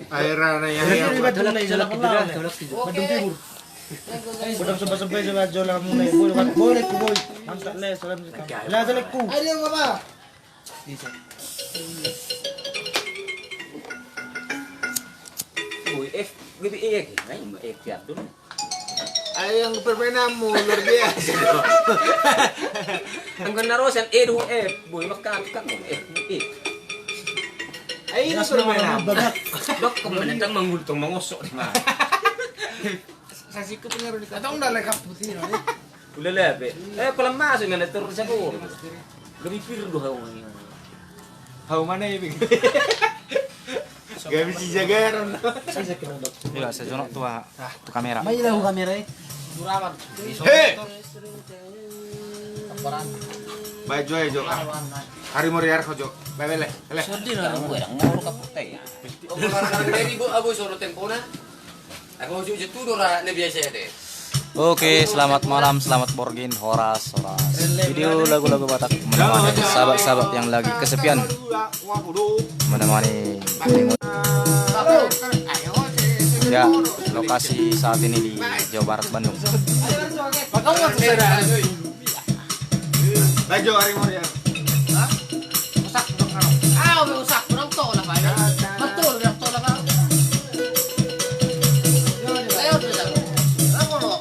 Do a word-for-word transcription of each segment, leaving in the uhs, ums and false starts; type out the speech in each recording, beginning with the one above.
Aera na ya. Ini batu na iso lapan lawan. Batu timur. Udah sebab-sebab sama aja lah mulai. Boleh, boleh, boleh. Mantap le, salam. Lah, salam. Ayo, Bapak. Boy, F, G B E ya, Ki? Nah, ini F ya, Abdul. Ayo, yang permainanmu luar biasa. Anggo na rosan, E do F, boy, maka kan F, E. Ayo, ini permainanmu. Dok, kemana tang mangultong mangosok di mana? Sasiku pengaruh di kantong dah lengkap putih, no? Udah lah, Be. Eh, pelan masuk, mana terus aku. Lebih pir do hau ini. Hau mana ya, Be? Gak bisa jaga, Ron. Iya, sejonok tua. Ah, tu kamera. Mai lau kamera, eh. Duraman. Hei! Baik, Jo, Jo. Ari moriar ko, Jo. Baik, baik, le. Le. Sedih lah. Gue yang nguruk apa teh ya? Oh, kalau orang dari Bu Abu suruh tempona. Aku ujuk-ujuk tuh, Dora, ini biasa ya, deh. Oke, selamat malam, selamat borgin, horas, horas. Video lagu-lagu Batak menemani sahabat-sahabat yang lagi kesepian. Menemani. Ya, lokasi saat ini di Jawa Barat, Bandung. Bajo, ari moriar. Hah? Rusak, rusak. Ah, udah rusak. Kurang tolak, Pak. Betul, kurang tolak, Pak. Ayo, udah, udah. Apa, Pak?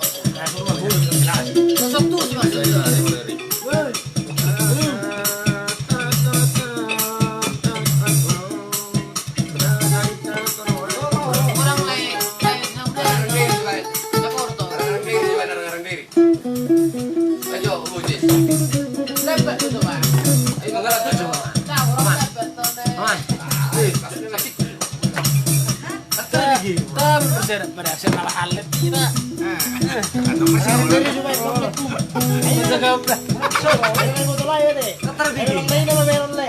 Rusak tuh, sih, Mas. Kurang, lain, lain, lain. Ayo, Bujis. Lempar tu, coba. Ayo, manggalat tu, coba. Aman. Aman. Eh, sakit. Kami berseret pada aksi malah halet kita. Kata berseret. Ayo, coba, coba. Ayo, coba. Coba, coba, coba, ya, deh. Kata gigi. Ayo, coba, coba, coba.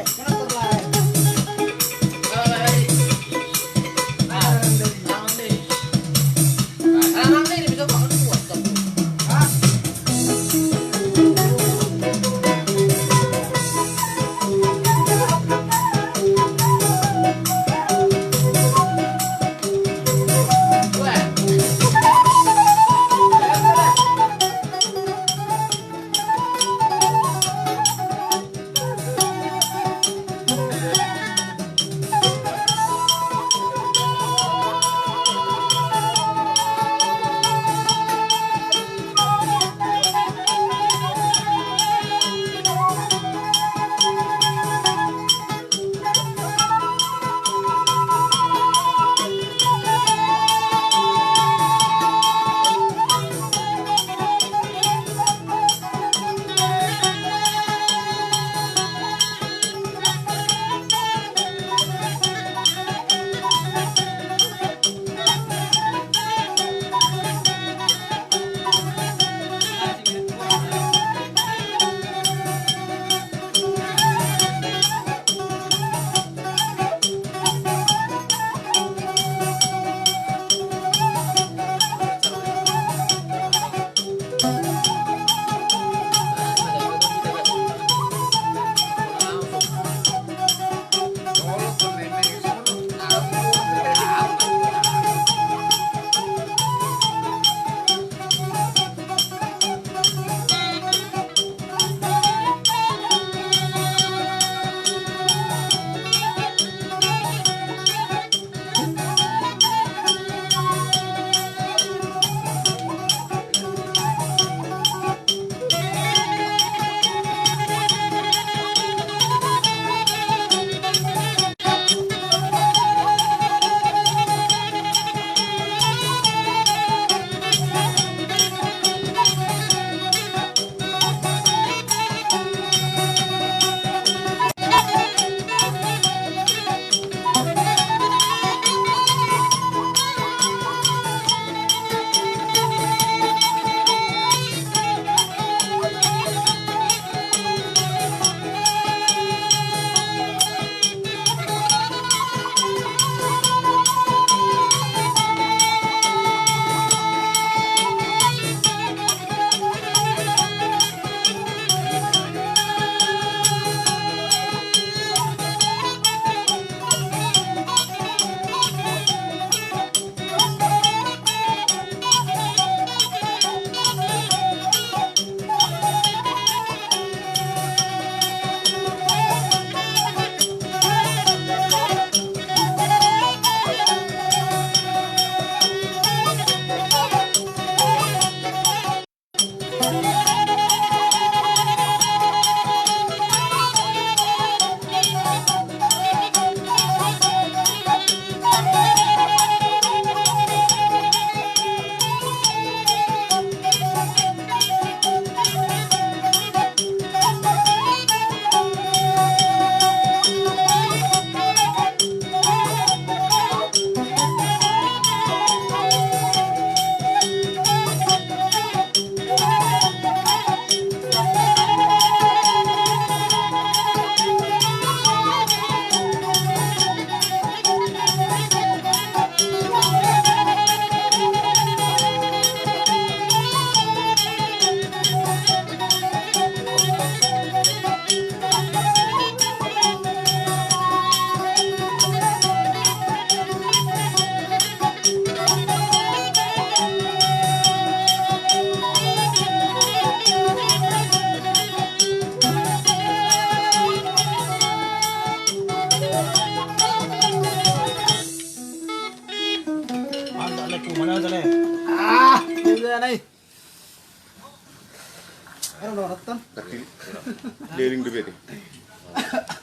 Iring do bete.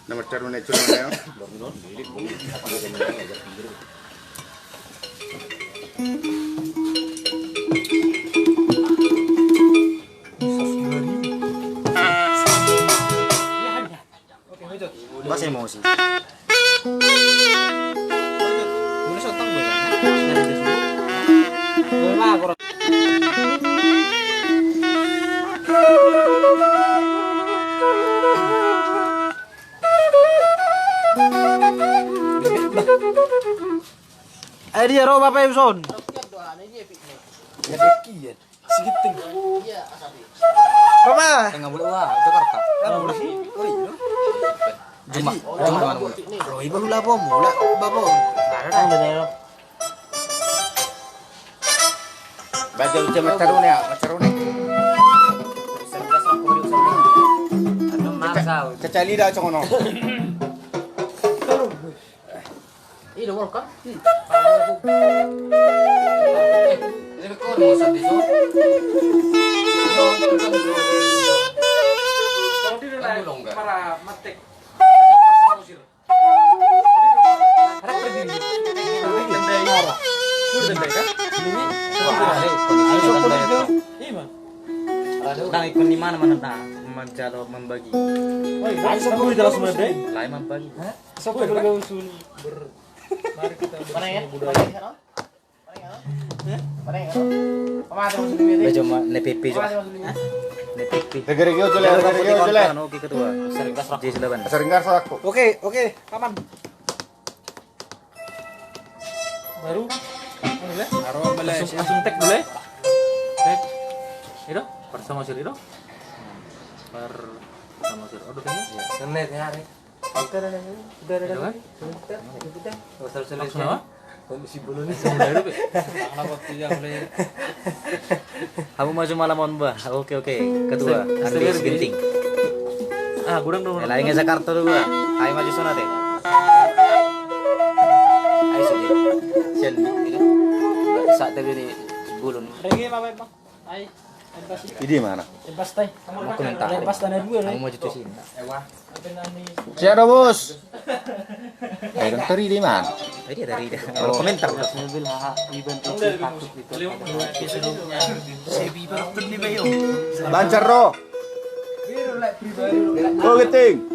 Nomor caru naik curang ya. Bahasa emosi. Ai dia ro bapak Epson. Sigiting. Bapak. Tengah bulan wah, Jakarta. Juma. Juma. Ro iba hula bom, hula babom. Ada dah. Baca ucap macarune ya, macarune. Anu makau. Cecali dah cokono. Ih, udah welcome. Ini kau mau sedih so. Kalau di rumah para matek. Nang ikon di mana mana ta manjalo membagi. Lai membagi. Mari kita bersama budaya. Bejo ma ne pipi jo. Ne pipi. Rege rege ojo le, rege rege ojo le. Oke ketua. Sering gas aku. Oke, oke, aman. Baru anu ya? Baru mulai. Langsung, langsung tag dulu ya. Tag. Itu, persamosir itu. Persamosir. Aduh, kayaknya. Iya. Kena ya, hari. Udah, udah, udah. Udah, udah, udah. Itu kan? Udah, udah. Nggak usah, usah. Maksud apa? Kondisi bulu nih. Udah, udah, Be. Kenapa tidak boleh? Hamu maju malam on bah. Oke, oke. Ketua Andri Ginting. Ah, gudang dulu. Lain Jakarta dulu bah. Hai maju sana deh. Hai sedih. Sen. Saat tadi di bulun. Rege apa, Bang? Hai. Di mana? Bebas tai. Mau komentar. Bebas tanah dua. Kamu maju tuh sini. Siap dah, Bos. Eh, dong tadi di mana? Tadi ada Rida. Kalau komentar. Mobil H H Iban itu takut itu. Lancar, Ro. Oh, Geting.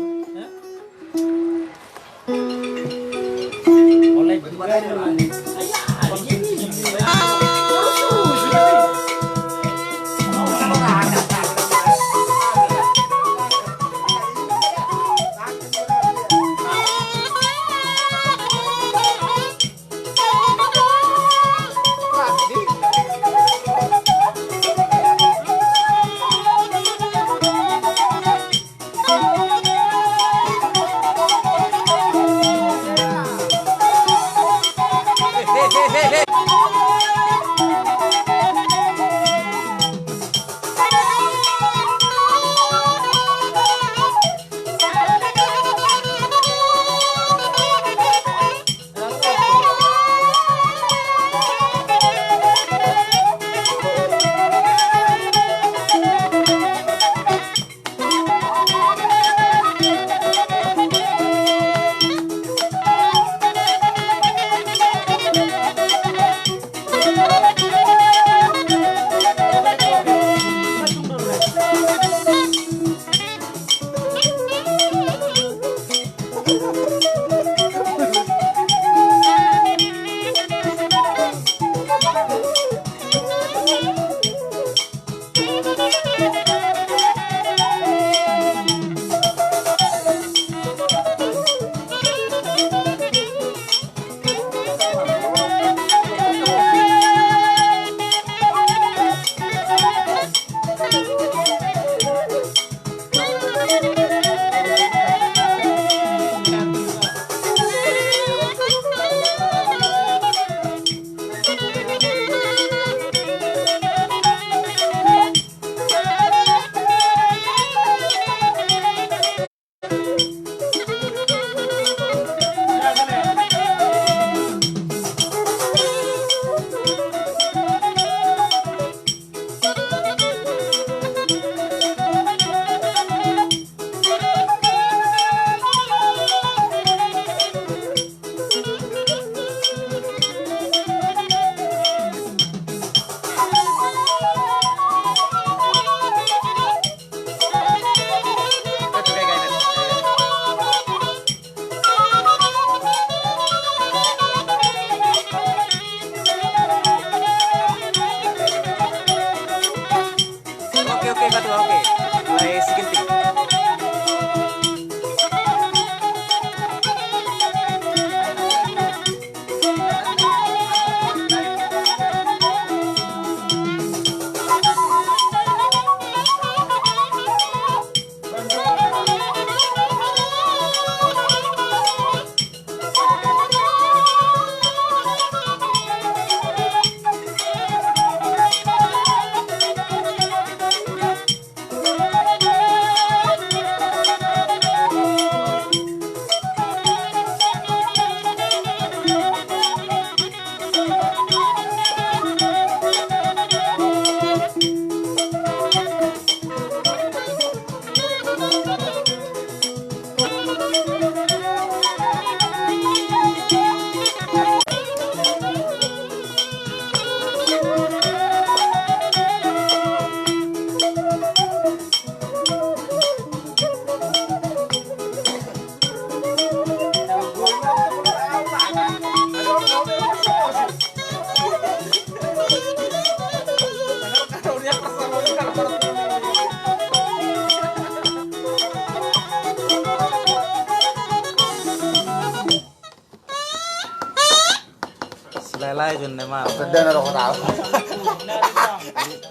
Lelai jun ne ma. Sedana rokok tau.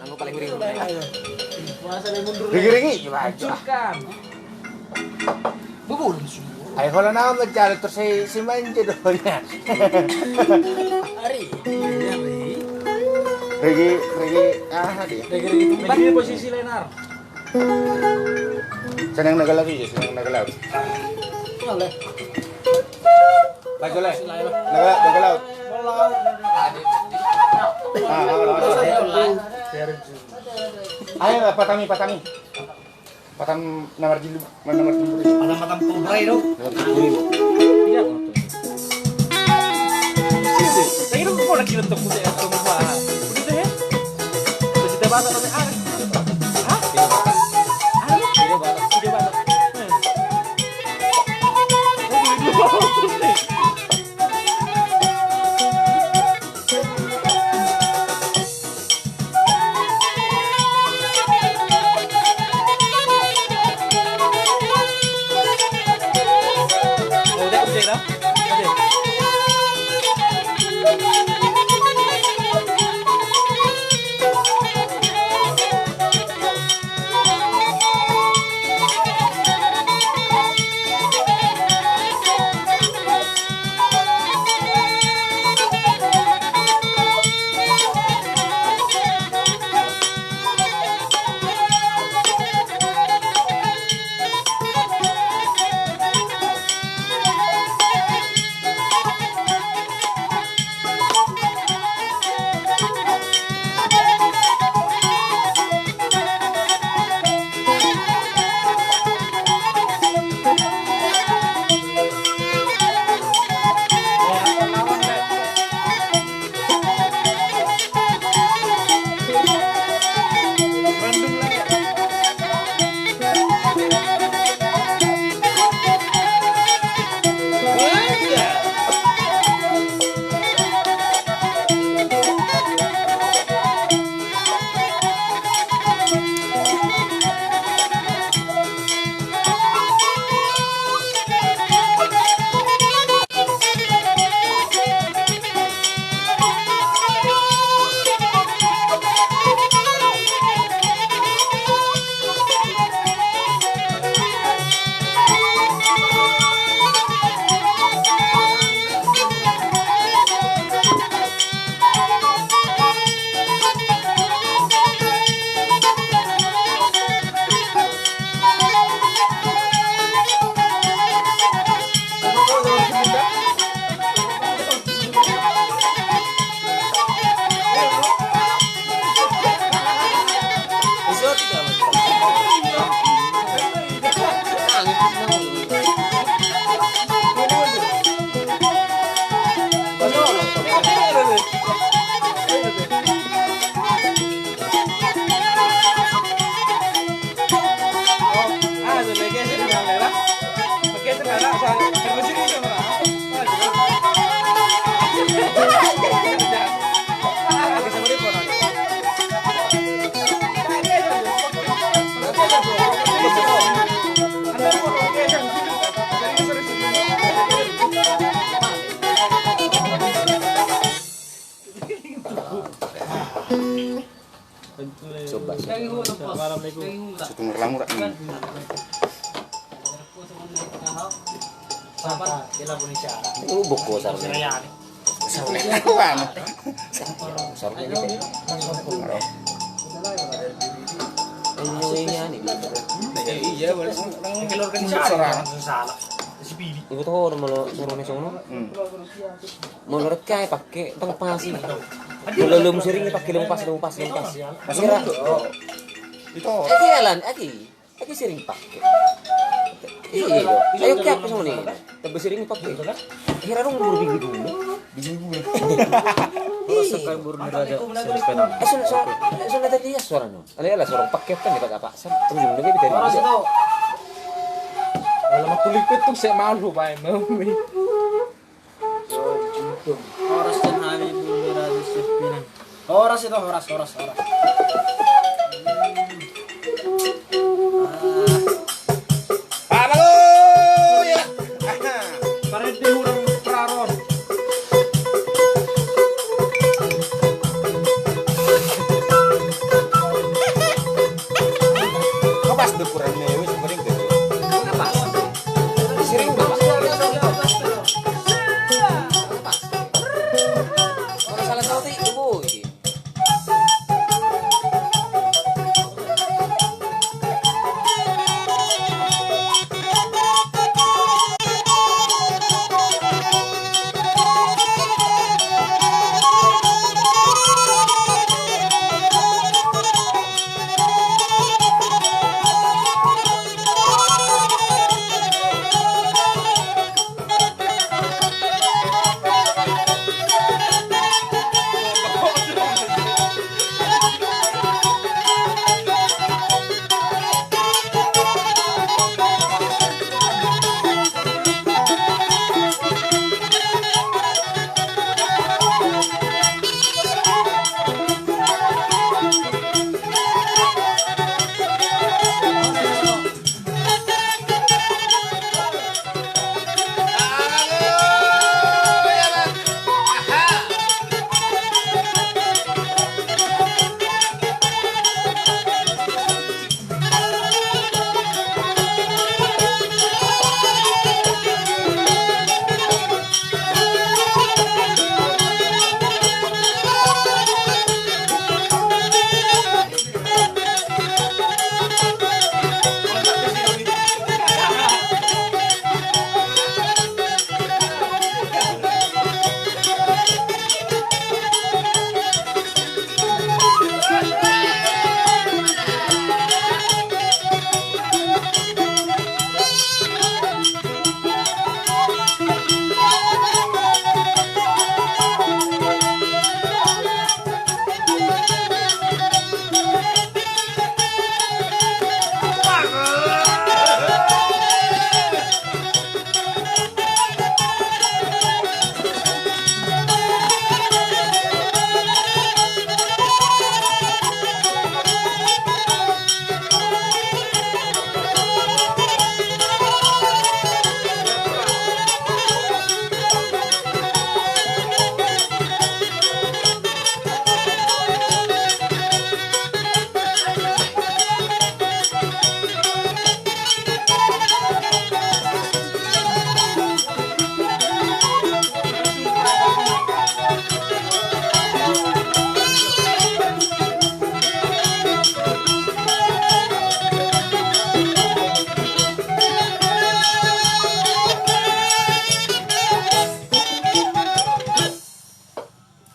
Anu paling ringan. Rigi-rigi gimana? Bubur. Ai holan au mencari terus si, si manja dohonya. Ari, ari. Rigi, rigi, ah, dia. Rigi, rigi. Bagi posisi Lenar. Senang naga laut ya, senang naga laut. Boleh. Lagi, Le. Naga, naga laut. Ah, ah, ah, ah. Ayo, patami, patami. Patam na marjilbab, na marjilbab. Patam, patam kobra i do. Na marjilbab. Iya, betul. Iya, betul. Saya kira kau lagi nonton kuda yang kamu buat. Udah deh. Udah kita bahas apa, ah? Hah? Video Batak. Video Batak. Video Batak. Coba. Assalamualaikum. Situ ngerlamu rak. Hmm. Ini lu buku, Sar. Sar, ini anu. Ini, ini, ini. Iya, boleh. Ini organisasi. Ibu tahu orang malu suruh nih sono. Hmm. Molo rek ae pake tong pas i. Molo lomo sering pake lomo pas, lomo pas, lomo pas. Masuk. Itu. Ake alan, ake. Ake sering pake. Iya, iya. Ayo, ake apa sama ni? Tapi sering pake. Hira dong, buru bigi dulu. Bigi dulu. Iya. Asun, asun, asun, tadi ya suaranya. Ale, ale, suara pake kan dia pakai apa? Ujung dia kita. Orang situ. Kalau mau kulit petung saya malu, Pak, mau. Horas, Habibur Miradi Sepinang. Horas itu, horas, horas, horas. Ah. Haleluya. Parende hurang praron.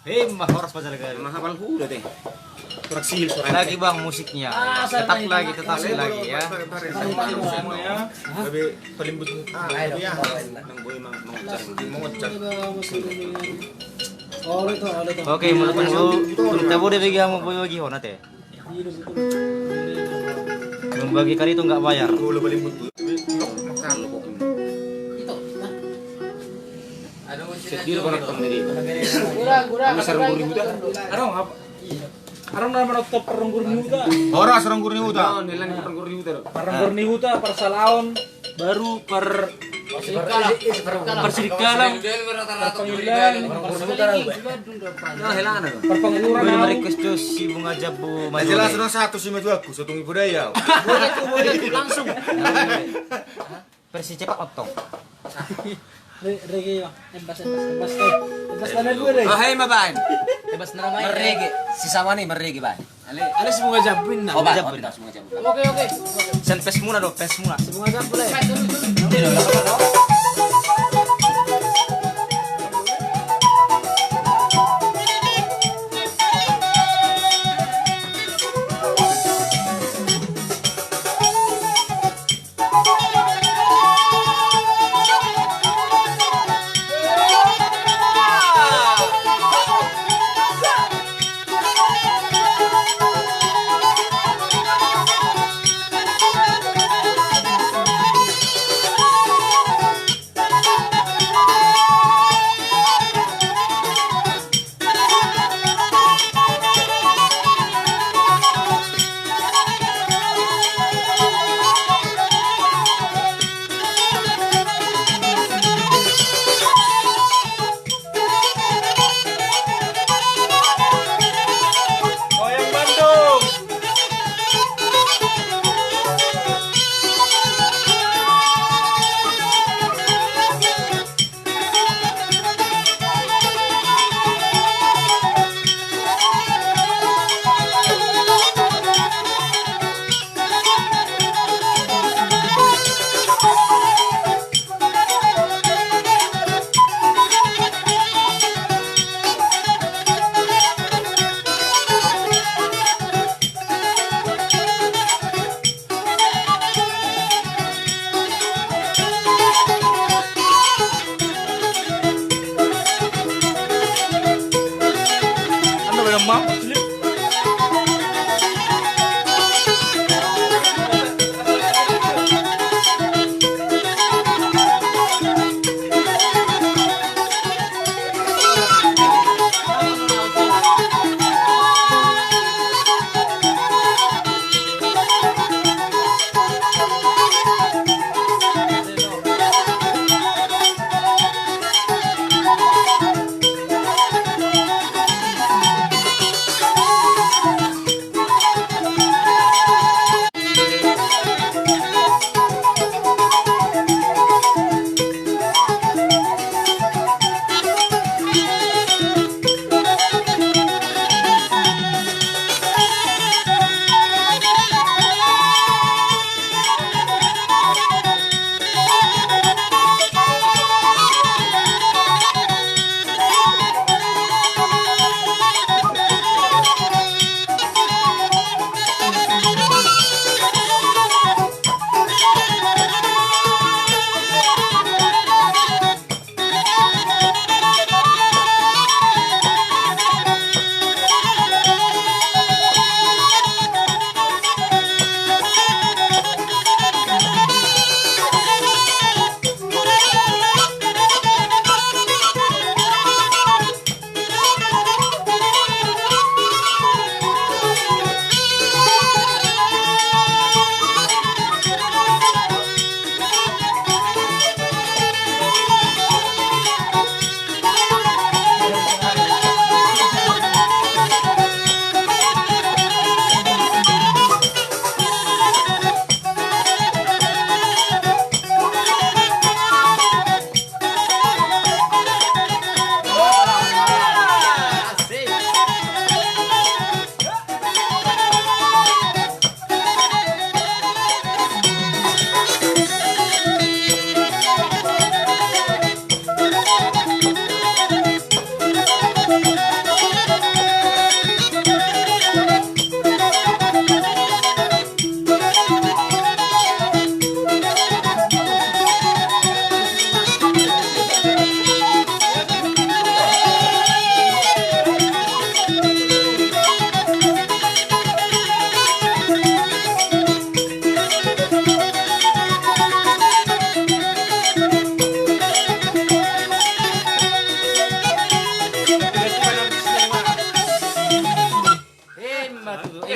Hei, ma horas pajalegale. Mahapal huda te. Kurang sihil suara. Lagi, Bang, musiknya. Tetap lagi, tetap lagi ya. Oke, menurut lu, menurut lu, tabo dia bagi kamu bagi hona te. Membagi kari itu nggak bayar. Arong apa? Arong nama na top paronggur ni huta. Horas, paronggur ni huta. Paronggur ni huta, parsalaon. Baru par-, parsidikalan, parpanguruan, parpanguruan. Request tu si Bunga Jambu. Jelas do satu si matuaku, sotung ibu daya. Boleh tu, boleh langsung. Versi cepat, otong. Re-, rege, Bang. Embas, embas, embas, eh. Embas tanah dua deh. Oh, hei, ma baen. Embas tanah baen. Merege. Si sama ni merege, baen. Ale, ale si Bunga Jambu na. Oh, baen. Bunga Jambu. Oke, oke. Sen pes muna do, pes muna. Si Bunga Jambu le.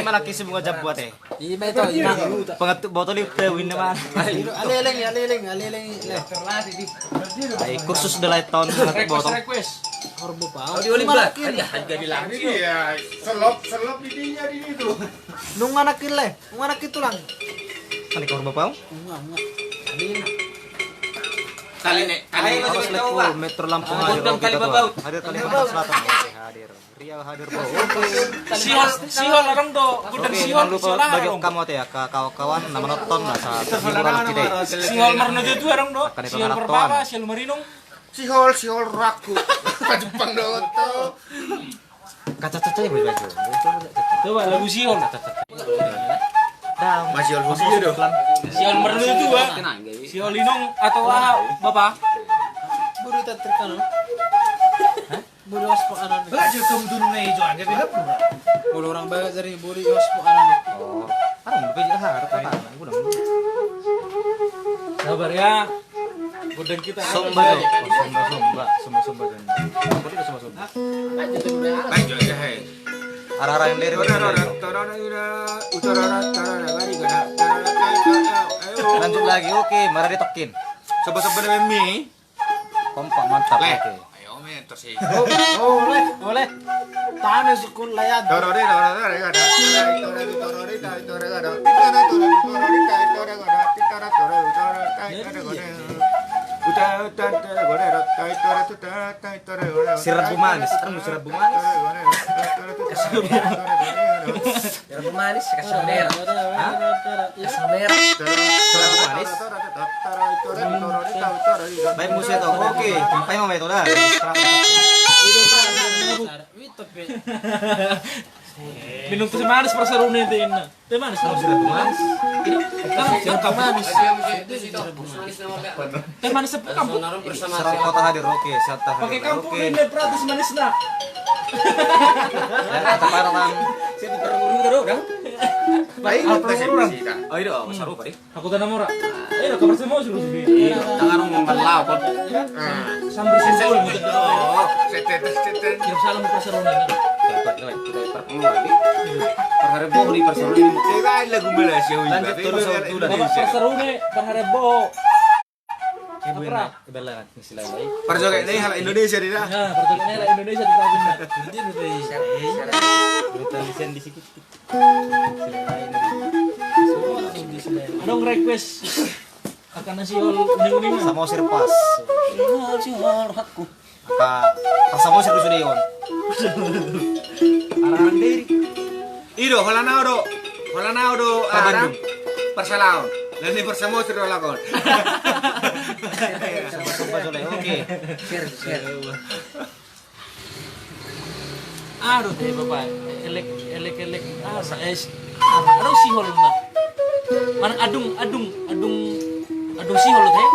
Anak isi bunga jambu ate. Ima ito, ima. Pengetuk botol itu winda man. Aleleng, aleleng, aleleng. Ai kursus de lae ton pengetuk botol. Request, request. Horbo pau. Audio limbak. Harga di langit. Iya, selop, selop di dia di itu. Nung anak ile, nung anak itu lang. Ani horbo pau? Nung, nung. Kali ne, kali ne. Metro Lampung hadir, Kalibabaut. Hadir Kalimantan Selatan. Oke, hadir. Riau hadir, bro. Oke. Sihol, sihol adong do. Godang sihol, sihol adong. Bagi kamu ate ya, kawan-kawan na manonton, na sa hiburan kita. Sihol Marnojo tu adong do. Sihol Perbawa, sihol Marinong. Sihol, sihol raku. Ka Jepang do to. Kaca-kaca ya baju. Coba lagu sihol. Masih sihol. Sihol Marnojo tu, ah. Sihol Inong atau ah, Bapak? Buru tak terkenal. Buru aspal anak. Lah, dia kamu dulu nih, itu aja beda pura. Buru orang banyak dari buru aspal anak. Oh, orang lebih jahat, kata anak, gua udah. Sabar ya. Godang kita. Somba do. Oh, somba, somba. Somba, somba, somba. Godang somba, somba. Lanjut aja, hei. Arah-arah yang dari utara, utara, utara, utara, utara, utara, utara, utara, utara, utara, utara, utara. Lanjut lagi. Oke, maradi tokin. Somba, somba dengan mi. Kompak, mantap. Oke. Ayo, men, terus. Oh, oleh, oleh. Tanah sukun layan. Torore, torore, torore, torore, torore, torore, torore, torore, torore, torore. Si Rabu Manis, kan si Rabu Manis. Si Rabu Manis, kasih merah. Hah? Kasih merah. Si Rabu Manis. Baik, musik itu. Oke, sampai mau itu dah. Minum teh manis, Pak Sarune, teh, inna. Teh manis, Pak Sarune. Teh manis. Teh manis. Teh manis, Pak Sarune. Serang kota hadir, oke, siap, hadir. Pakai kampung ini, Pak, teh manis, nah. Ya, kata parah, Bang. Saya di Permuru, kan? Baik, Permuru, kan? Oh, iya, Pak Sarune, Pak. Aku tanam ora. Eh, kabar semua suruh sudah. Tangan mau malau, kon. Sambil simpul. Setetes, setetes. Kira salah mau pasar online. Dapat lewat, kita perpuluh lagi. Parhare boho di pasar online. Saya lain lagu Malaysia. Lanjut terus, Indonesia. Pasar online, parhare boho. Ibu enak, ibarat. Parjoget ni halak Indonesia di dah. Ya, parjoget ni halak Indonesia di dah. Jadi, lebih. Kita listen di sikit. Adong request. Akan nasi hol uning-uning. Samosir pas. Sihol hakku. Angka, angka Samosir do sude on. Arang diri. I do, holan au do. Holan au do, arang. Parsalaon. Lain ni parsamosir do lakon. Oke. Share, share. Aduh, teh, Bapak. Elek, elek, elek. Ah, sa-, es. Ah, aduh, sihol na. Mana adung, adung, adung, adung sihol, teh.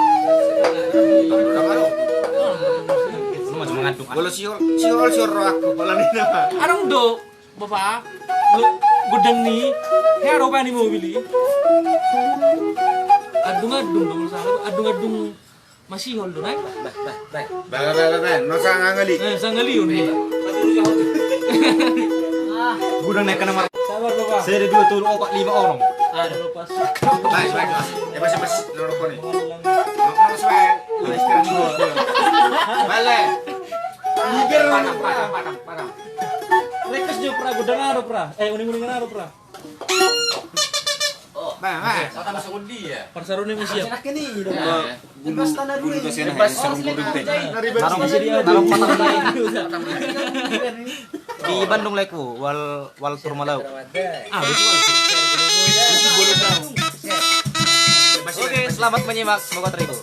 Lu masih mengandung. Kalau sihol, sihol, sihol roh aku, kepala ni nama. Adung do, Bapak. Lu godang ni. Hea roba ni mobil i. Adung, adung, dong, salah. Adung, adung. Masihol do, nai? Bah, bah, bah, bah. Bah, bah, bah, bah, bah. No sanga ngali. Eh, sanga ngali, on. Ah. Gudang naik kena mar-. Sabar, Bapak. Saya ada dua, tolu, empat, lima orang. Ada, Bapak. Baik, baik, Mas. Ya, masih, masih. Nonton kau nih. Nonton, Mas, baik. Nah, istirahat dulu. Balik. Padang, padang, padang, padang. Request jo, Pra, gudang aro, Pra. Eh, uning-uning aro, Pra. Bah, bah. Parsarune muse. Enak ini. Bebas tanah dulu. Bebas. Narong, narong patang nai. Di Bandung leku, wal, wal Turmalau. Ah, betul. Oke, selamat menyimak, semoga terhibur.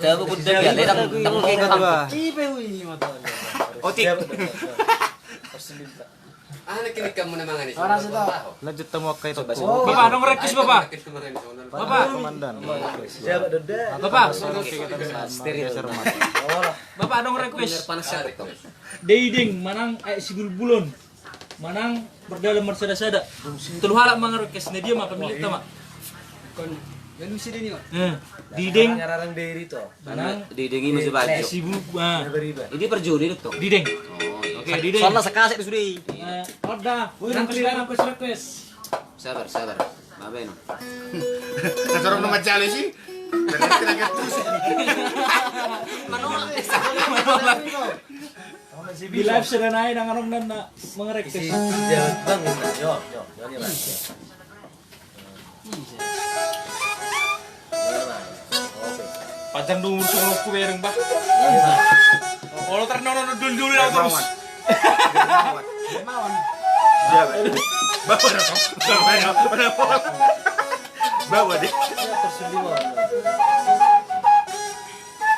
Siapa gudang ya? Ledang, dang, dang. Ipe ui mata. Otik. Siapa tuh? Lanjut tamu angka itu. Bapak, adong request, Bapak. Bapak. Komandan. Bapak. Bapak, adong request. Dideng manang, eh, Sibulbulon. Manang berdalan marsada-sada. Tolu halak mangarekes, na dia ma pamilitta ma. Kon, ya lu sini nih. Eh, Dideng. Manang Dideng ini masih baju. Sibu, ah. Ini perjudi itu. Dideng. Oh, iya. Oke, Dideng. Soalnya sekasek sudah. Eh, ada. Request, request, request. Sabar, sabar. Babe no. Kasorong nama jale sih. Berarti lagi pusing. Menolak. Menolak. Di live sudah naik, nang anong dan na mengerekes. Isi jawab bang, yo, yo, yo, yo, yo. Panjang dulu, suruh aku bereng, Bah. Kalau ternono dulu, dulu, aku terus. Bawa, bawa, bawa deh.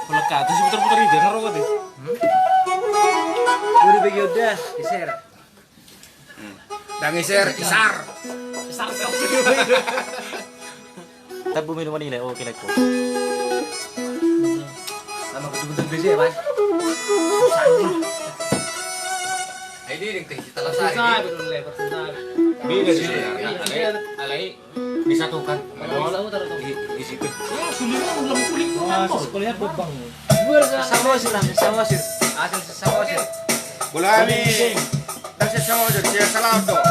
Kalau kata sih putar-putar itu, nggak rokok deh. Udah bagi udah, geser. Dang geser, geser. Geser, geser. Tabu minuman ini, oke, leko. Lama betul-betul besi ya, Mas. Ini yang kita selesai. Susah, betul, lebar, susah. Beda sih, ya. Alai, alai. Disatukan. Oh, di, di situ. Oh, sudah ulang kulit. Wah, sekolah apa, Bang? Samosir, Samosir. Asal Samosir. Bola habis. Kasih Samosir, dia salah tuh.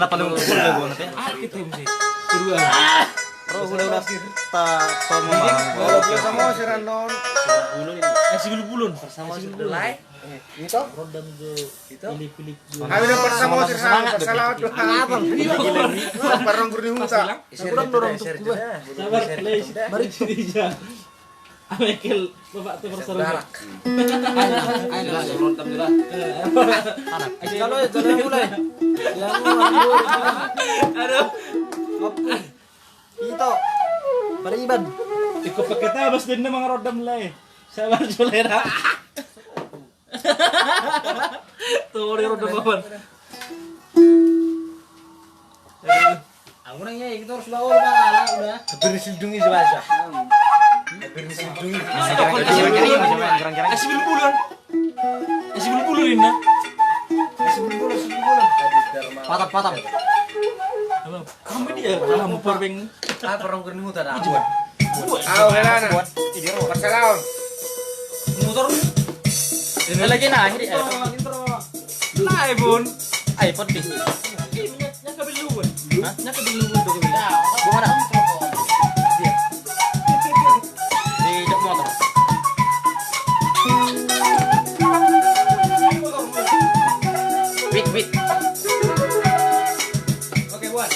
Paling ukur ya gua nanti. Ah, kita mesti. Kedua. Ro, udah, udah. Ta, ta, mau. Sama si Ranon. Eh, si Bulbulun. Sama si Bulbulun. Itu? Rodam jo. Itu? Pilih-pilih. Ayo, udah, bersama si Ranon. Salam. Apa? Parang gurni huta. Kurang dorong tuh gua. Sabar, Leis. Mari. Amekel, bapak tuh merasa rugi. Ayo, ayo, ayo, nonton dulu. Eh, kalau, kalau mulai. Yang mau, yang mau. Aduh. Ito. Pariban. Ikut pakai tabas dan dia mangarodam, Leis. Sabar, Julera. Tuh, dia rodam, Bapak. Aku nanya, itu harus bawa, Bang, alat udah. Hampir sindungi sebaca. Hampir sindungi. Kasih bulu-bulu. Kasih bulu-bulu, Inna. Kasih bulu-bulu, kasih bulu-bulu. Patap, patap. Apa? Kamu dia, kamu power bank. Ah, perang keren hutan, ah. Buat. Buat. Ah, oke lah, nah. Buat. Iya, Ro. Marsalaon. Motor. Ini lagi, nah, ini, eh. Intro, intro. Nah, iPhone. iPhone, di. Ini minyak, minyak kabel lu, Bun. Hah? Minyak kabel lu, Bun. Bukan, ah. Iya. Di jok motor. Wait, wait. Oke, buat.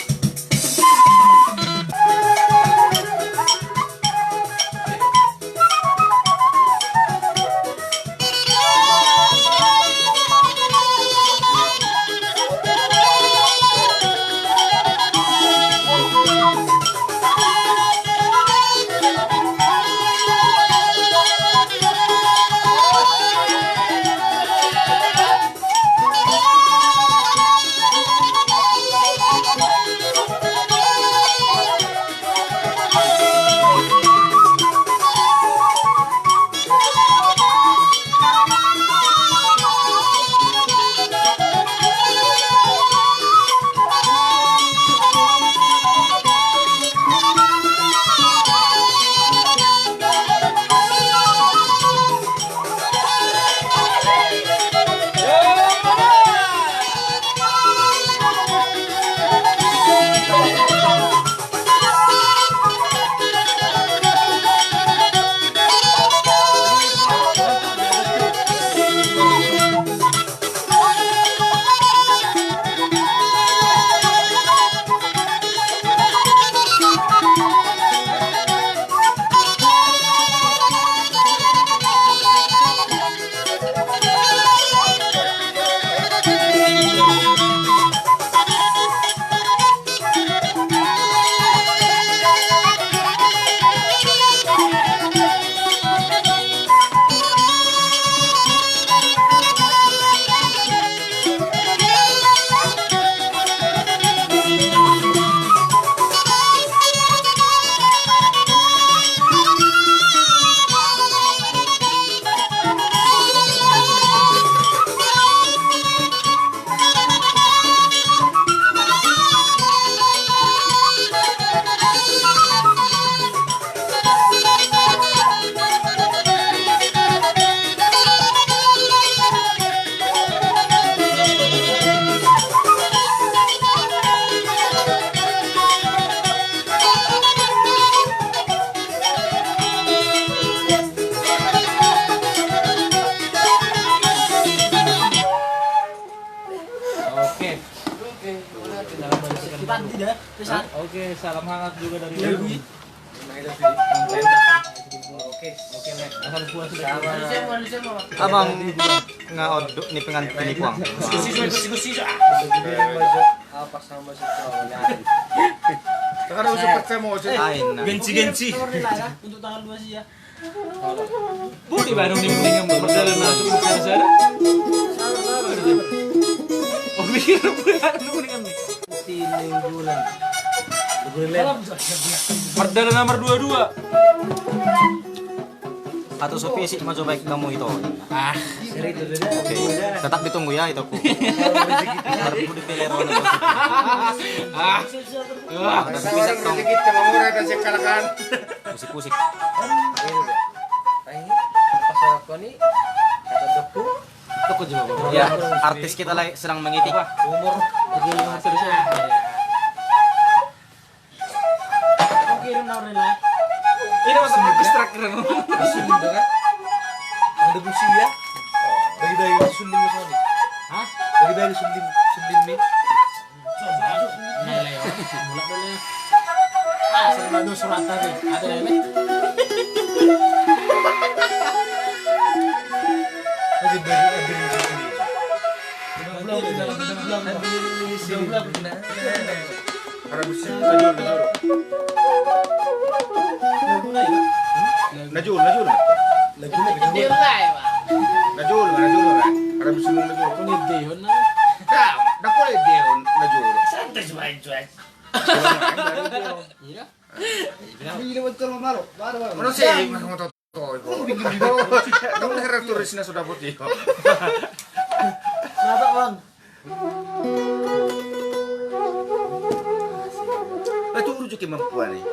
Oke. Oke, salam hangat juga dari Lewi. Oke. Oke, Lex. Asal puas, Lex. Abang nga odok ni pengantin ni puang. Apa sama si Aina. Gensi, gensi. Untuk tanggal dua sih ya. Budi baru nih, mendingan mau berjalan langsung ke sana. Oh, mikir budi baru nih, mendingan nih. Perdana nomor dua dua. Atau sopi sih mau coba kamu itu. Ah, seri itu dulu. Oke, tetap ditunggu ya itu ku. Baru dipilih rono. Ah. Ada orang sedikit sama murah dan sekalakan. Pusik-pusik. Ayo, pas aku nih, kata dokter, Ya, artis kita lagi sedang mengitik. Umur. Oke, ini nomornya lah. Ini masuk ke strike, kan? Ada busi ya? Bagi dari Sundim, Sundim. Hah? Bagi dari Sundim, Sundim nih. Nah, Leo, mulak dulu. Ah, sering ada surat tadi. Ada, Leo. Masih beri, beri. Belum, belum, belum, belum. Belum, belum. Ada besi, ada, ada. Najul, najul. Najul, najul. Najul, najul. Ada besi, najul. Kau ni Deon, nah. Dah, dah boleh Deon, najul. Santai, cuy, cuy. Iya. Ini betul, Maro. Baru, baru. Mana sih? Mana mau tahu? Kau heran tuh, Risna sudah putih. Kenapa, Bang? Eh, turu jo, kemampuan nih.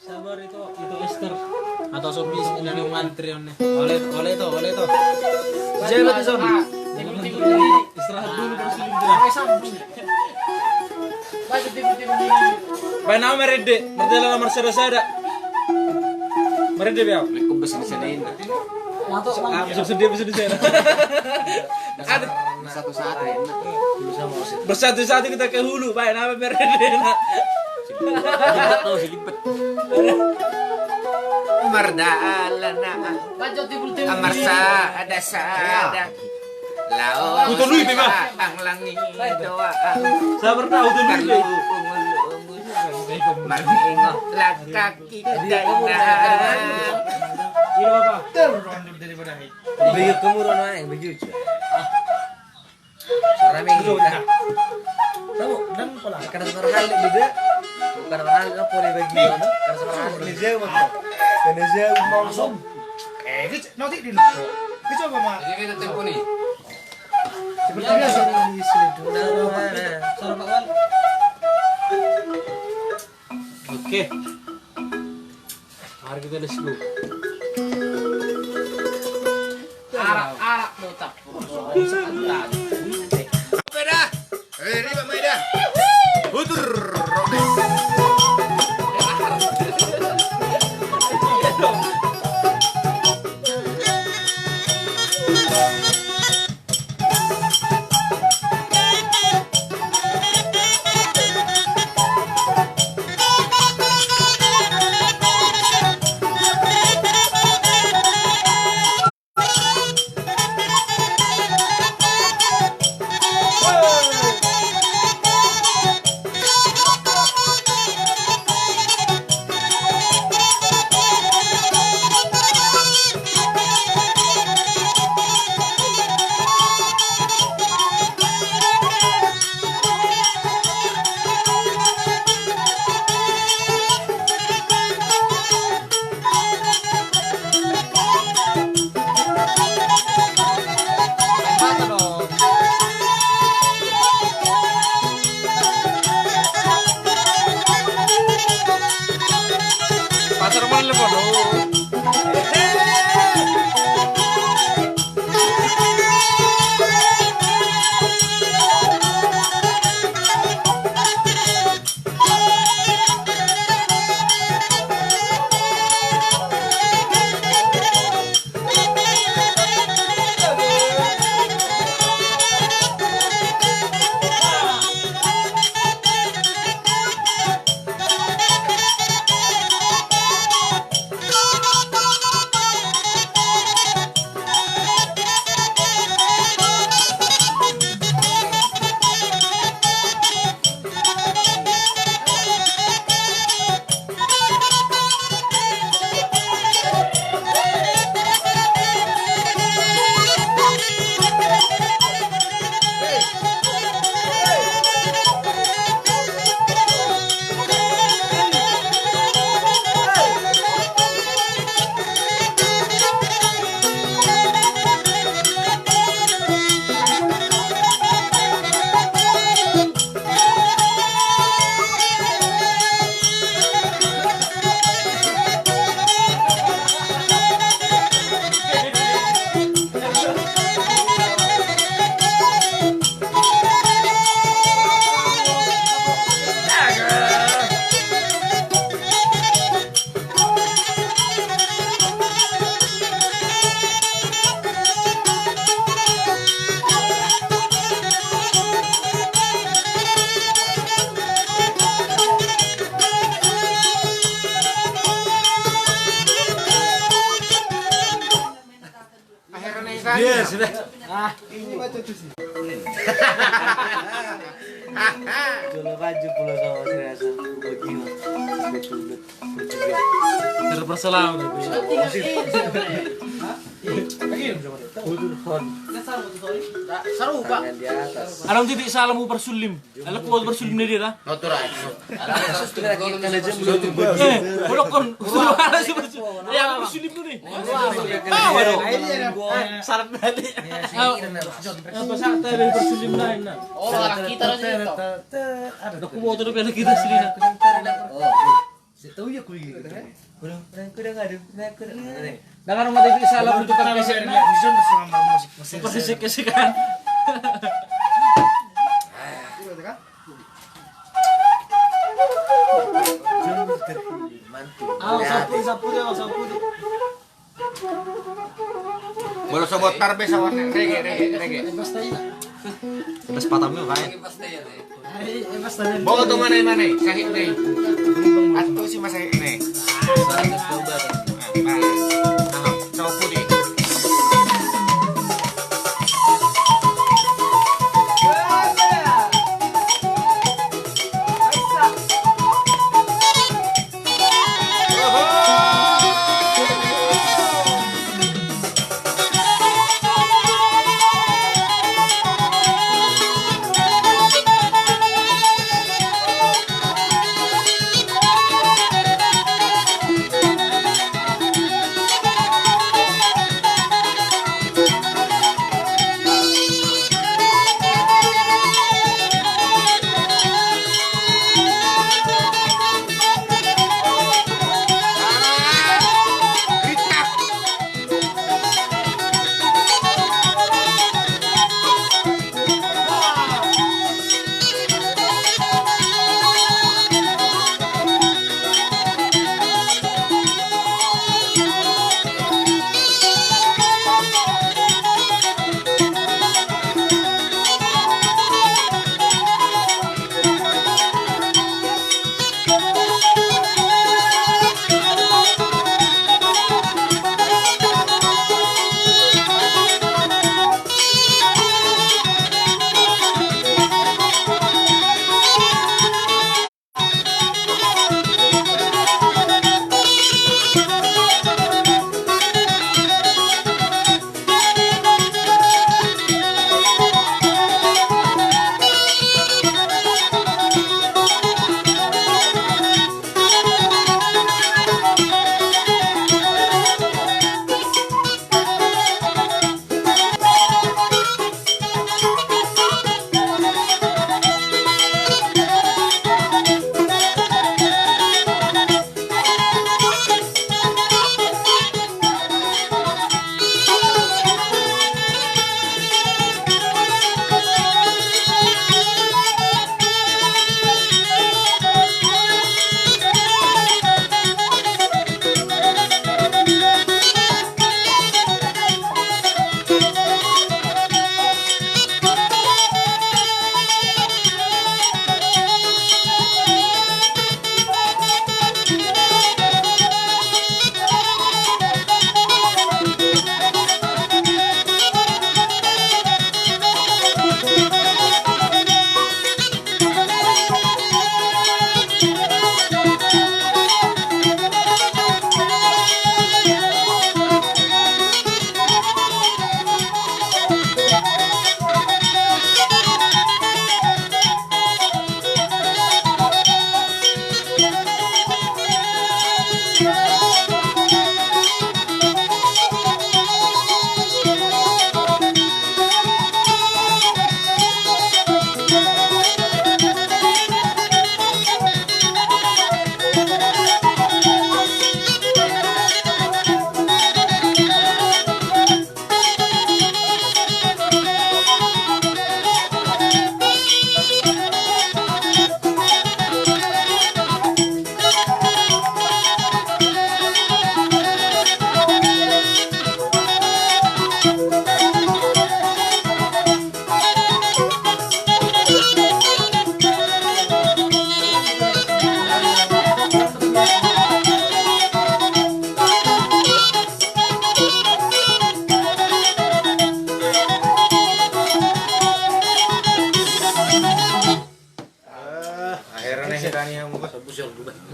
Sabar itu, itu Ester. Atau Sobi, ini ada yang ngantri, on nih. Oleh, oleh tuh, oleh tuh. Jalan di sana. Istirahat dulu, terus dulu. Baen nama marende, mardalan na marsada-sada. Marende be au. Lekko besi di sana ini. Ah, bisa sedih, bisa di sana. Ada. Satu-satu ya. Bersatu-satu kita ke hulu, baen nama marende na. Sedikit tuh, sedikit. Mardalan na. Marsada-sada. Laos. Kutu lui, Bima. Ang langi doa. Sabar, nah, kutu lui. Marningot langkaki dainang. Iya, Bapak. Beli kemurah, nah, yang begitu. Suara minggu. Kamu dan pola. Karena suara halik juga. Bukan halik apa lagi bagi. Karena suara halik. Ini jauh, Bang. Ini jauh, Bang. Eh, ini nanti di. Ini coba, Mak. Jadi kita tempo nih. Seperti biasa. Oke. Mari kita let's go. Arak, arak, botap. Peda. Eh, riba, Maeda. Hutur. Iya, sudah. Ah, ini baca tuh sih. Jolo baju pulau sama saya asal bagi mah. Betul, betul. Terpersalah udah. Hah? Iya, lagi. Udur hon. Sarupa. Tangan di atas. Adong titik salam Parsulim. Ala kuat Parsulim na dia ta. Natural. Eh, bodoh kon. Suara si Parsulim. Ya, Parsulim tu ni. Ah, waduh. Sarap tadi. Apa sa tadi Parsulim lain na. Oh, arah kita lah sini. Ada kuat tu pele kita sini. Setahu ya kuy gitu. Kurang, kurang, kurang, aduh, kurang, kurang. Nah, kalau mau tadi salah untuk kan kesek, nah. Bisa bersama musik, musik. Musik, musik kan. Mantul. Ah, sapu, sapu dia, sapu dia. Molo so botar be sawan rege, rege, rege. Bas patam yo, kae. Boto mana, mana? Sahit ni. Atu si masahit ni. Nah, nah, coba di.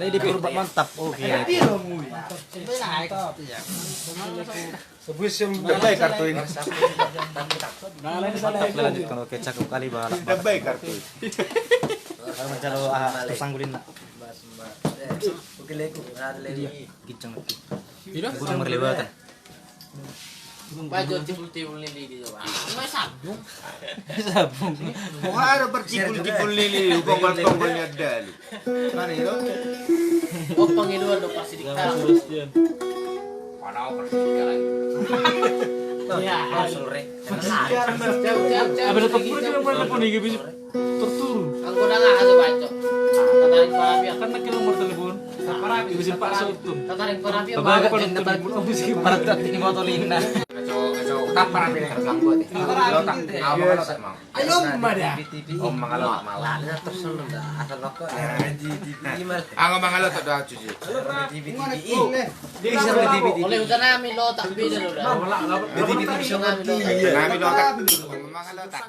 Lady Purba, mantap. Oke. Mantap. Dabai kartu ini. Mantap, lanjutkan. Oke, cakep kali, Bang. Dabai kartu ini. Kalau mencalo, ah, tersanggulin, nak. Oke, leko. Iya, gincang. Tidak? Gua udah merlewatan. Baca tibul-tibul ni lili, coba. Ini sabung. Sabung. Wah, ada bertibul-tibul ni lili, tonggol-tonggol ni ada lu. Mana itu? Oh, pengiluan do pasti di. Mana pasti di. Ya, sore. Apa ada tepung itu yang mana pun ini bisa. Terturun. Anggo na nga aso baco. Tataring parapi. Kan na kira nomor telepon. Parapi. Bisa paksa utuh. Tataring parapi. Bapak kan telepon, oh, bisa parat tapi di motor ini, nah. Aso, aso, tak parapi nih, terganggu deh. Lotak. Ayo, mada. Om mangalo, mangalo. Lah, terus lu dah asal rokok. Anggo mangalo tak doa cuci. Bisa. Oleh udah nami lotak beda lo dah. Nami lotak. Om mangalo tak.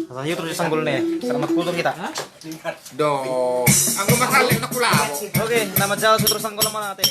Asa hiu terus disanggul nih, selamat kultur kita. Do, aku masalah nak pulang. Oke, nama jauh terus sanggul mana teh?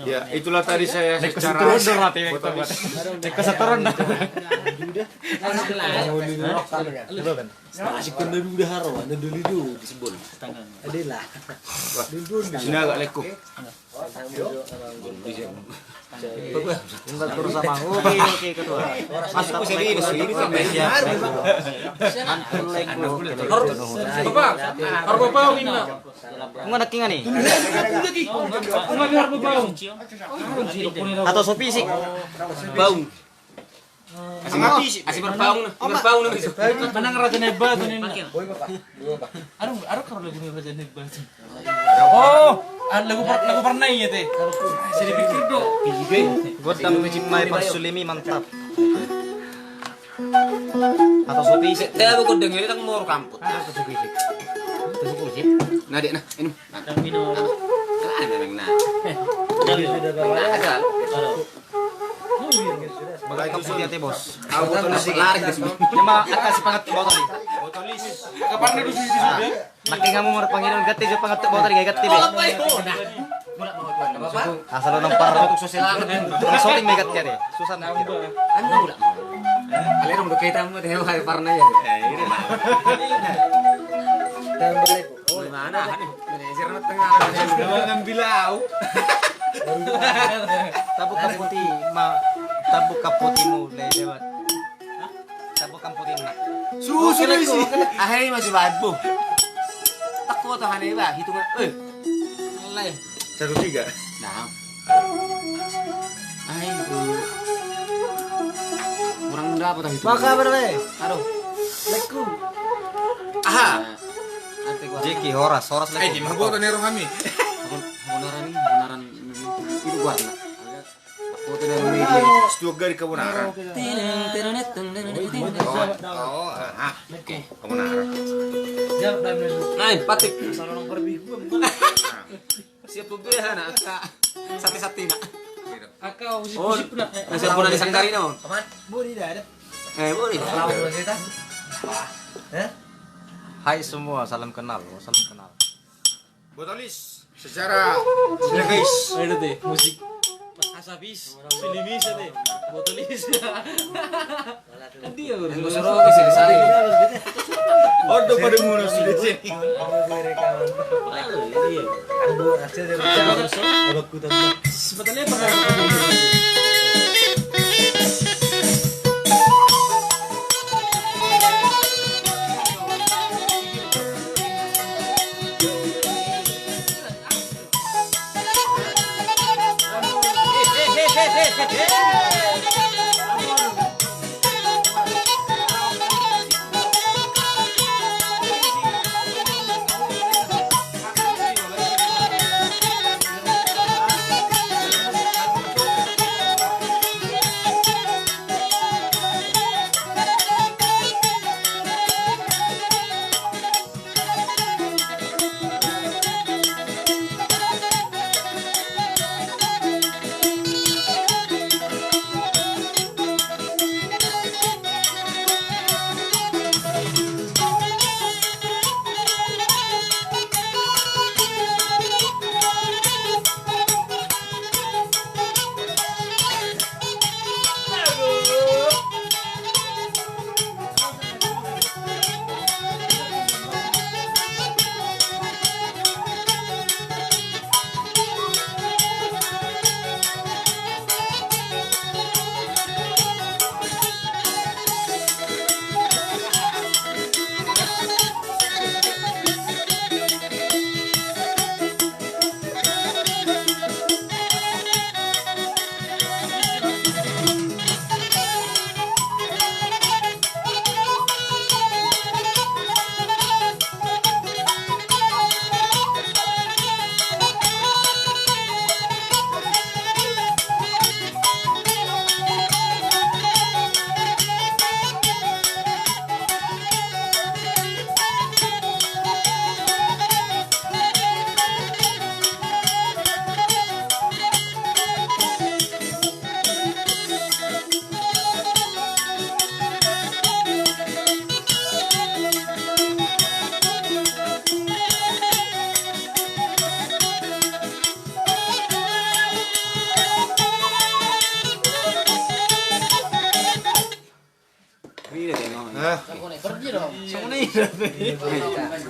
Ya, itulah tadi saya secara fotonis. Asik kan dulu dah haro, ada dulu itu di Sibol. Ada lah. Sini agak leko. Tinggal terus sama. Oke, oke, ketua. Masuk ke sini, masuk ini. Siap. Harga bau ini. Nggak ada kingan nih. Nggak ada bau. Atau sopi sih. Bau. Asi, asi berpaung na, berpaung na. Manang Raja Nebatu ini. Aduh, aduh, kalau lagu Raja Nebatu. Oh, ah, lagu par-, lagu parna iya teh. Saya dipikir do. Godang Mejimai Parsulemi mantap. Atau sopi sih. Teh aku godang ini tang mor kamput. Atau sopi sih. Atau sopi sih. Nah, dek, nah, ini. Nah, minum. Nah, ada yang nah. Nah, ada. Bagas kamput i ate, Bos. Au botolis i. Larik, Bos. Ima angka si pangantuk botolis. Kaparna do si, si, si. Nangkin hamu marpangidoan, ganti jo pangantuk botolis, ganti be. Asal unang par. Unang soting be ganti ate. Susah na. Anu ulang. Ale dong, do kita mu, teh, hai, parna ya. Tambah lagi. Oh, mana? Manajer na tengah. Ngambil au. Tabuk kamput i ma, tabuk kamput i mu, le, lewat. Tabuk kamput i na. Susu isi. Ahai, masih babu. Takut tuh, aneh, bah, hitungan. Eh. Alai. Satu tiga. Nah. Ai, kurang dapat itu. Maka berapa? Aduh. Leku. Aha. Jeki, horas, horas leku. Eh, di mana gua tanya roh kami? Kebenaran, kebenaran itu gua. Foto dari media. Stuak gari kebenaran. Tineng, tineng, tineng, tineng, tineng. Oh, oh, aha. Oke. Kebenaran. Nah, patik. Asal orang perbi gua. Siap tuh gue, anak, Kak. Sate-sate, nak. Angka usik-usik na. Nasi pun ada sangkari, no. Aman? Bodi dah ada. Eh, bodi dah. Lawan kita. Eh? Hai semua, salam kenal. Oh, salam kenal. Botolis secara, secara guys. Ada deh, musik. Asapis, silimis, ada. Botolis. Kan dia baru. Yang gua suruh ke sini, sari. Ordo pada murus di sini. Iya. Sebetulnya pernah.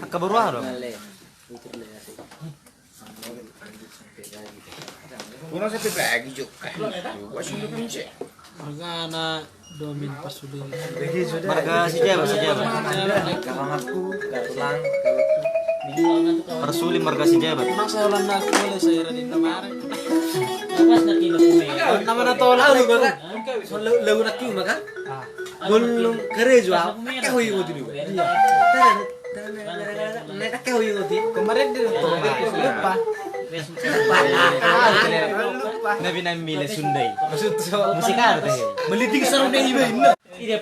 Angka baru aha do? Kurang satu lagi, Jok. Gua sudah kunci. Marga na domin pasuli. Marga si Jawa, si Jawa. Parsuli marga si Jawa. Masa ulan na aku boleh saya radin kemarin. Nama na tolak lu, Bang. Lagu lagi, Bang. Golong karejo, ah. Kau ingot ini, Bang. Iya. Kemarin dia lupa. Nabi nami le Sundai. Musik apa teh? Meliting sarung dia iba ini.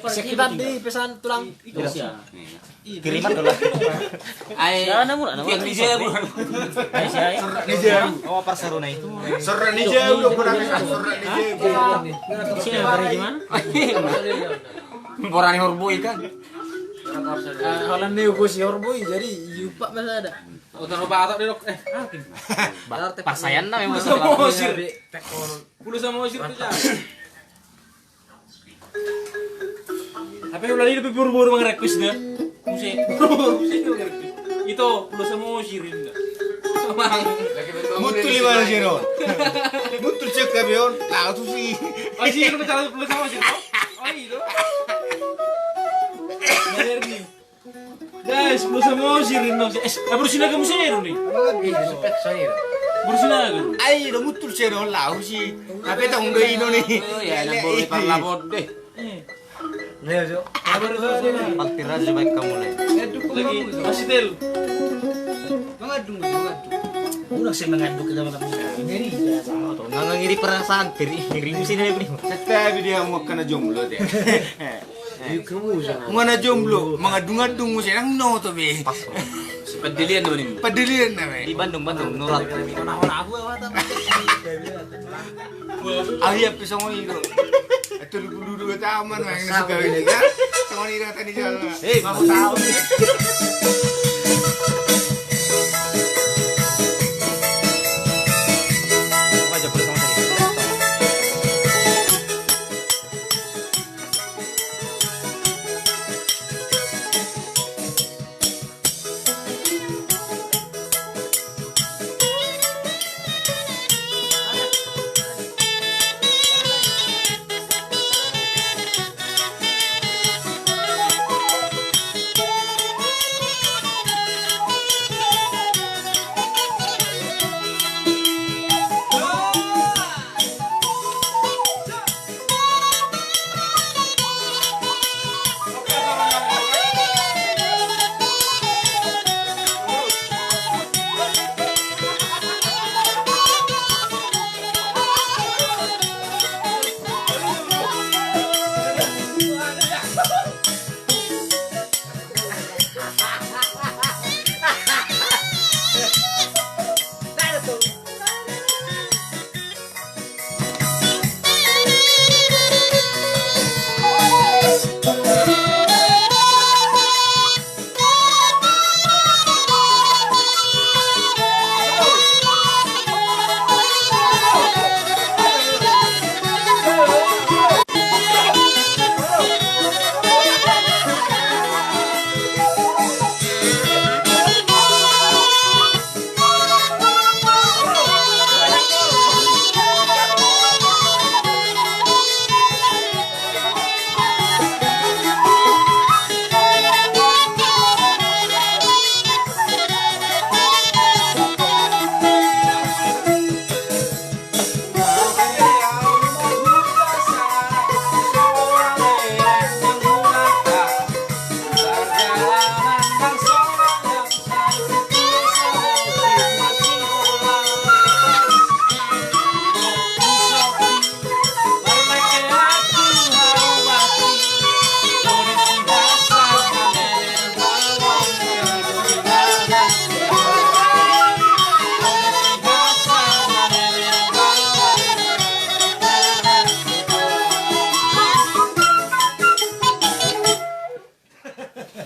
Sekitar di pesan tulang. Iya. Kiriman do lah. Ai, siapa namu, namu? Tiang ni jabu. Ai, siapa? Sorrak ni jabu. Oh, parsaruna i. Sorrak ni jabu, do, kurang sorrak ni jabu. Siapa, di mana? Borani Horboi kan. Ah, holan ni ugo si Horboi, jadi jupa masa ada. Oh, taruh batak deh, dok. Eh, apa? Ba-, parsayan na memang. Pulo Samosir. Pulo Samosir tu, Cak. Tapi ulang ini lebih buru-buru mangarekis dah. Muse, buru-buru muse mangarekis. Itu Pulo Samosir ini dah. Mutul lima siro. Mutul cek kabe on. Tahu tuh sih. Oh, sih, lu bicara Pulo Samosir, no? Oh, itu. Bener nih. Guys, Pulo Samosir ini, no. Eh, Pulo Sinaga muse ini. Pulo Sinaga. Ai, do mutul siro lau sih. Tapi tong do ino nih. Oh, ya, na buru parlabot deh. Eh. Paltir aja baik kamu, Le. Lagi, masih tel. Mangadu, mangadu. Udah sih mangadu kita malam ini. Jadi, ya, sama tuh. Nggak ngiri perasaan, ngiri, ngiri musim ini. Setabi dia mau kena jomblo deh. Mangana jomblo, mangadung-adung muse nang noto be. Pas. Pedelian do ni. Pedelian na be. Di Bandung, Bandung, nurat. Ahi api songon i do. Itu dulu dulu taman main suka ini kan. Songon i do tadi jalan. Eh, mau tahu.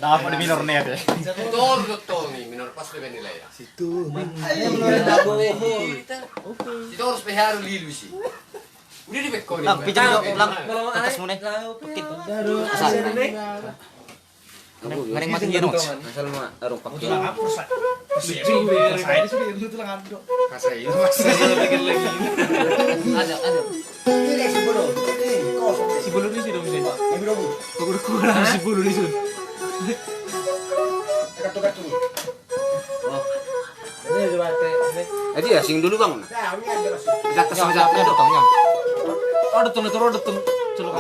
Dapot di minor net ya. Tolu do tolu ni minor pas do nilai ya. Situ. Situ harus P H R lilu sih. Udah di back. Ulang, pinjam dulu, ulang. Kertas mana? Oke. Asal. Ngereng mati dia dong. Asal ma, arung pakai. Ada, ada. Ini si Bolo. Ini kosong. Si Bolo ini sudah bisa. Ini belum. Aku udah kurang si Bolo ini sudah. Dekat, dekat tuh. Oh. Ini coba teh. Eh, dia sing dulu bangun. Nah, ini aja masuk. Kita kesel jatuh dong. Oh, datang, datang, datang. Celok.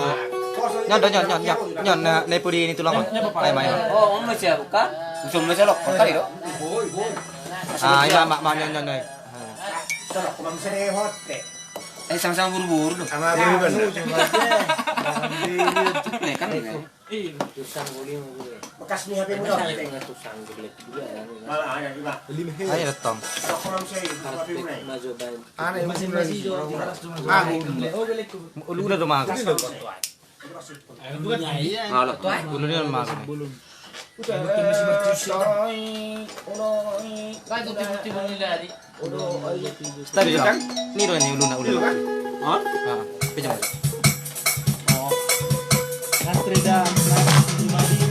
Nyan, nyan, nyan, nyan, nyan, na, na pudi ini tulang. Nyan, nyan, apa? Main, main. Oh, mau siap buka? Usum mau siap, kok tadi dong. Ah, iya, mak, mak, nyan, nyan, nyan. Celok, kok bisa deh hot teh. Eh, sama-sama buru-buru dong. Sama buru-buru. Nih, kan ini. Iya. Susah, boleh, boleh. Kas ni H P mu dong. Malah ada juga. Ayo, Tom. Aku langsung H P mu naik. Anak yang masih, masih. Ulu na do mago. Ulu na do mago. Start, kan? Ini do, ini uluna, uluna. Ini kan? Hah? Ah, pinjam aja. Oh. Astrid dan Jumadi.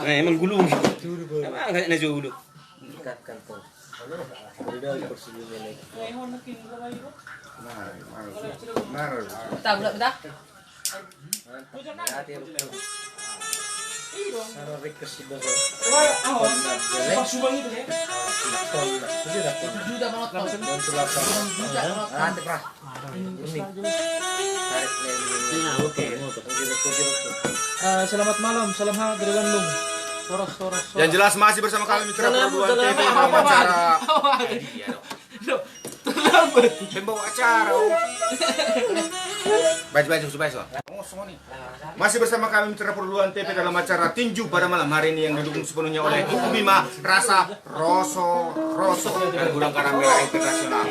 Nah, emang gulung. Emang nggak na jolo. Tahu nggak, betah? Eh, selamat malam, salam hangat dari Bandung. Soros, soros, soros. Yang jelas masih bersama kami Mitra Perburuan T V dalam acara. Iya dong. Pembawa acara, oh. Baik, baik, baik, baik. Masih bersama kami Mitra Perburuan T V dalam acara Tinju pada malam hari ini yang didukung sepenuhnya oleh Buku Bima, Rasa, Roso, Roso, dan Gudang Garam Merah Internasional.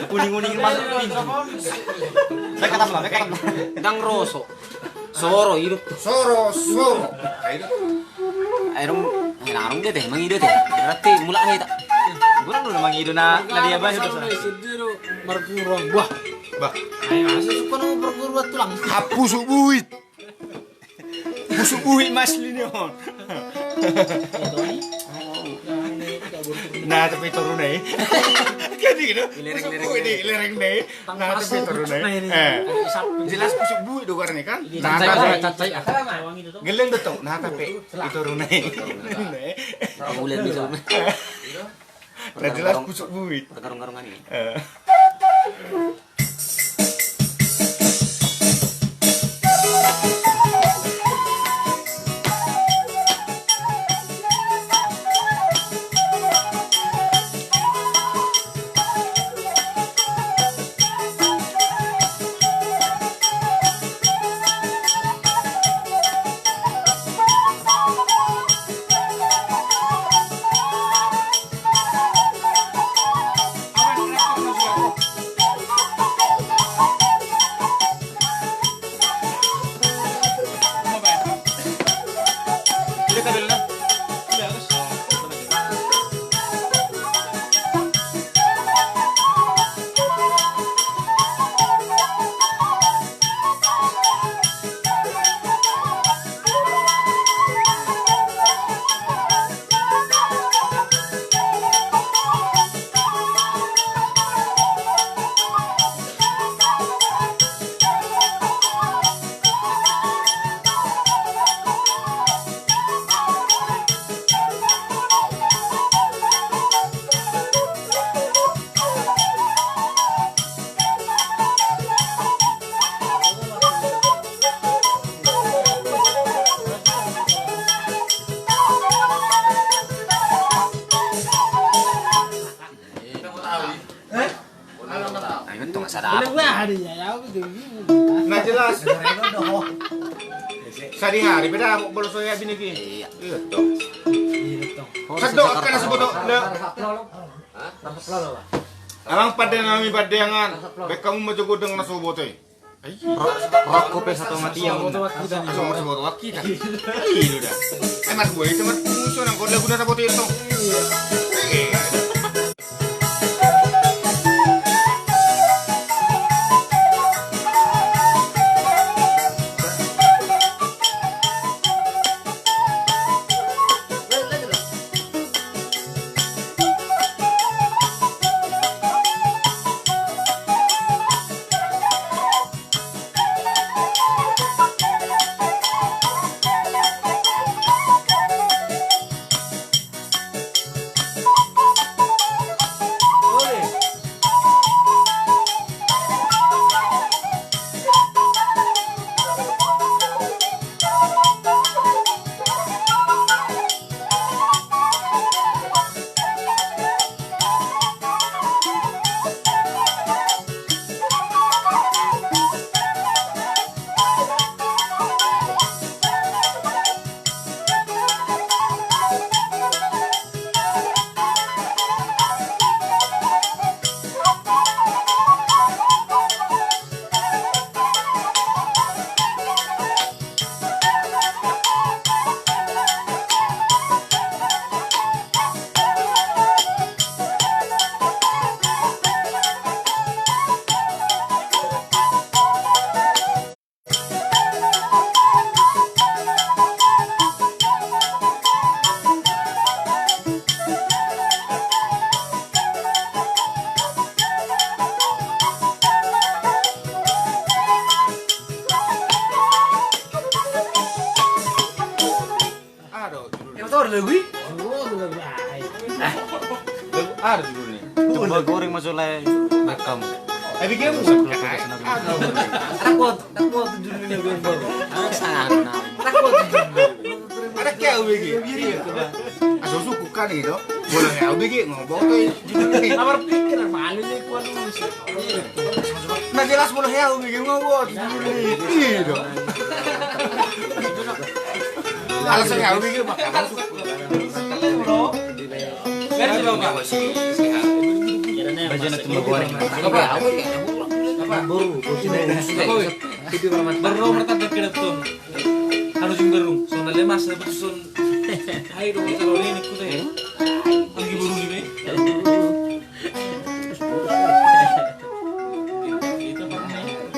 Uning-uning masuk. Saya kata apa? Saya kata apa? Dang Roso. Soro, ido. Soro, soro. Ayo dong. Ayo dong, ayo dong, dia teh, mangido teh. Berarti mulak nih, tak? Kurang dulu mangido, nah, nah, dia banyak dosa. Margurang, wah. Bah. Ayo, asal suka nama margurang tulang. Ah, pusuk buit. Pusuk buit masli ni on. Nah, tapi turun, eh. Kan gitu. Pusuk buit, lereng, nih. Nah, tapi turun, eh. Eh. Jelas pusuk buit do, kan? Nah, tapi cacai, ah. Geleng do tong. Nah, tapi turun, eh. Mulai bisa. Nah, jelas pusuk buit. Garung-garungan ini. Eh. Boleh gua hari ya, ya, aku tuh. Na jelas. Sadihari pe dapot bolo so ya bini ki. Iya. Iya, tong. Saddo angka na so boto. Amang pande nami pandeangan. Baen hamu ma jo godang na so boto i. Rokko pe satonga tiang. Langsung harus bawa wakil kan? Iya, udah. Eh, Mas, gue itu, Mas, musuh nang kau lagu nasa foto itu. Iya. Aha do judulna? Emang tahu ada lagu i? Lagu aha do judulna? Tumbal goreng ma jolo i. Rekam. Tapi dia musik. Ada kuat, ada kuat judulna lagu yang baru. Ada sana. Ada kuat judulna. Ada kayak U B G. Iya. Asal suku kan itu. Boleh ya U B G ngomong tuh. Apa pikir mana nih kuat musik? Na jelas molo hea au bege ma buat. Iya dong. Alasan hea au bege ma. Baru, baru martanda kira tuh. Harus yang baru. Soalnya masa betul. Ayo dong, kalau ini ikut aja. Lagi baru ini.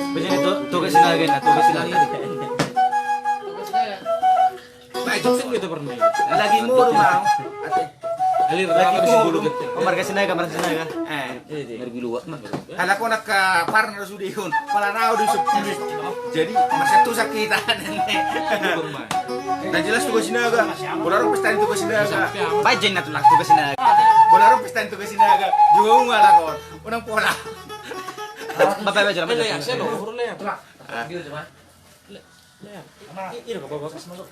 Biasanya tu, Toga Sinaga, nah, Toga Sinaga. Baik, jokes gitu pernah. Lagi muru mau. Ate. Alir lagi muru. Oh, marga Sinaga, marga Sinaga. Eh. Marga luak mah. Kalau kau nak ke Parna sudah ihun, pala nau di sepuluh. Jadi masa tu sakit. Nah, jelas Toga Sinaga. Bola ro pesta Toga Sinaga. Bajen na tu lah Toga Sinaga. Bola ro pesta Toga Sinaga. Juga unga lah kau. Unang pola. Bapak baca lah. Lea, saya lo, urus Lea. Lea. Lea. Ira, bapak bapak sama lo.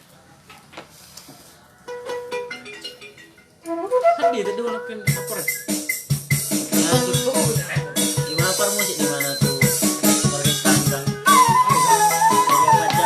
Kan dia tadi walaupun apa? Ya, tuh. Di mana par musik di mana tuh? Orkes tangga. Orkes tangga.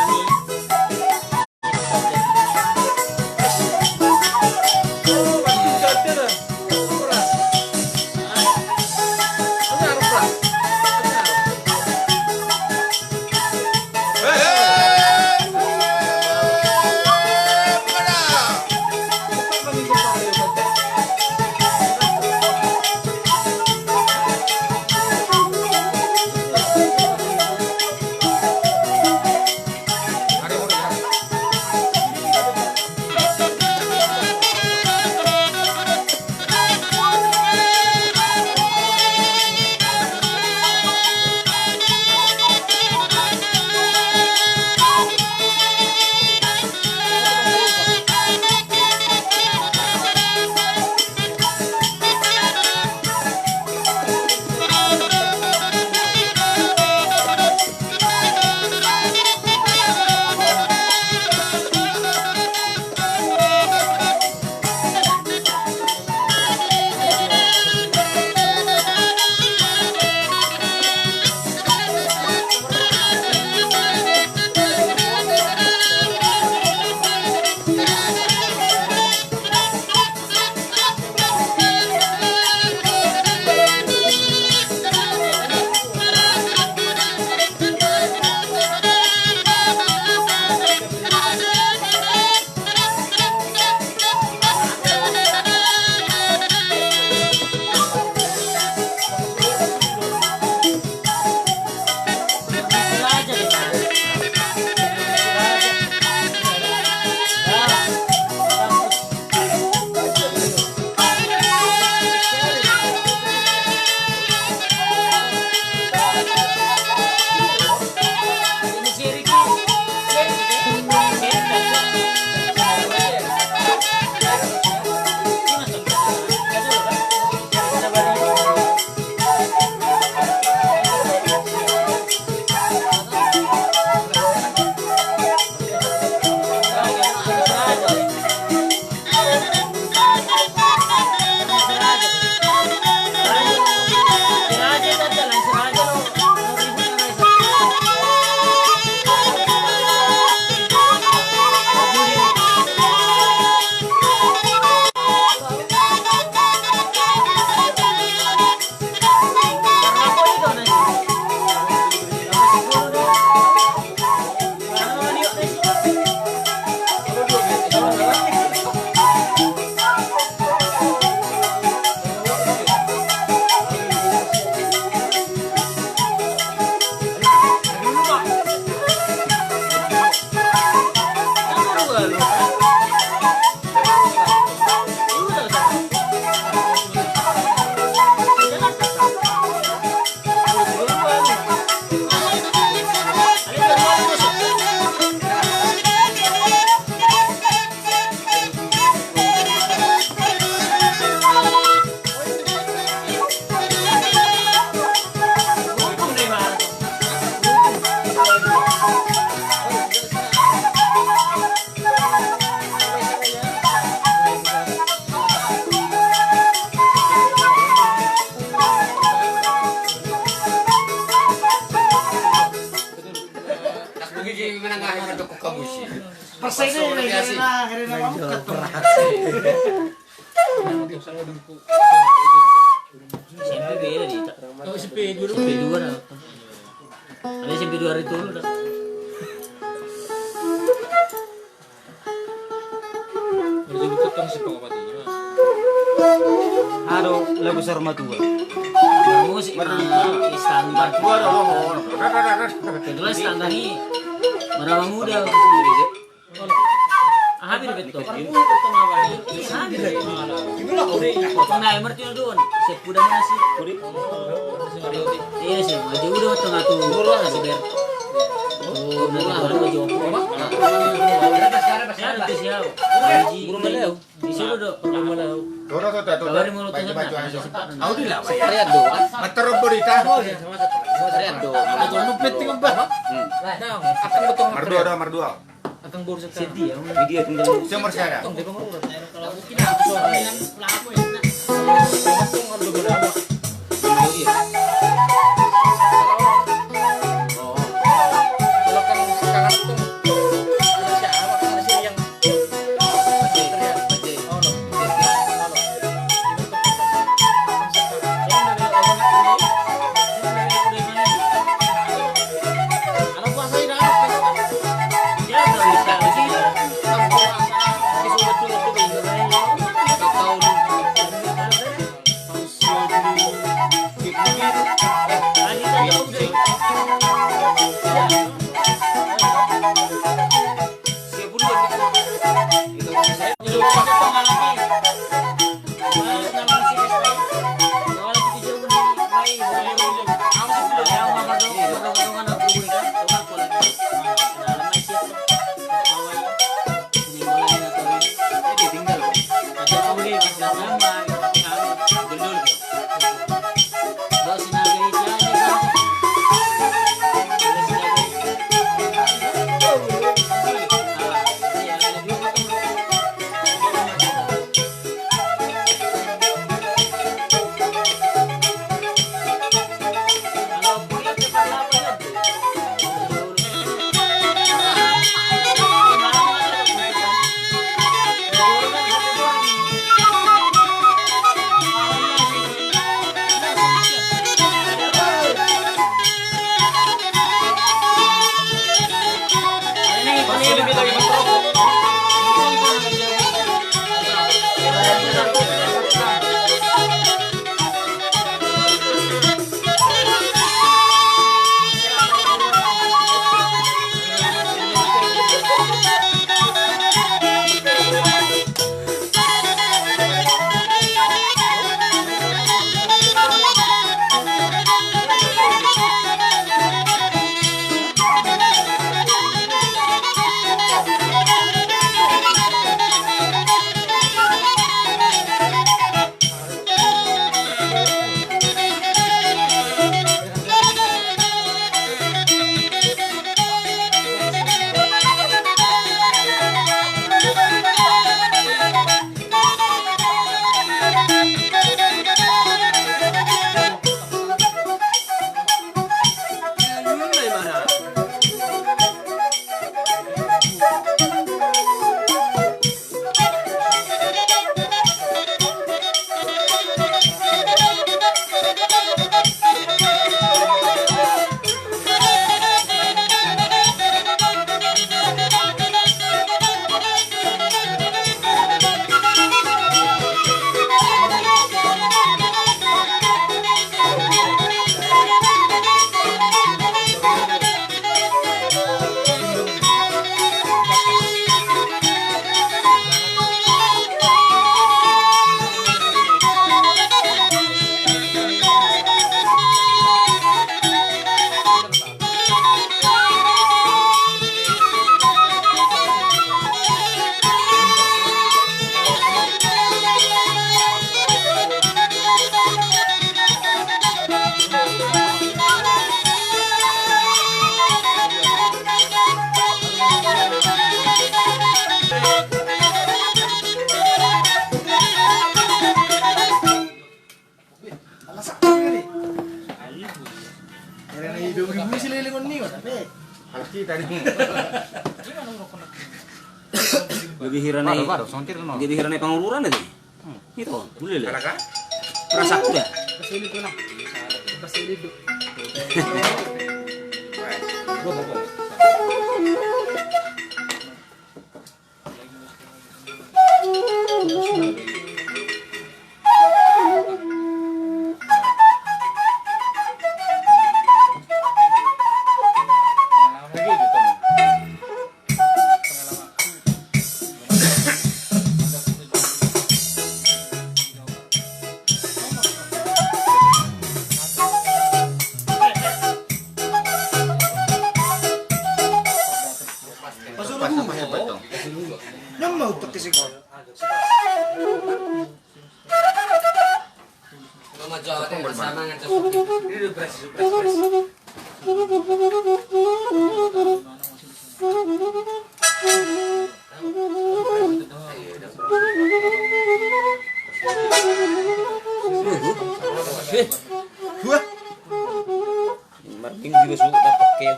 Saya ini, saya ini, saya ini, saya ini, S M P beda di ta. Oh, S M P dua. S M P dua na. Ada S M P dua hari dulu dah. Udah jadi tukang si pengobatinya. Aduh, lagu Sarmatua. Musik mah, istana. Kebetulan istana ini berapa muda. Aha, beda betul. Potong na, merti na don. Sepuda mana sih? Iya sih, aja udah potong atu. Seber. Oh, nanti baru aja. Ya, itu siapa? Haji. Guru Maleo. Di sini udah. Guru Maleo. Tuh, tuh, tuh, tuh. Kabari mau lu tanya, baca, baca. Aku di lawan. Saya do. Matar berita. Saya do. Betul, lu penting, Mbah. Hmm. Nah, akan betul. Mardua, mardua. Akan boru setia. Setia, tinggal. Semua sekarang. Tong, dia pengaruh. Tong, dia pengaruh. Oh. Kalau kan sekarang tuh, ada siapa, ada siapa yang Alasan apa nih? Karena itu ibu-ibu si lele kon ni, Mas. Anak kita nih. Gabe hira na i, gabe hira na i pangururan na i. Ito, mulele. Rasa kuda. Basili tu na. Basili tu. Nyamma utuk ke sikon. Marminggu juga sudah pakai.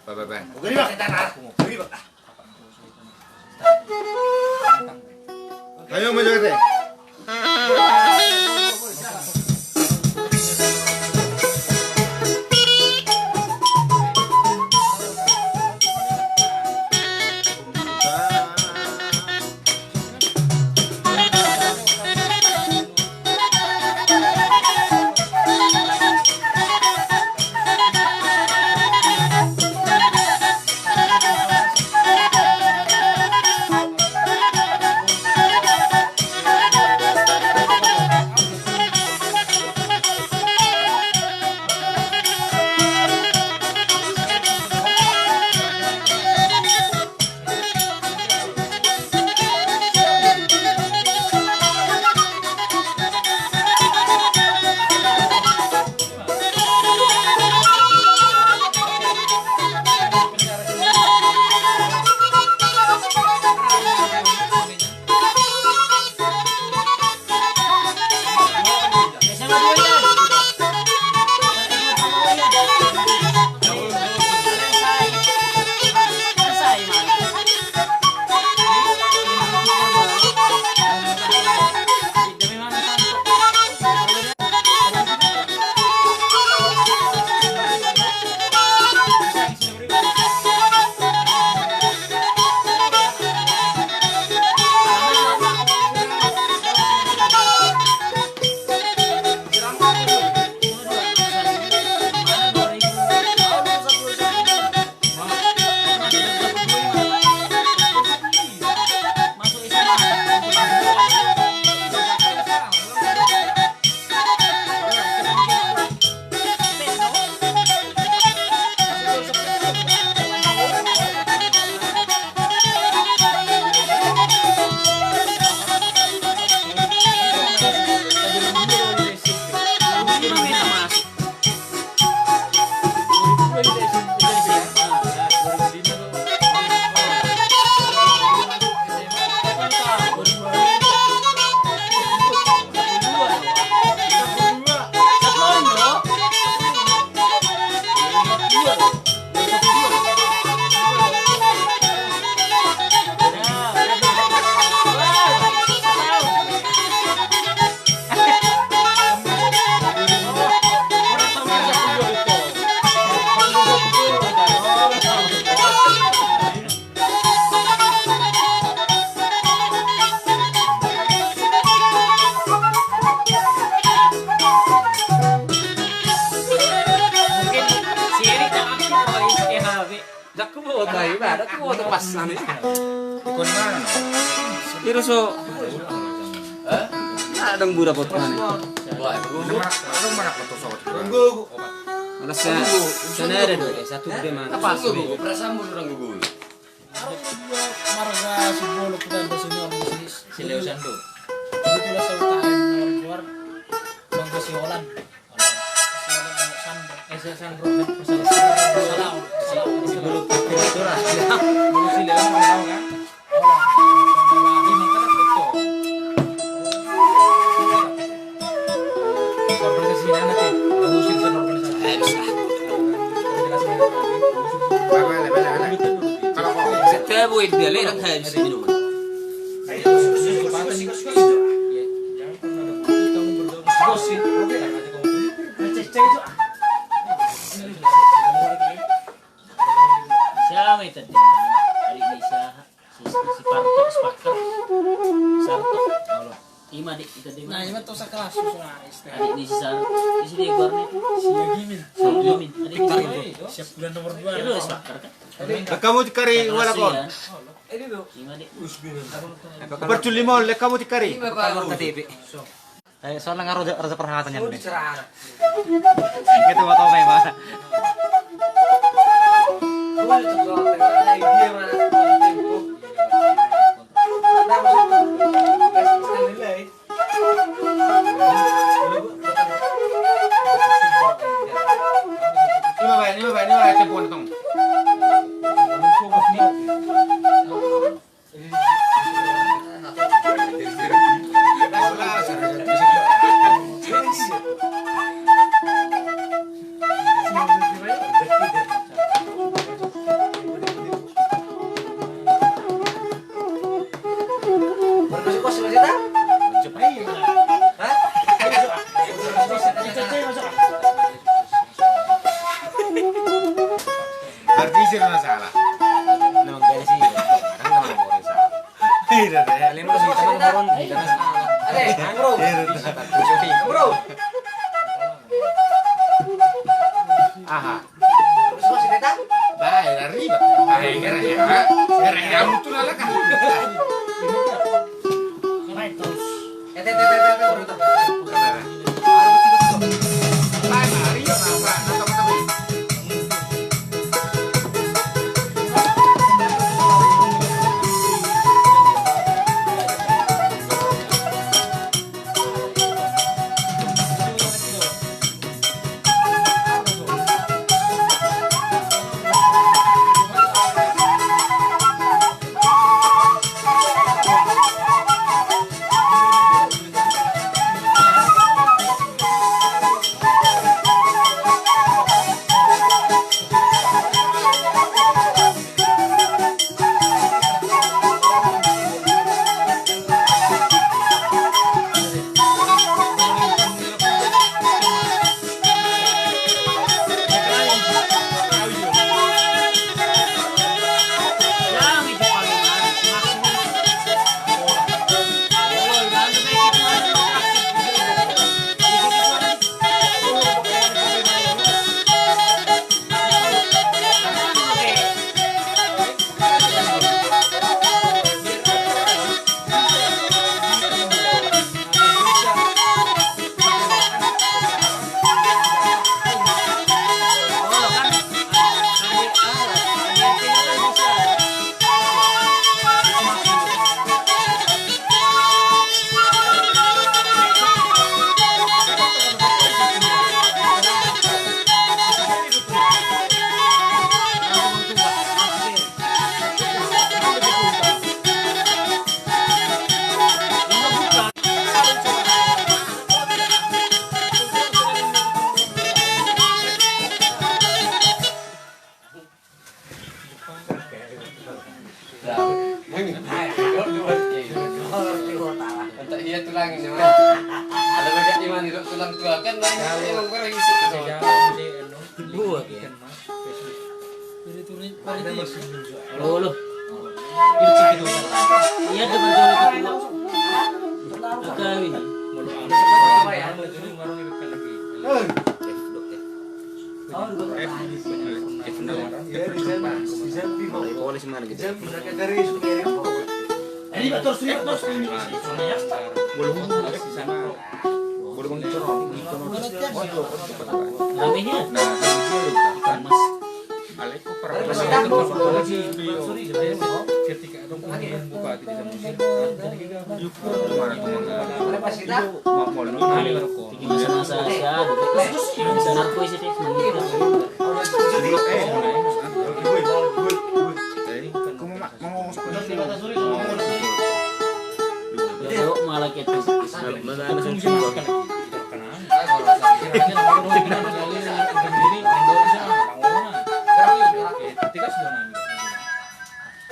Bye, bye, bye. Ayo, maju, Ete. Mungkin si Erik tak aktif, Pak, S T H B. Jago bawa tai, baru aku bawa tu pas sana. Ikon mana? Iro so. Hah? Ada yang budak foto mana? Wah, itu. Ada mana foto sobat? Tunggu. Ada sa-, sana ada dua, satu gede mana? Apa sih? Perasaan orang gugur. Marga Simbolon, kita ada senior di sini. Si Leo Sando. Kebetulan saya utara keluar, Bang Gosi Holland. Holland, Sando. Eh, saya Sando. Salam. Salam. Simbolon, Sando. Simbolon si Leo, tahu kan? Holland. Ini kata betul. Kalau bahasa sini anak ya, bagus itu. Woi, dia lelak saya bisa minum. Siapa itu? Adik ni siapa? Si, si Parto, si Parto. Sarto. Ima, Dik, kita di mana? Nah, ima tu sekelas, susu nangis. Adik ni si Sarto. Di sini, Bar, nih. Si Yagimin. Si Yagimin. Adik ni si Sarto. Siap bulan nomor dua. Itu si Parto, kan? Kamu cari wala kon. Ima, Dik. Perculi mol, kamu cari. Ima, Pak. Keluar K T P. Eh, soalna nga roja, roja parhatan nian. Itu mau tau, Pak. Ini, Pak, ini, Pak, ini, Pak, ini, Pak. Berarti isi na salah. Memang gak ada sih. Orang memang orang salah. Iya, deh. Kalian masih teman orang, kita na salah. Ada, bro. Iya, deh. Bro. Aha. Terus masih datang? Bah, lari, bah. Ah, gara-gara. Gara-gara mutu lala kan. Terus. Iya tulang ini, Mas. Ada banyak di mana, Dok? Tulang tua kan lain, emang kurang isi. Dua, ya. Loh, loh. Iya, ada berjalan ke dua. Agak ini.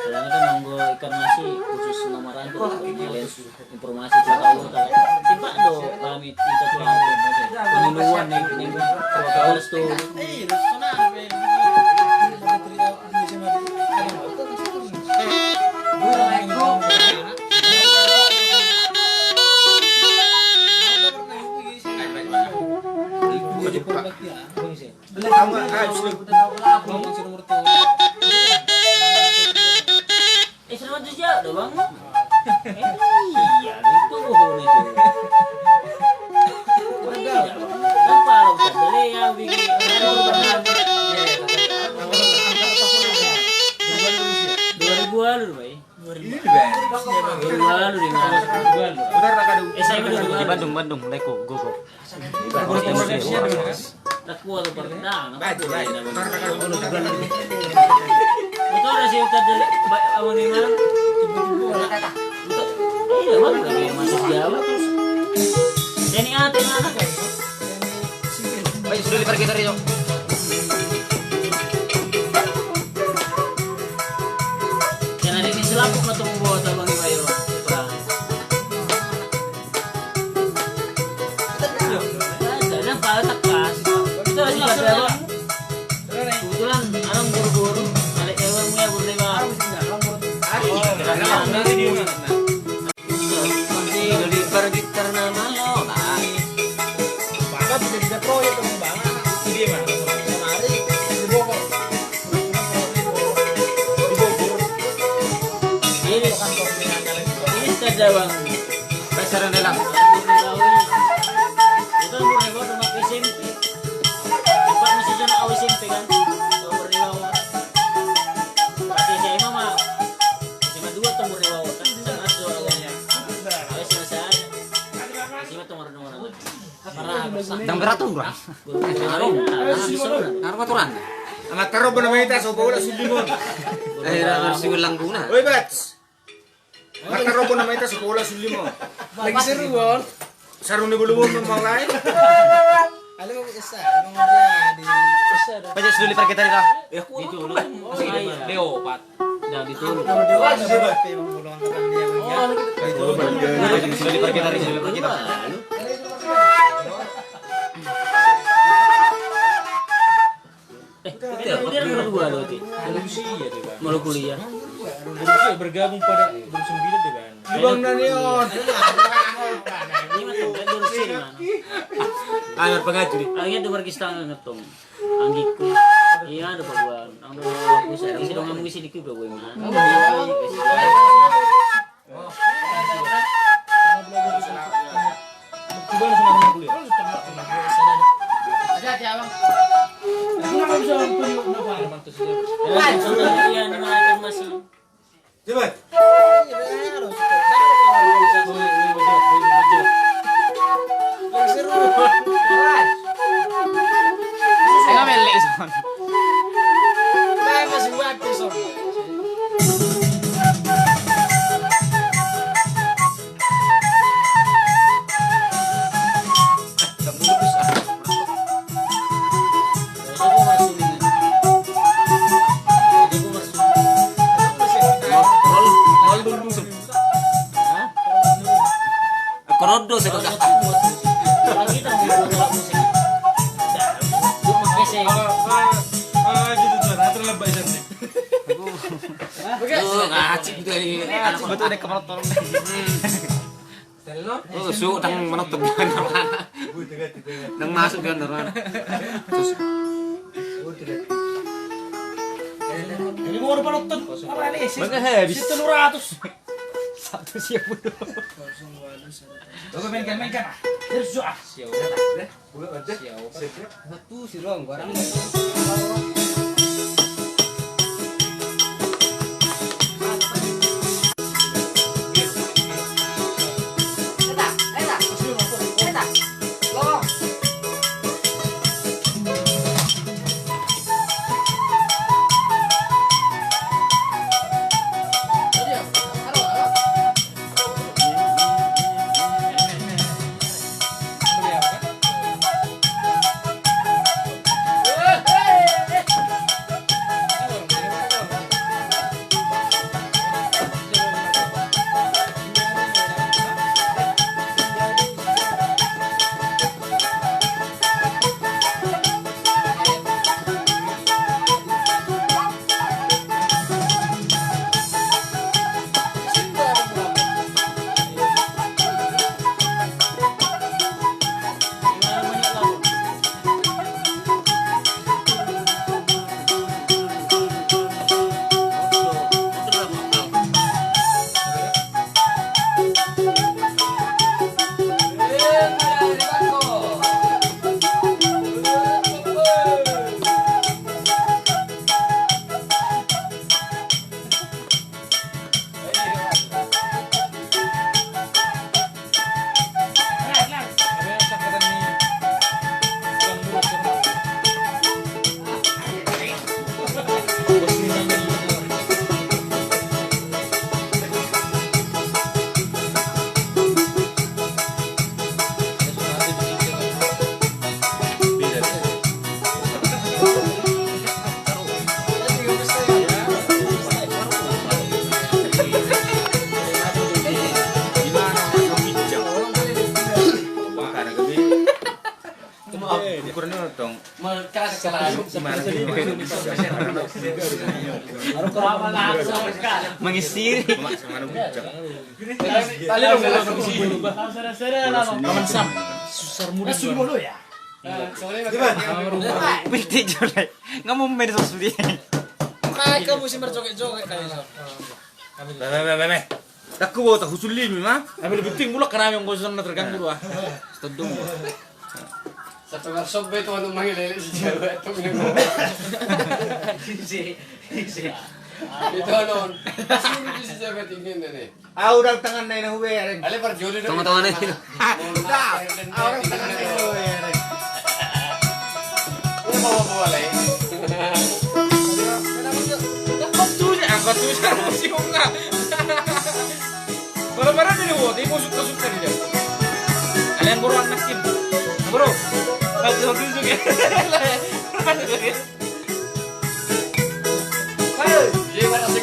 Karena kan nunggu ikan nasi khusus nomor rantu, informasi tu tahu, simpan do kami, kita tu penuluan nih, nih, terus tu. Eh, selamat siang, Bang. Eh, iya, itu bohong itu. Iya, Bang. Kenapa lo tak boleh ya bikin? Dua ribu walu, Bang. Dua ribu walu, Bang. S M A dua ribu walu. Di Bandung, Bandung, Leko, Gogo. Itu ada si utar dari, ba-, apa nih, Bang? Iya, Bang, kami masuk Jawa terus. Ini ate mana? Baik, sudah dipakai tadi, yuk. Yang ada di selaku ketemu bawa tabang Iwayo. Kebetulan orang buru-buru, balik ke rumah ya, buru-buru. Masih beli pergi ternama lo, Bang. Bapak bisa, bisa proyek, Bang. Iya, Bang. Kemari, di Bogor. Ini, ini saja, Bang. Pasaran dalam. Itu umur lima, umur S M P. Pak masih jalan awal S M P kan? Umur lima. Pas S M A mah. S M A dua tuh umur lima kan? Sama tuh awalnya. Awal S M A saya. S M A tuh umur lima. Parah, parah. Dang beratur, Bang. Belum. Naruh aturan. Amat taro bona maita so bola sulimon. Eh, harus ulang guna. Oi, Bats. Amat taro bona maita so bola sulimon. Lagi seru, Bang. Saru ni bulu bulu, Bang, lain. Halo, Esa. Baca sudah di parkir tadi, Bang. Ya, aku dulu. Dia opat. Dari dulu. Eh, kemudian nomor dua lo, Ti. Dari usia dia, Bang. Mau kuliah. Dari usia bergabung pada dua puluh sembilan dia, Bang. Di Bang Daniel. Ini mah tuh, kan, dua puluh sembilan. Ah, berpengaruh, Ti. Akhirnya dua berkisah ngetong. Anggikku. Iya, ada paguan. Ang dua, aku sering, sering ngomong di sini, aku bawa yang mana. Koroddo, saya kata. Kalau, kalau, kalau gitu, Tuan, terlebih sana. Oh, ngacik dari anak. Betul deh, kemerot tolong. Hmm. Oh, su, tang menonton. Nang masuk kan, Tuan. Terus. Ini mau penonton. Apa nih? Mana habis? Situ dua ratus. Satu siap dulu. Oke, mainkan, mainkan. Terus, ah. Siap. Satu si Rong, barang. Mangistiri. Paman Sam. Susar muda. Bintik jolai. Nggak mau main sosudi. Kamu sih merjoget-joget kayak. Meh, meh, meh, meh. Dakku bota husul limi ma. Ambil bintik mulak karena yang gosong na terganggu dua. Todung. Satu workshop be tu anu mangelele si Jawa tu memang. Si, si. Itu non. Sini di si Jawa tinggi nih. Au dang tangan nai na hubereng. Ale parjolo dong. Tonga-tonga nai. Dah. Au dang tangan nai na hubereng. Udah bawa-bawa lai. Angkat tu, angkat tu, angkat tu. Baru-baru ini, wo, dia busuk-busuk tadi dia. Kalian buru anak tim. Buru. Satu, satu, satu. Hei, dia mana sih?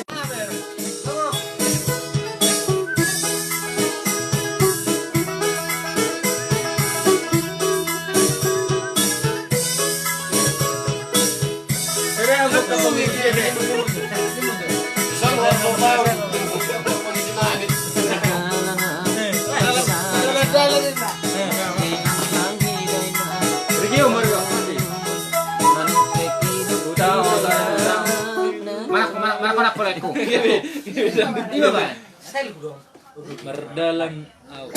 Mardalan au.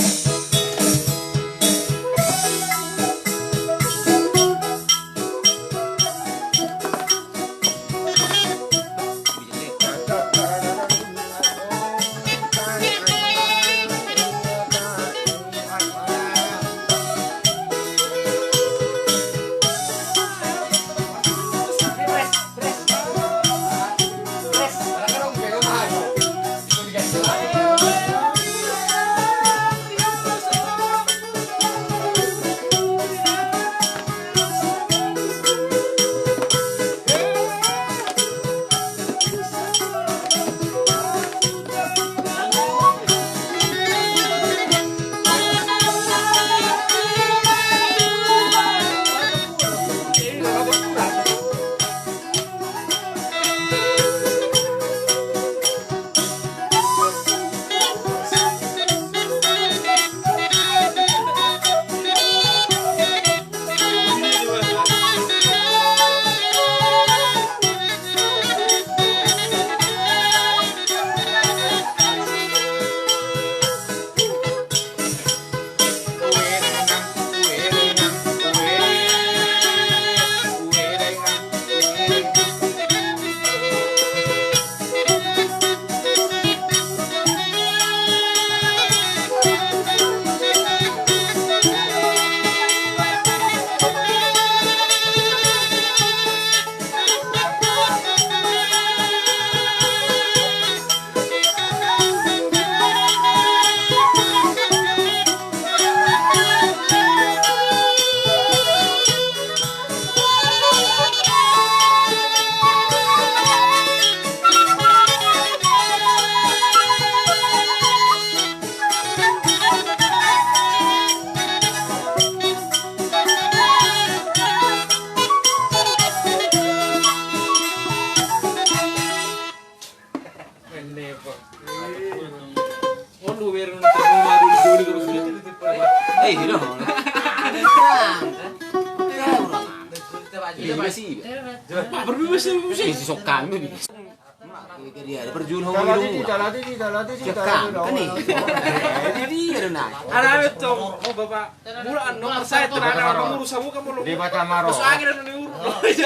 Ada apa tuh, oh, Bapak? Mula anu, saya terada orang urus sama kamu lo. Di mata maro. Terus angin anu diurus.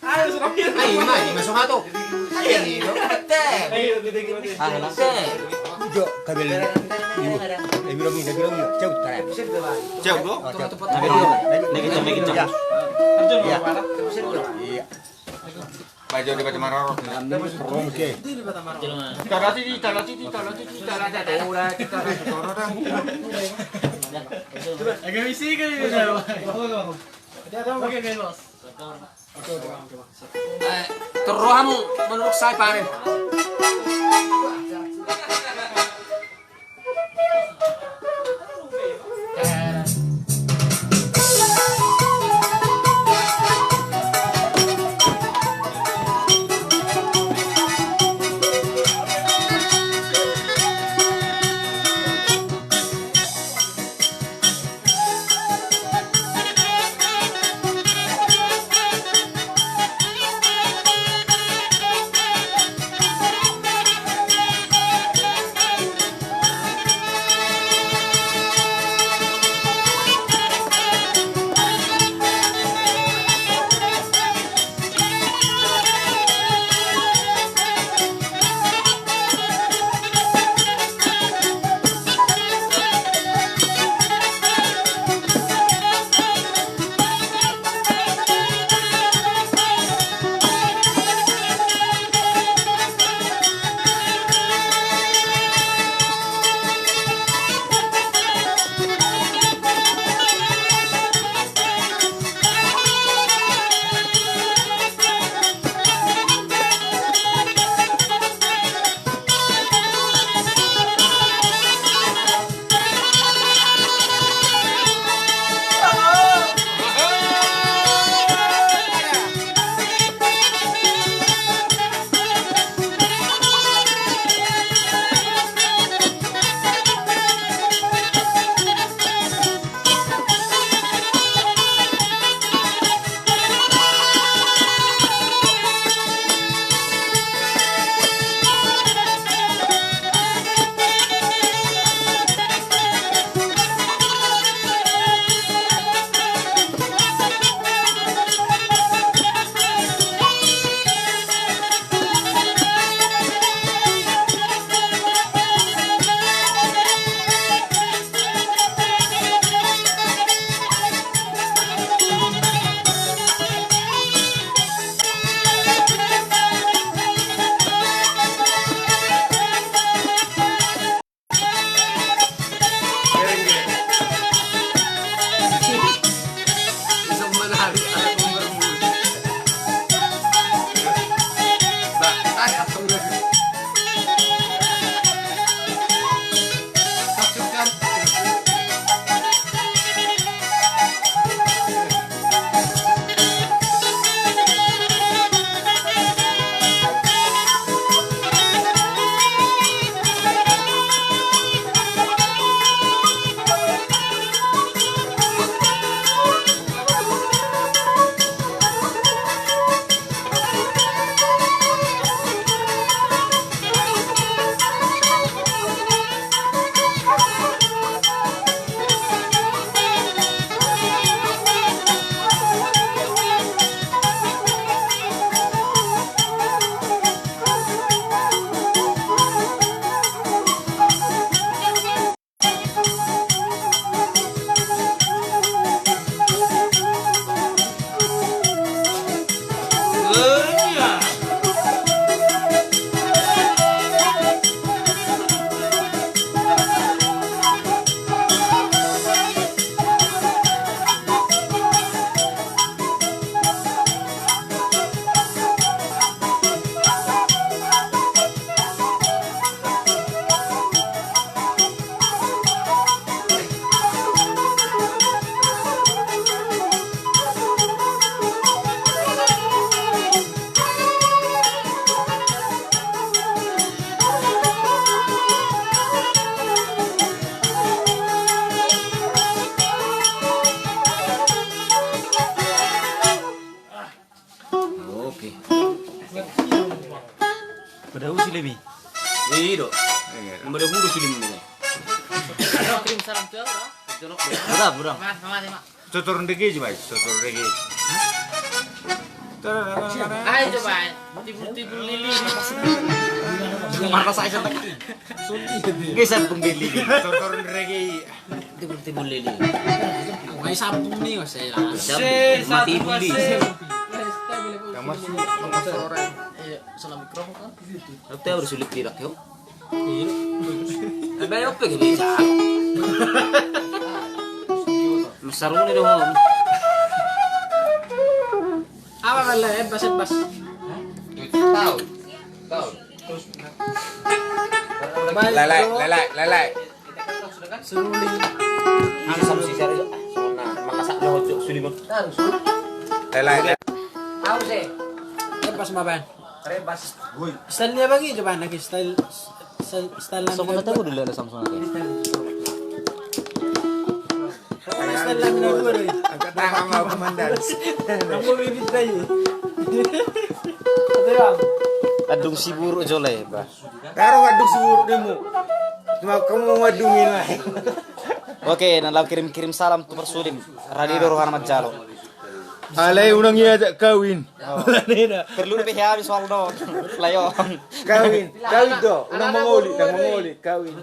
Ayo, sudah. Ayo, mai, masuk satu. Ayo, teh. Ayo, teh. Jo, kabel. Eh, bilang ini, bilang ini. Cek, teh. Cek, bro. Oh, cek. Lagi, lagi, lagi. Ya. Iya. Baju di baju maror. Oke. Tara titi, tara titi, tara titi, tara titi, tara titi, tara titi. Agak misi kan ini. Oke, oke, bos. Eh, terus kamu menurut saya, Pak Arin. Pada usi lemi. Iya do. Iya. Mada hurus lemi. Kirim salam tu au do. Udah, udah. Mas, mas, mas. Sotor reggae, Mas, sotor reggae. Ayo coba. Tibul-tibul lili. Markas saya santai. Geser pung lili. Sotor reggae. Tibul-tibul lili. Mai sambung ni, Mas, saya lah. Sambung. Mati buli. Yang masuk, masuk orang. Iya, salam mikrofon kan? Tapi harus sulit tidak, yo. Iya. Tapi ope ke bisa. Masaruni dong. Apa bala, eh, bas, eh, bas. Tahu. Tahu. Lelai, lelai, lelai. Seruli. Langsung si seri. Nah, makasak lo jok sulimut. Lelai. Tahu sih. Eh, bas, Baban. Rebas. Woi. Style dia bagi coba anak style, style, style. Sama kata gue dulu ada sama-sama. Style. Pokoknya style lamin dua doi. Angkat tangan mau komandan. Kamu bibit aja. Betul, Bang. Adung si buruk jole, Bah. Karo adung si buruk demo. Cuma kamu mau adungin lah. Oke, nah, lalu kirim-kirim salam tu Parsulim. Radi do rohana manjalo. Alai unang ia ajak kawin. Perlu dope hea soal do. Layo. Kawin, kawin do. Unang mangoli, unang mangoli, kawin.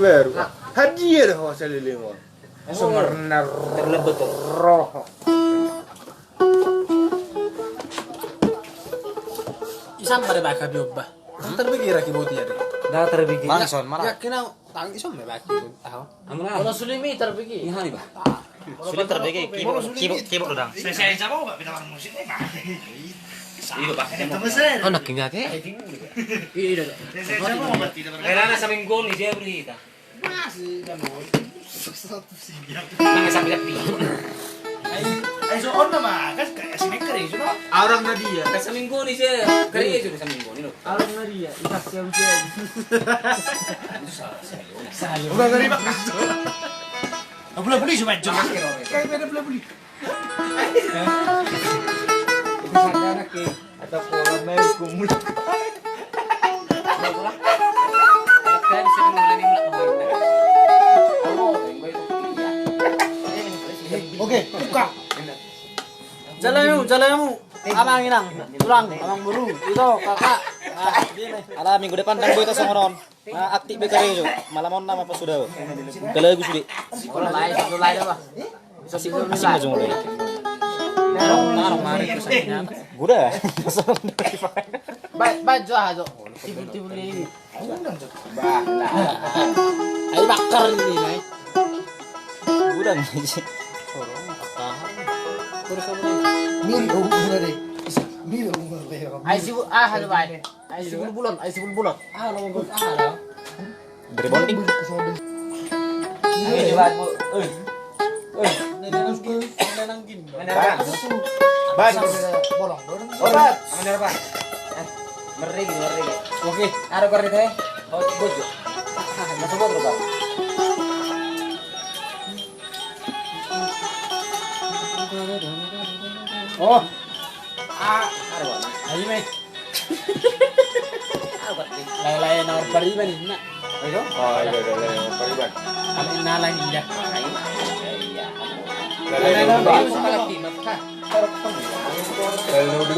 Baru. Hadiah dah, saleleng on. Terlebih tu roh. Isan pada baka biobba. Terbigi raki boti ada. Dah terbigi. Mana son, mana? Ya kena tang isan me baki. Tahu. Amra. Kalau sulimi terbigi. Ini hari bah. Sulit terbege, kibuk, kibuk, kibuk do dang. Saya, saya coba nggak kita musik nih, Pak. Iya, Pak. Anak ini ake. Iya, iya. Saya coba nggak tidak berkata. Karena seminggu nih dia beri kita. Masih kan, Boy. Satu siang. Nang sampai tapi. Ai, ai so on nama, kan kayak sini kering, so. Orang na dia. Kan seminggu nih saya kering aja seminggu nih lo. Orang na dia, ikas siang-siang. Itu salah saya. Udah dari bakas. Bula-buli cuma jom. Kayak beda bula-buli. Atau pola main kumul. Oke, buka. Jalamu, jalamu. Amang inang, tulang, amang boru, ito, kakak. Nah, ala minggu depan ndang boi ta songon on. Ah, aktif be kare jo. Malam on nama pas sudah. Kalau gue sudah. Asik ma jong. Guda. Baik, baik jo ajo. Tibul-tibul ini. Ayo bakar ini, Nay. Guda ngaji. Miri, oh, guda deh. Miri, oh, guda deh. Ayo sibuk, ah, halo, baik. Ai sibul-bulan, ai sibul-bulan. Ah, lo, ah, lo. Dari bonding. Ayo, coba, Bu. Oi. Oi. Mana, Bang? Bang. Bolong, bolong. Obat. Mana, Bang? Eh, meri, meri. Oke. Ada bar itu, eh. Oh, bojo. Masuk, Bang. Oh. Ah, ada, Bang. Ayo, Bang. Lae-lae na marpariban ninna. Ayo. Oh, iya, iya, lae na marpariban. Kami na lae ninna. Lae-lae na marpariban. Lae-lae na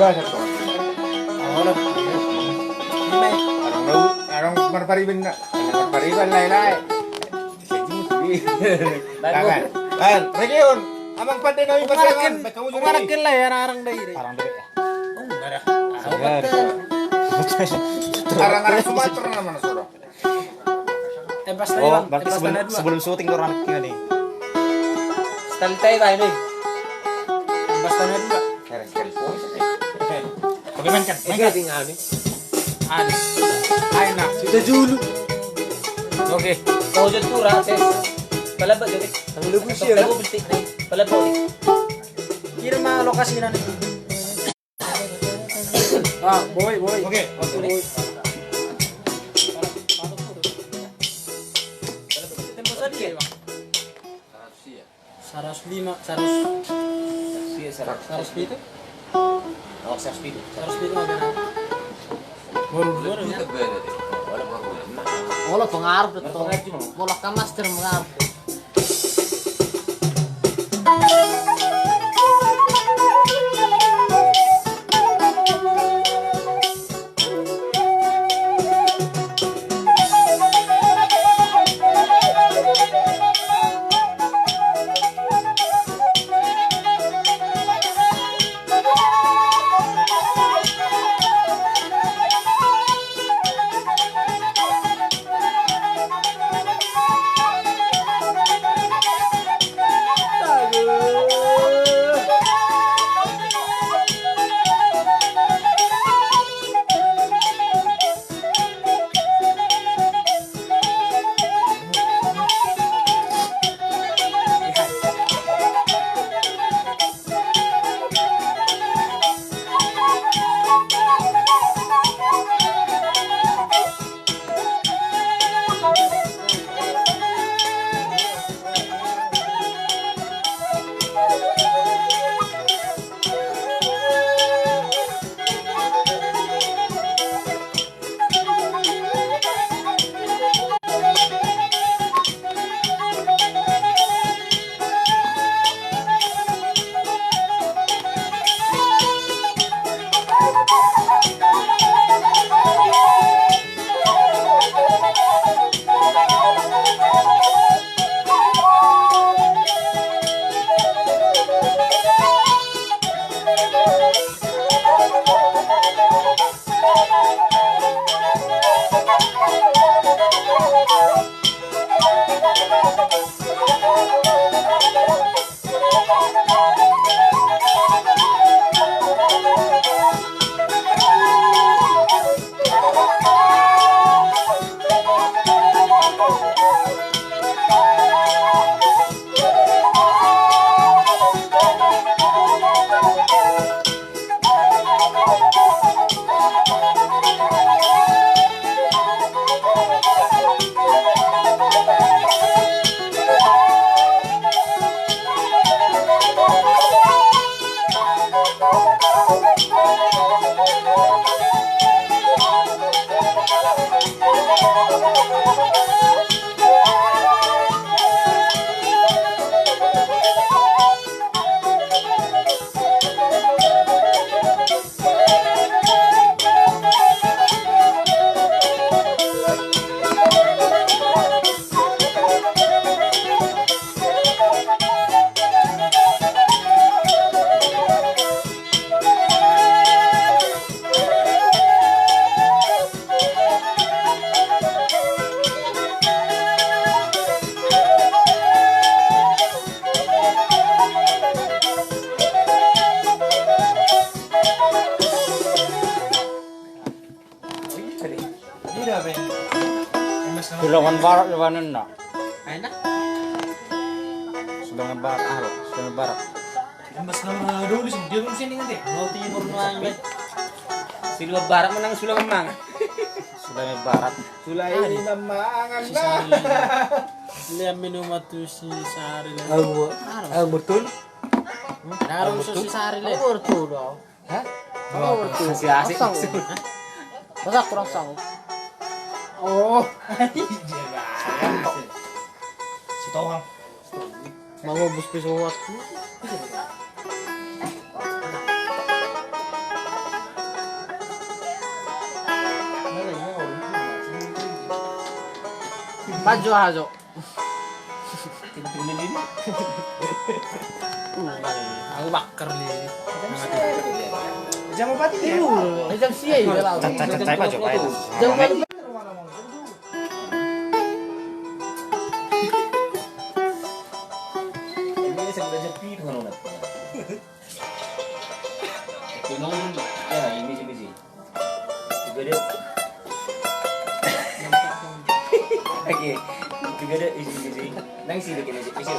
marpariban, lae-lae. Region. Amang pande nami pasangan. Arang da ire. Arang da ire. Arang-arang Sumatera nama na soro. Oh, berarti sebelum, sebelum syuting dorang kira nih. Stand by, Bang, ini. Tambah setengah dua. Oke, mainkan. Oke, tinggal nih. Ada. Ayo, nah, sudah dulu. Oke, kau jatuh rasa. Pala apa jadi? Pala apa? Kira ma lokasi nanti. Ah, boy, boy. Oke, oke. Boy. Tempo tadi ya, Bang? Saratus lima, saratus. Saratus pitu? Oh, saratus pitu. Saratus pitu mah benar. Baru, baru ya. Olo pengaruh betul. Bolak ka master pengaruh. Sulongan Barat di mana? Aina? Sulongan Barat, ah, Sulongan Barat. Embas nama dulu sih, dia dulu sini nanti. Mau timur nuan, Bay. Sulongan Barat menang Sulongan Mangan. Sulongan Barat. Sulongan Mangan. Si Sari. Lihat minum atu si Sari. Ayo, ayo, betul. Nah, harus si Sari, Le. Betul dong. Hah? Oh, betul. Masih asik. Kosong. Hah? Masa kurang sang? Oh. Si Tohang. Mangobus pisau waktu. Maju aja. Aku bakar ni. Jam empat ini ya? Eh, jam sia ini. Jam empat. Ini saya udah jepi dengan orang. Itu nong, ya, ini sini sih. Tiga dia. Oke. Tiga dia, isi, isi. Nang isi lagi, isi, isi.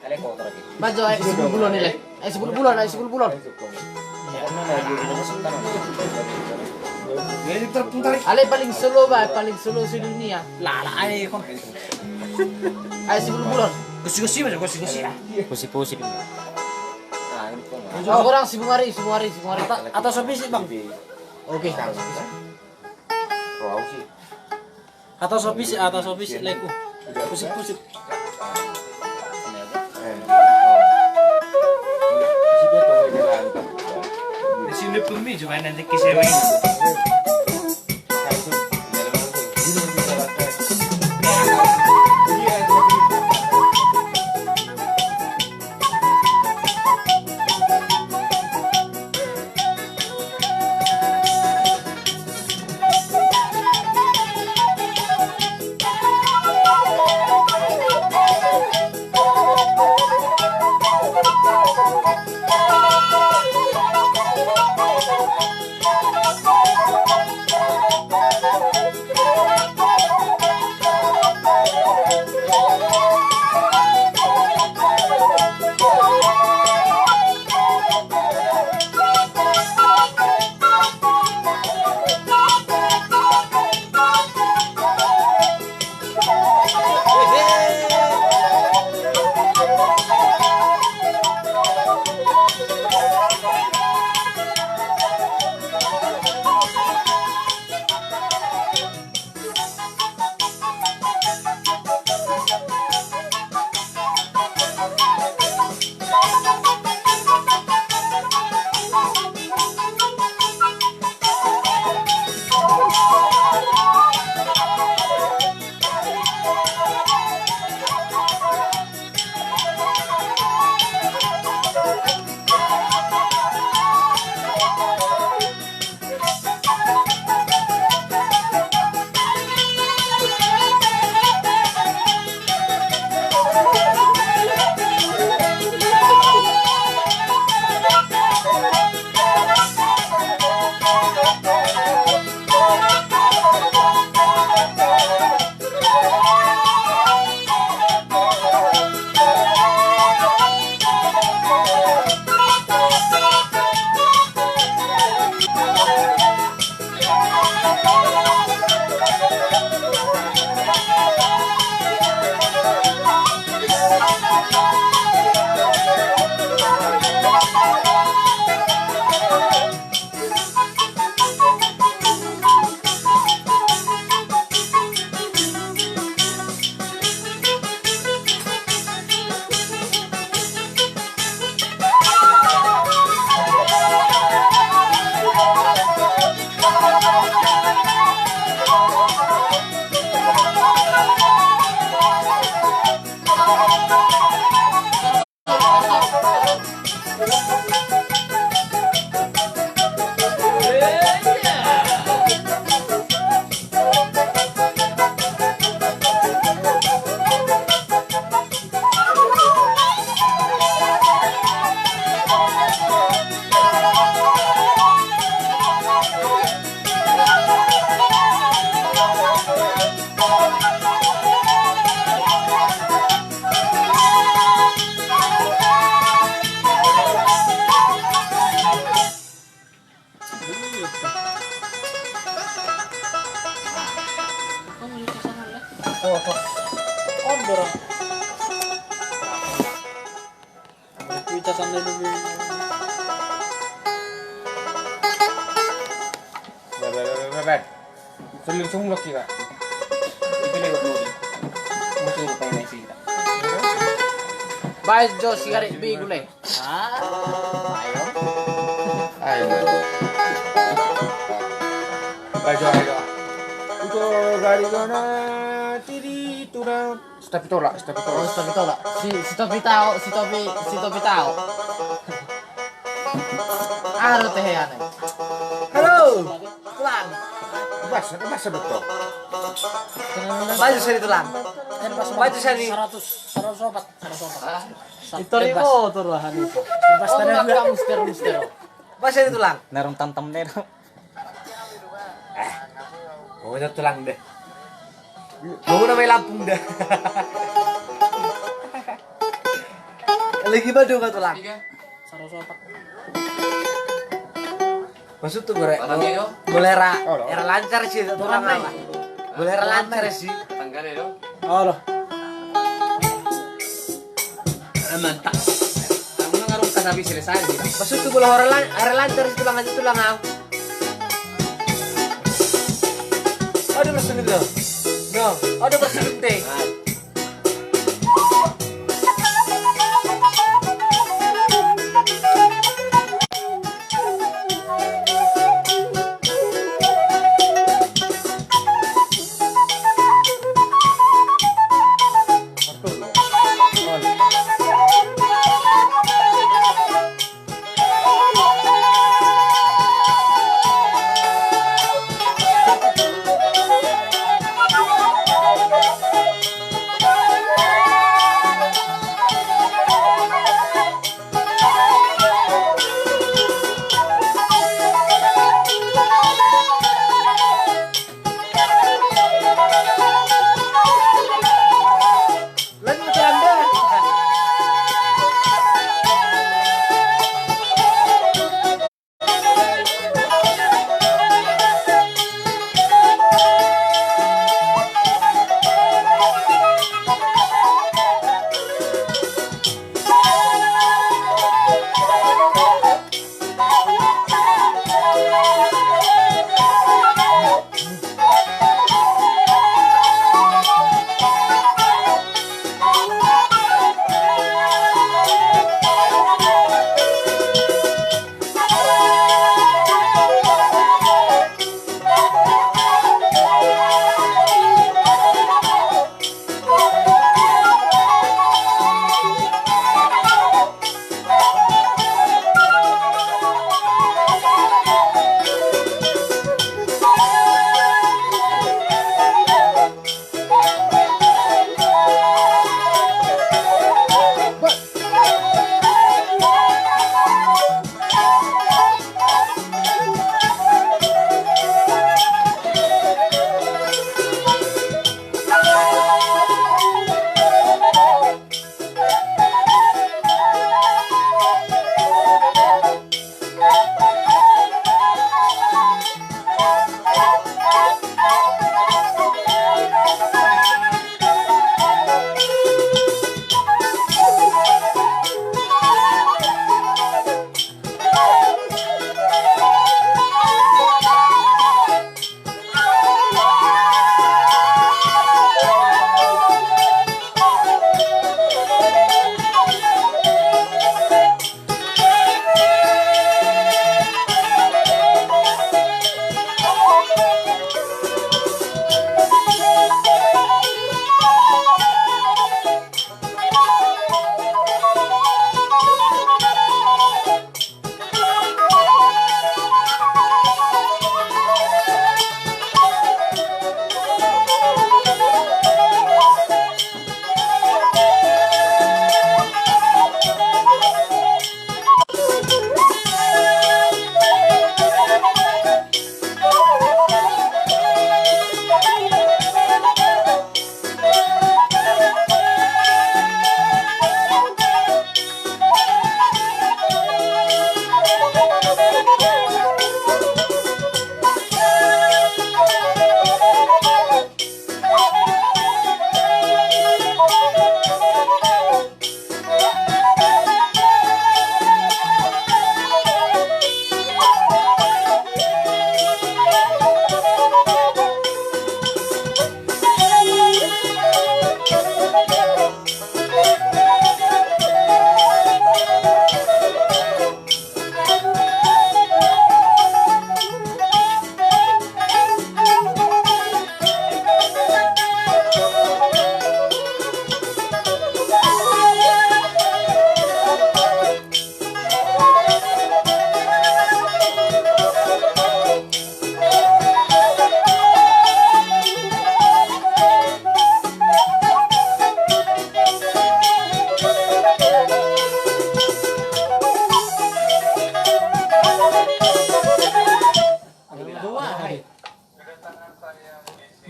Kalian kotor lagi. Bajo, eh, sepuluh bulan ni, Le. Eh, sepuluh bulan, eh, sepuluh bulan. Ale paling slow, Bay, paling slow sedunia. Lah, lah, ayo, kon. Ayo, sepuluh bulan. Kusi-kusi, Mas, kusi-kusi, ya. Kusi-kusi. Nah, ini, kon. Oh, kurang, si Bung Ari, si Bung Ari, si Bung Ari. Atau, atau sopi sih, Bang. Oke. Atau sopi sih, atau sopi sih, leku. Kusi-kusi. On do ra. Kita sambil nunggu. Ber, ber, ber, ber, ber. Selingsung blok kita. Itu lewat mobil. Musuh rupanya naik sih kita. Baik, jo, sigaret bi gule. Ah, ayo. Ayo, man. Ayo, ayo. Ujo gari gana tiri tura. Sitopitola, sitopitola. Oh, sitopitola. Si, sitopitao, sitopi, sitopitao. Aro tehe ane. Halo, Tulang. Bas, bas betul. Baju seri Tulang. Baju seri. Seratus, seratus opat, seratus opat. Itu lima motor lah itu. Bas tadi dua. Muster, muster. Baju seri Tulang. Narung tamtam nih. Oh, itu Tulang deh. Mau namanya Lampung dah. Lagi Badung kau Tulang. Seratus opat. Maksud tu gore. Boleh ra, era lancar sih Tulang apa? Boleh ra lancar sih. Tanggal ya dong. Olo. Eh, mantap. Aku nggak ngarung kasabi selesai gitu. Maksud tu bola orang lan, orang lancar itu langan itu langan. Aduh, berselim dong. Dong, aduh, berselim deh.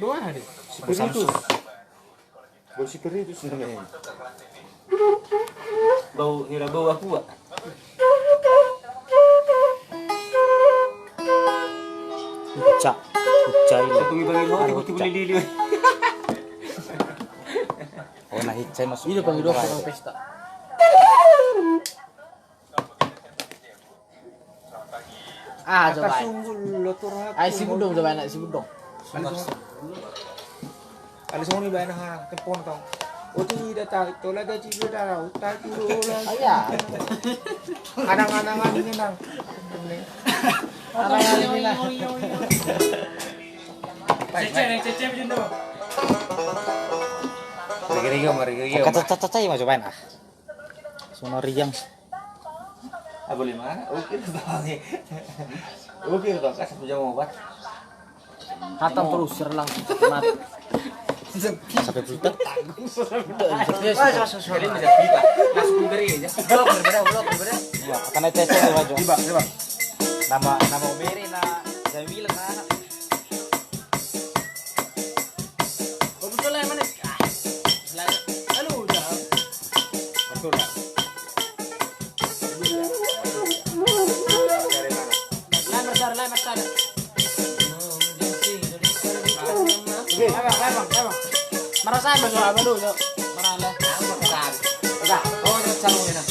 Spiritus. Bau spiritus namanya. Bau hira bau aqua. Uca, uca ini. Satu ibangi lo, tiba-tiba lili. Oh, nah, ica masuk. Ini pangido orang pesta. Ah, coba. Ai si Budong, coba anak si Budong. Ada semua nih bayar ha, telepon tong. Oh, tidak tahu, tolak gaji gue dah, utak gue lah. Iya. Kadang-kadang ini nang. Kadang-kadang ini lah. Cece, cece, cece. Rigi-rigi, rigi-rigi. Kata-kata mah coba nah. Sonari yang. Ah, boleh mana? Oke, oke, oke, kasih pinjam obat. Hatam terus serlang mati. Sampai putar. Jadi bisa pipa. Langsung beri aja. Blok berbeda, blok berbeda. Ya, akan ada tes ya, Bang. Coba, coba. Nama, nama Mary na Jamil na. Oke, emang, emang, emang. Marasa apa so, apa lu, so? Marasa. Udah, oh, udah, sama, udah.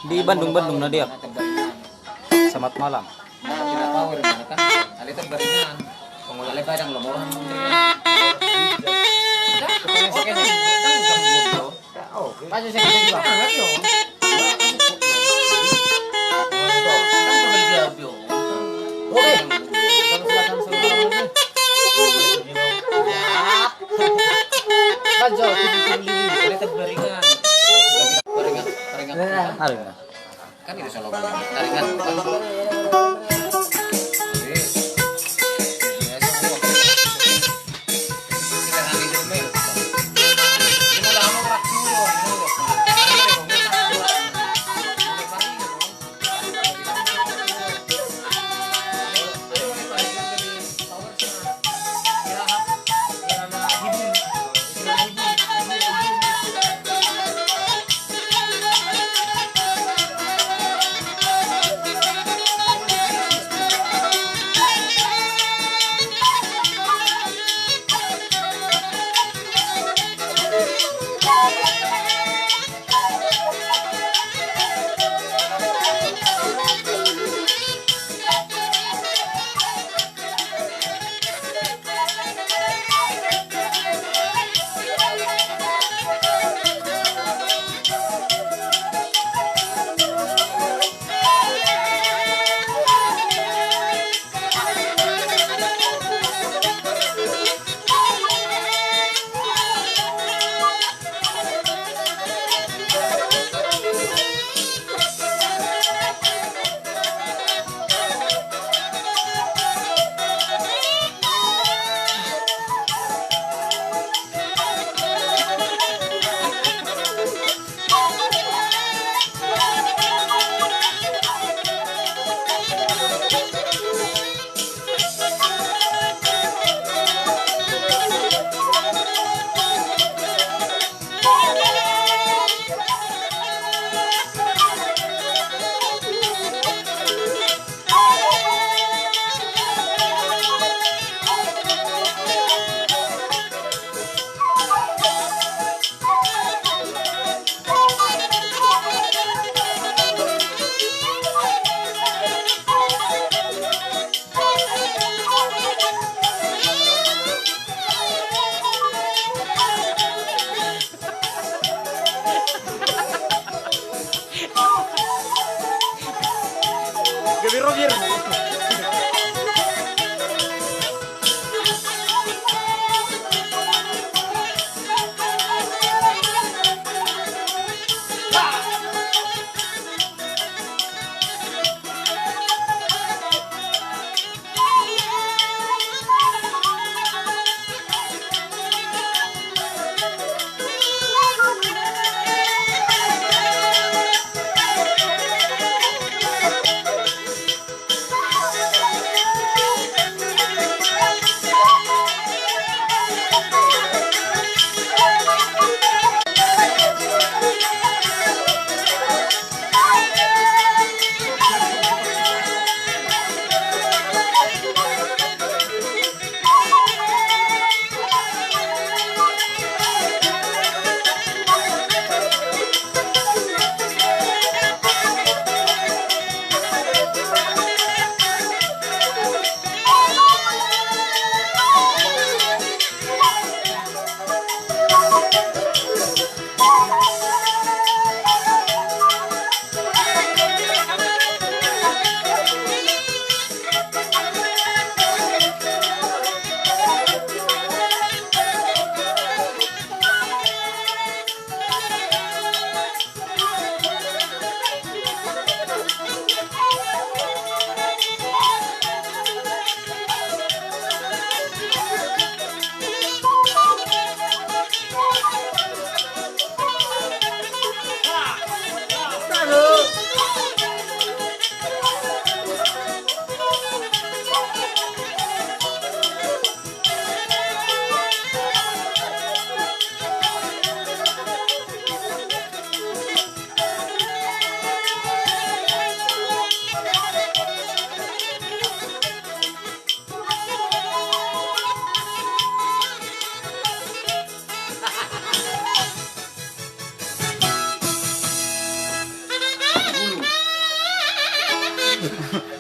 Di Bandung, Bandung, Nadia. Selamat malam. Kan itu selalu taringan.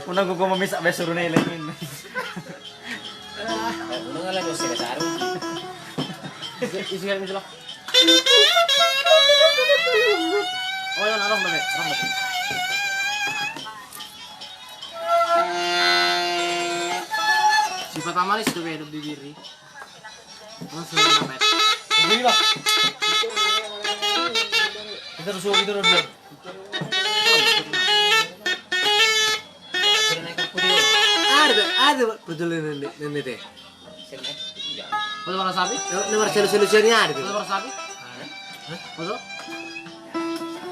Unang gogo mamisak be suru na i lengin. Unang ala dos sega saru. Isi kan misalak. Oh ya, narong be, narong be. Sifat amanis tu be hidup di diri. Langsung na be. Beri lah. Kita rusuh gitu dulu. Ada, ada, Pak. Betul ini, ini, ini deh. Betul warna sapi? Ini warna selu-selu sini ada, Pak. Betul warna sapi? Hah? Betul?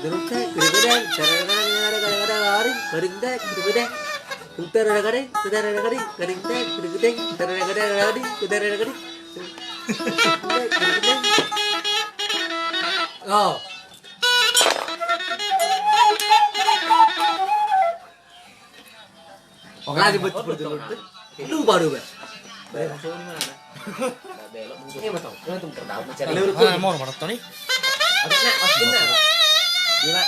Gerung tek, gerung gedeng, kadang-kadang, kadang-kadang, garing, garing tek, gerung gedeng. Putar ada garing, putar ada garing, garing tek, gerung gedeng, putar ada garing, ada garing, putar ada garing. Gerung tek, gerung gedeng. Oh. Oke, lanjut buat, buat dulu. Lu baru, Bang. Ini betul. Lu tuh terdapat mencari. Ah, mau nomor Tony? Habisnya, habisnya. Gila.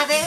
Ate.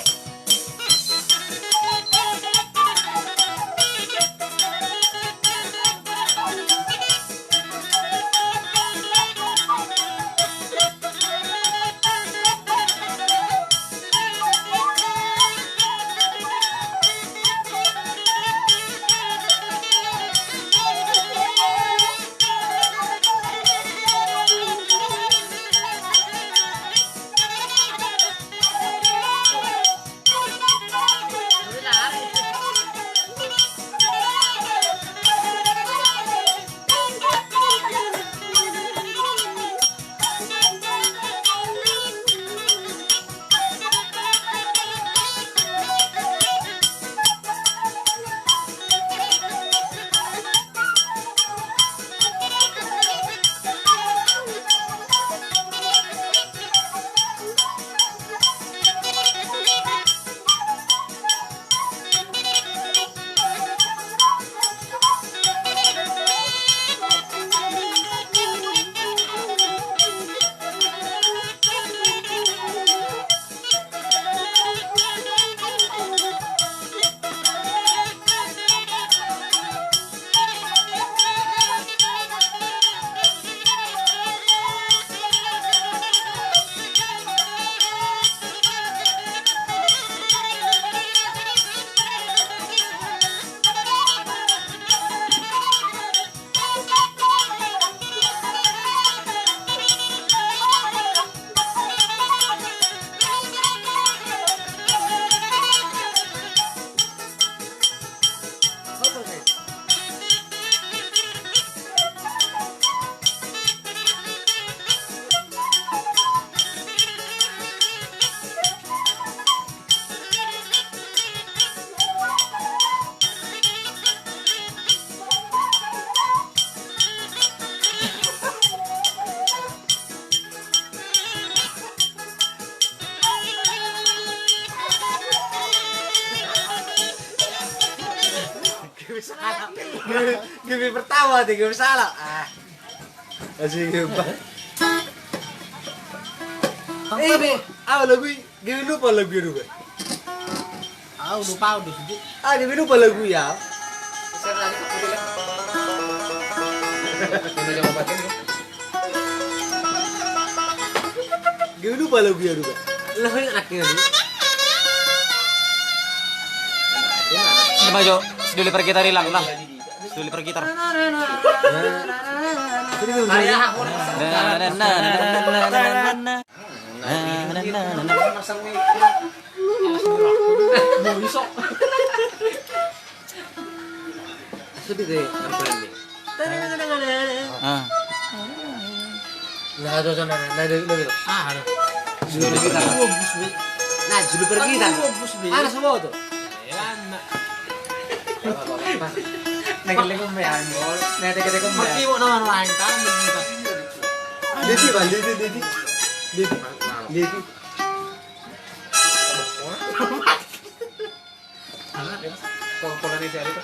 Game pertama, tiga salah. Ah. Masih game. Eh, be, apa lagu i? Game lupa lagu i, lupa. Ah, lupa udah sedih. Ah, game lupa lagu i. Share lagi, aku bilang. Ini aja mau pakai nih. Game lupa lagu i, lupa. Lah, ini anaknya, lu. Ini mah, Jo. Dulu pergi tari lang, lang. Dulu pergi tar. Sedih deh, apa ini? Ah. Nah, tuh, tuh, nah, nah, nah, nah, nah. Ah, aduh. Julu pergi. Nah, julu pergi. Mana semua tuh? Nagellek on be, Bang. Nah, teke-teke on be. Mati mo naman, Bang. Tama, Bang. Didi, Bang, Didi, Didi. Didi. Didi. Kau pola ni siapa itu?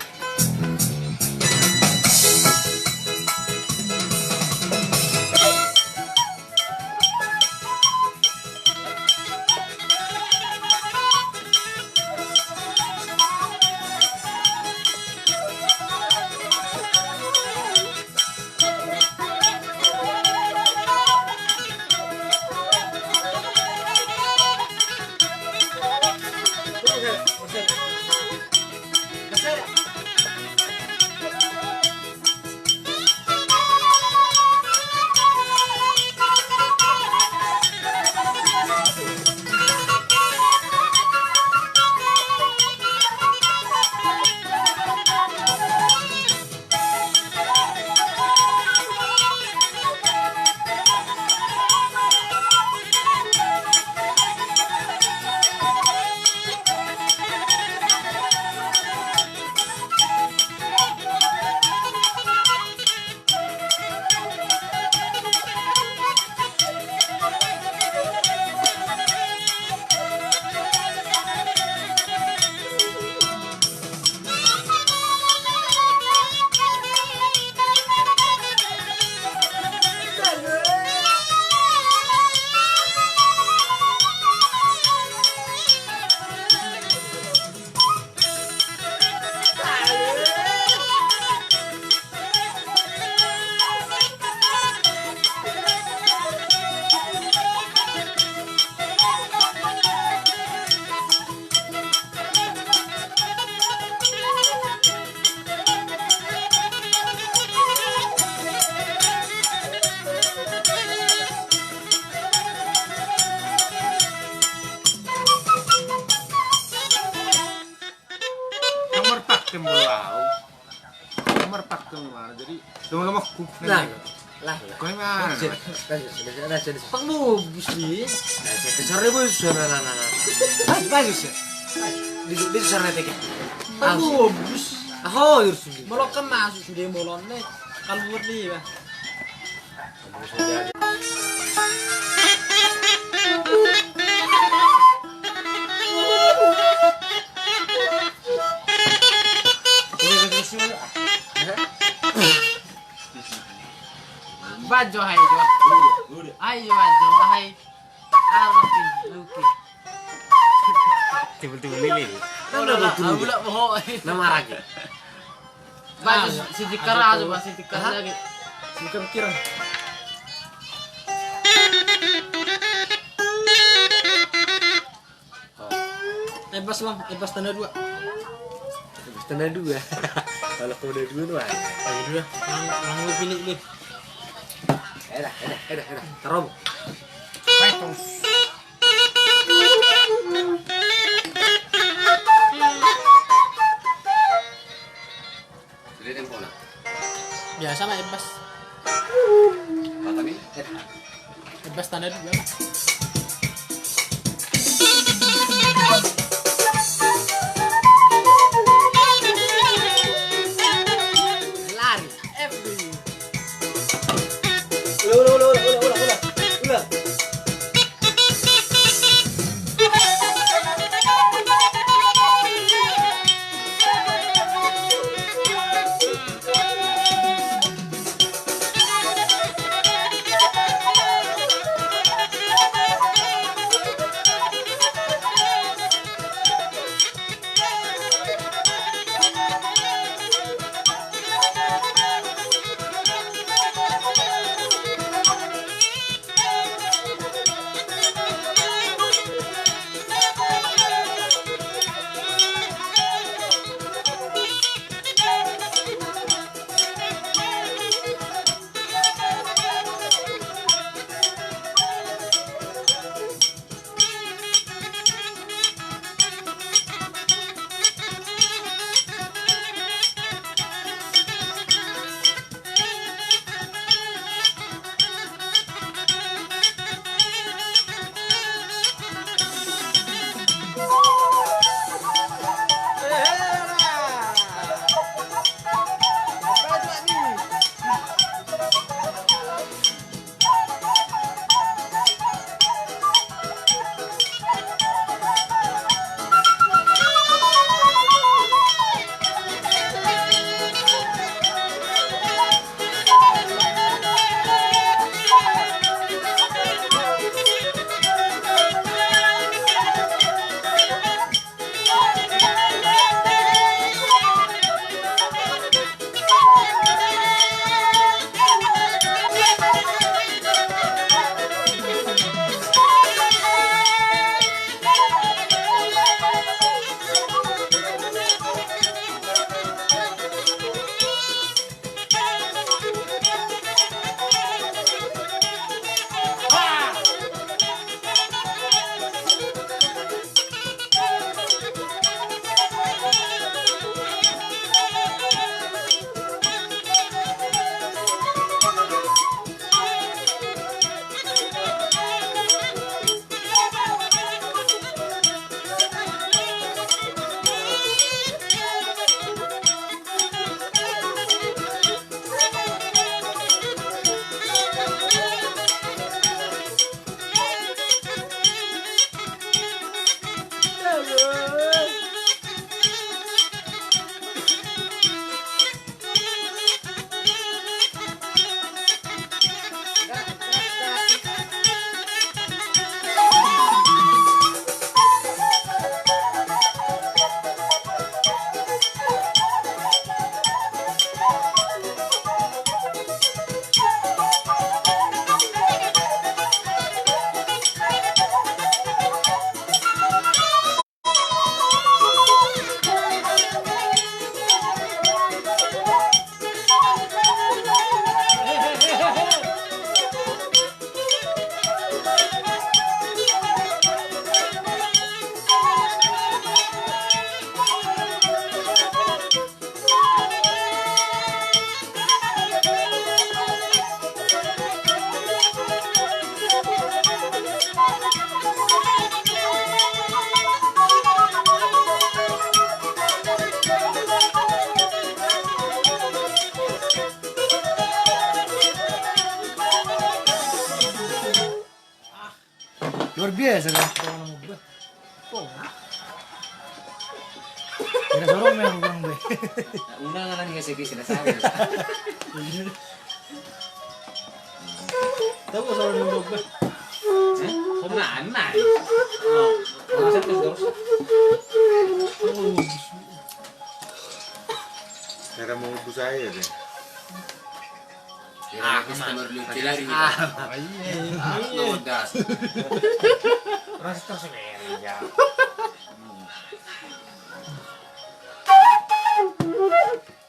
Nomor pakem bolu au. Nomor pakem mana? Jadi, nomor nomorku. Nah, lah, lah. Kau ini mana? Pang bobus ni. Nah, saya kesar ni bos. Nah, nah, nah, nah. Bagus, bagus ya. Di, di sana teke. Pang bobus. Aho, yur sudah. Molo kan masuk sudah molon ni. Kaluar ni, bah. Bajo hai jo. Hai jo, bajo hai. Arok ni, oke. Timbul-timbul lili. Nama lagi. Bajo, si Jikar aja, Bang, si Jikar lagi. Si Jikar kira. Ebas, Bang, ebas tanda dua. Ebas tanda dua. Kalau kau udah dua tuh, Bang. Tanda dua. Nang, nang lu pilih, pilih. Edah, edah, edah, edah. Taromo. Baik, Bang. Sudah tempona. Biasa mah ebas. Mata ni? Ebas tanda dua. Lari. F B. Ulah, ulah, ulah. Luar biasa kan? Kita malam ngobrol. Oh. Kita sorong memang kurang be. Unang anak ni kasih kisah saya. Tahu soal dulu, Bang? Hah? Sama anak. Oh, oh, serius, dong? Oh. Cara mau busa aja deh. Ah, customer lu cilari gitu. Ah, iya. Ah, iya. Lu gas. Rasa terus ini, ya.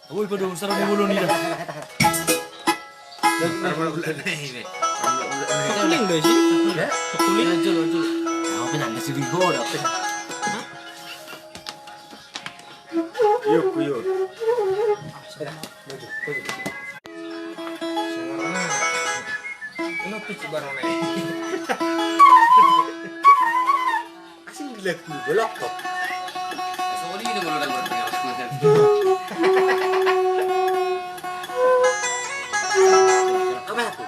Woi, pada usara di bulu ni dah. Kuling dah sih. Ya? Kuling. Jol, jol. Apa nanda si Bigo dah? Yuk, yuk. Suara mana? Kenapa sih baru naik? Asing gila gue, bolok kok. Soalnya ini kalau udah bertengkar. Apa aku?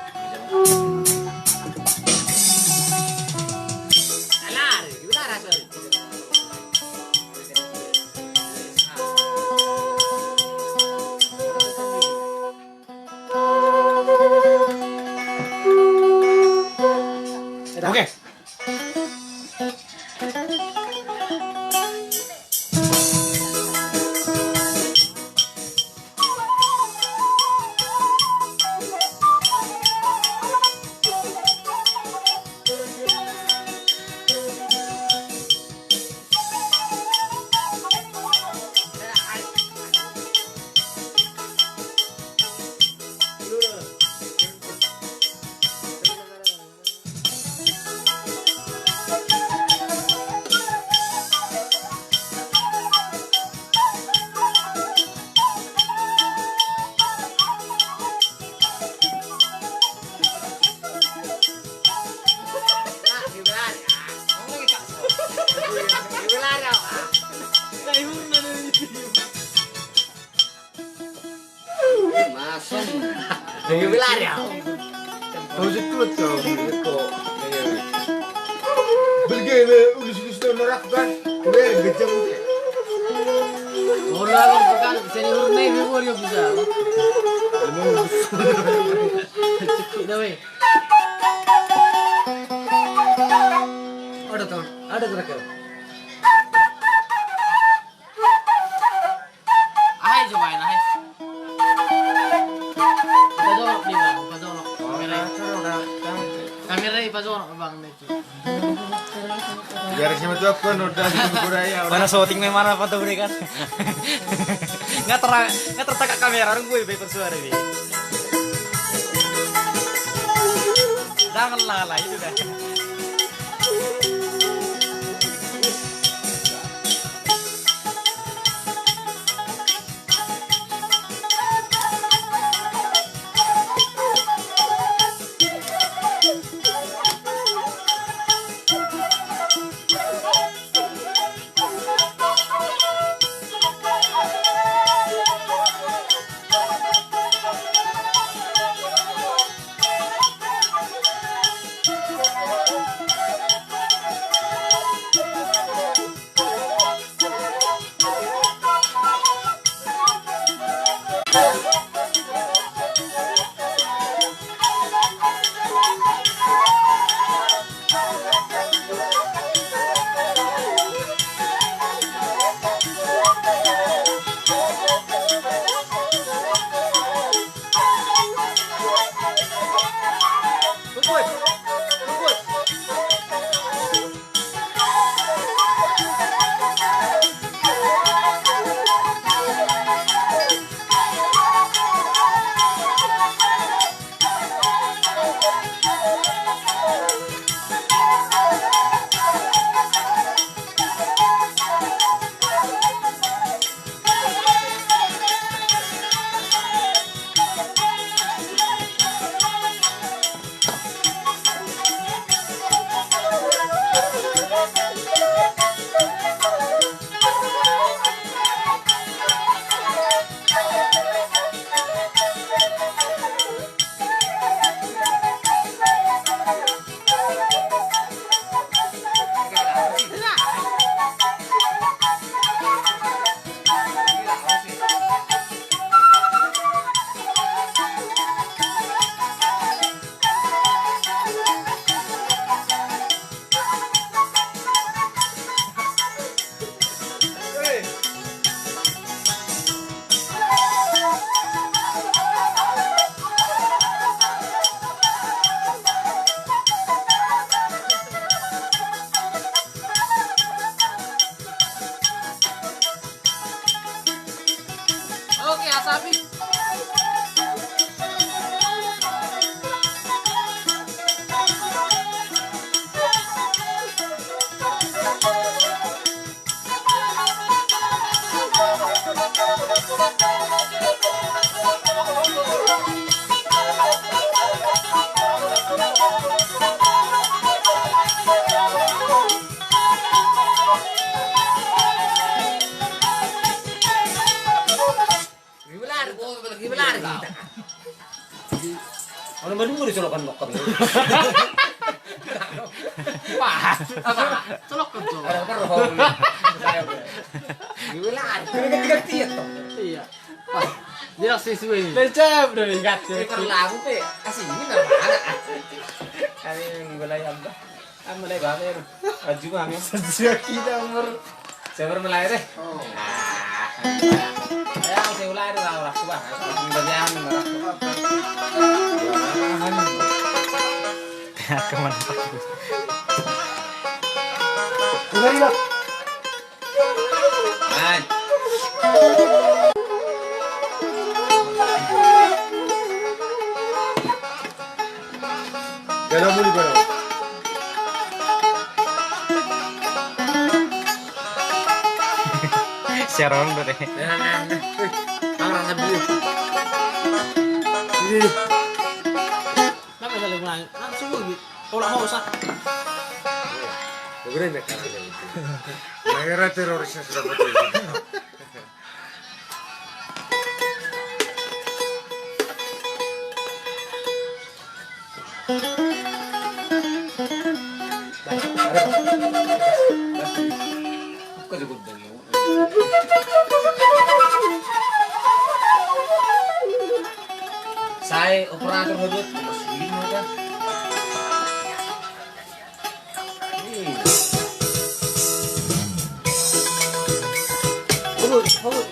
Alah, gimana rasanya? Oke. Masuk. Jadi berlari ya. Kau jemput kau. Bergaya ulus-ulus tu neraka. Gue gejam. Bola lo bukan seni urne, gue boleh bisa. Cekik dah, weh. Ada tuh, ada terakhir. Ahai, cobain, ahai. Pajorok nih, Bang, pajorok. Kamera. Kamera, pajorok, Bang, nih. Biar siapa tuh apa, udah, udah, ya, udah. Mana syuting memang apa tuh, kan? Nggak ter-, nggak tertangkap kamera, orang gue, be, bersuara, be. Jangan lalai, itu dah. Ono madung di solokan nokkan. Wah, apa? Solokan tuh. Ada apa rohong? Saya udah. Gimana? Ganti-gantian toh. Iya. Wah, dia sesuai. Lecap dong, ingat. Ini perlagu pe. Asing ini nama anak. Kami mulai apa? Kan mulai bame. Aju bame. Sejak kita umur. Saya baru mulai deh. Oh. Ah. Ya, saya mulai deh, lah, lah, coba. Dari anu, lah. Kemana? Dengerin, Bang. Hai. Dalam muli pada. Siaran udah deh. Tangan rasa biu. Ih. Kenapa saling menangis? Langsung gue tolak hosa. Beberin deh kasih dia gitu. Mereka terorisnya sudah betul. Buka juga dong. Sai operator hudut, mas ini udah. Hudut, hudut.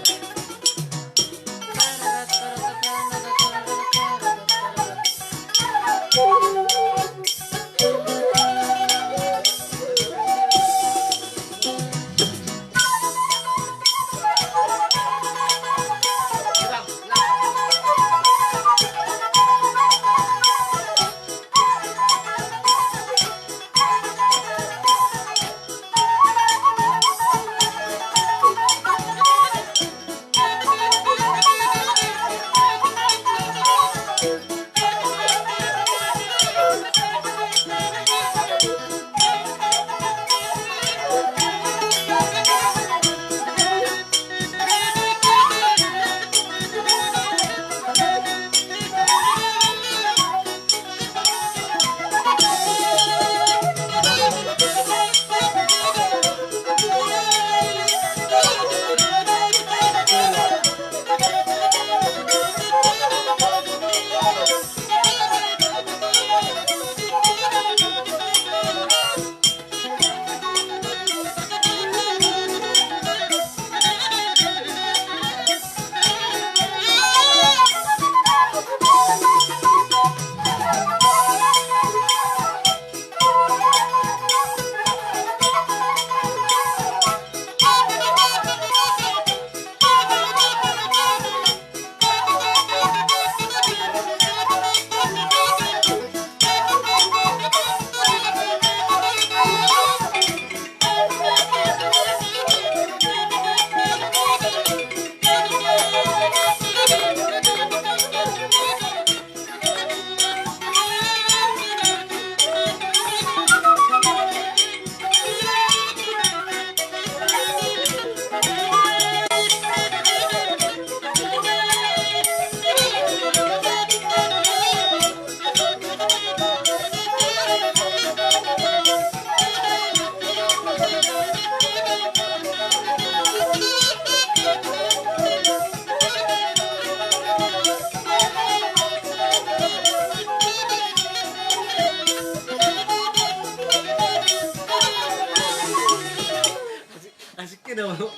Asik kena mau.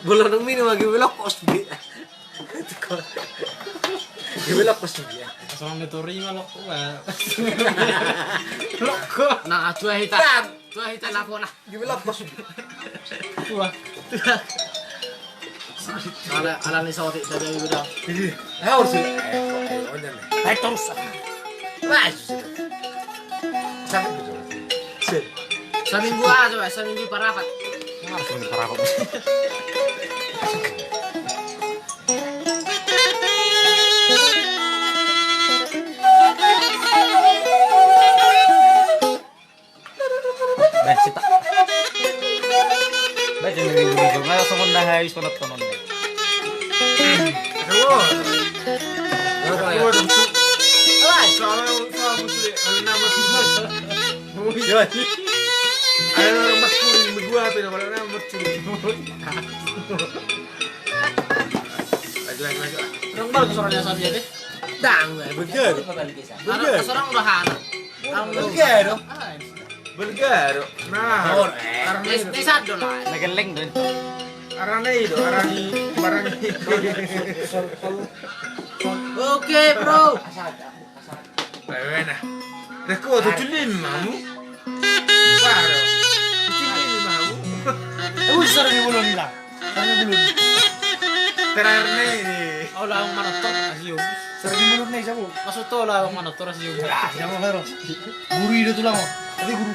Bola nang mini lagi belok kos di. Belok kos di. Asal nang netori ma lok. Lok. Nah, tua hita. Tua hita lapo lah. Di belakang pas. Tua. Ala, ala ni saotik saja udah. Iya. Harus. Baik terus. Baik. Sakit betul. Sip. Seminggu aja, Pak. Seminggu parapat. Harus seminggu parapat. Beh, sita. Beh, jadi minggu-minggu. Nggak langsung udah habis penonton. Aduh. Yo. Ada orang maskul di gua, tapi nama nama maskul. Lagi, lagi, lagi. Orang baru suaranya sama dia deh. Dang, betul. Ada orang udah hana. Betul. Bergaro. Nah, oh, eh. Arah ni. Desa do lah. Nageleng do. Arah ni do, arah ni, barang ni. Oke, bro. Wewe na. Reko tu culim mamu. Baro. Culim mamu. Eh, usah ni bolon lah. Tanya dulu. Terakhir nih. Oh, lawan mana tor? Asio. Sering mulut nih, siapa? Maksud tuh lawan mana tor? Asio. Ya, siapa baru? Guru itu tuh lama. Tapi guru.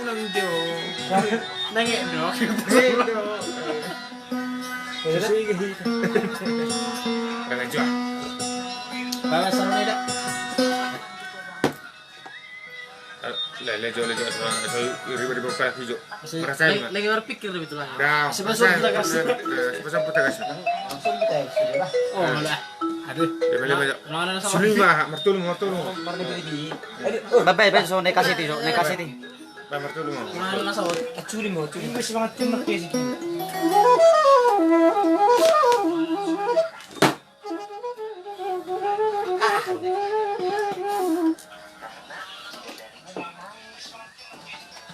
Ulang dia. Nengek dong. Nengek dong. Terus ini. Kalian juga. Bawa sarung ini dah. Eh, le, le, jo, le, jo, so, so, riba, riba, ka, jo. Perasaan, lagi, lagi berpikir lebih tulang. Dah, sebab perasaan, sebab kita kasih. Langsung kita kasih, ya, Pak. Oh, malah. Aduh. Riba, riba, jo. Suling, Pak, martulung, martulung. Bapak, bapak, so, naik kasih, so, naik kasih. Pak, martulung. Mana, so, curi, mau curi. Ini semangat tim, kasih.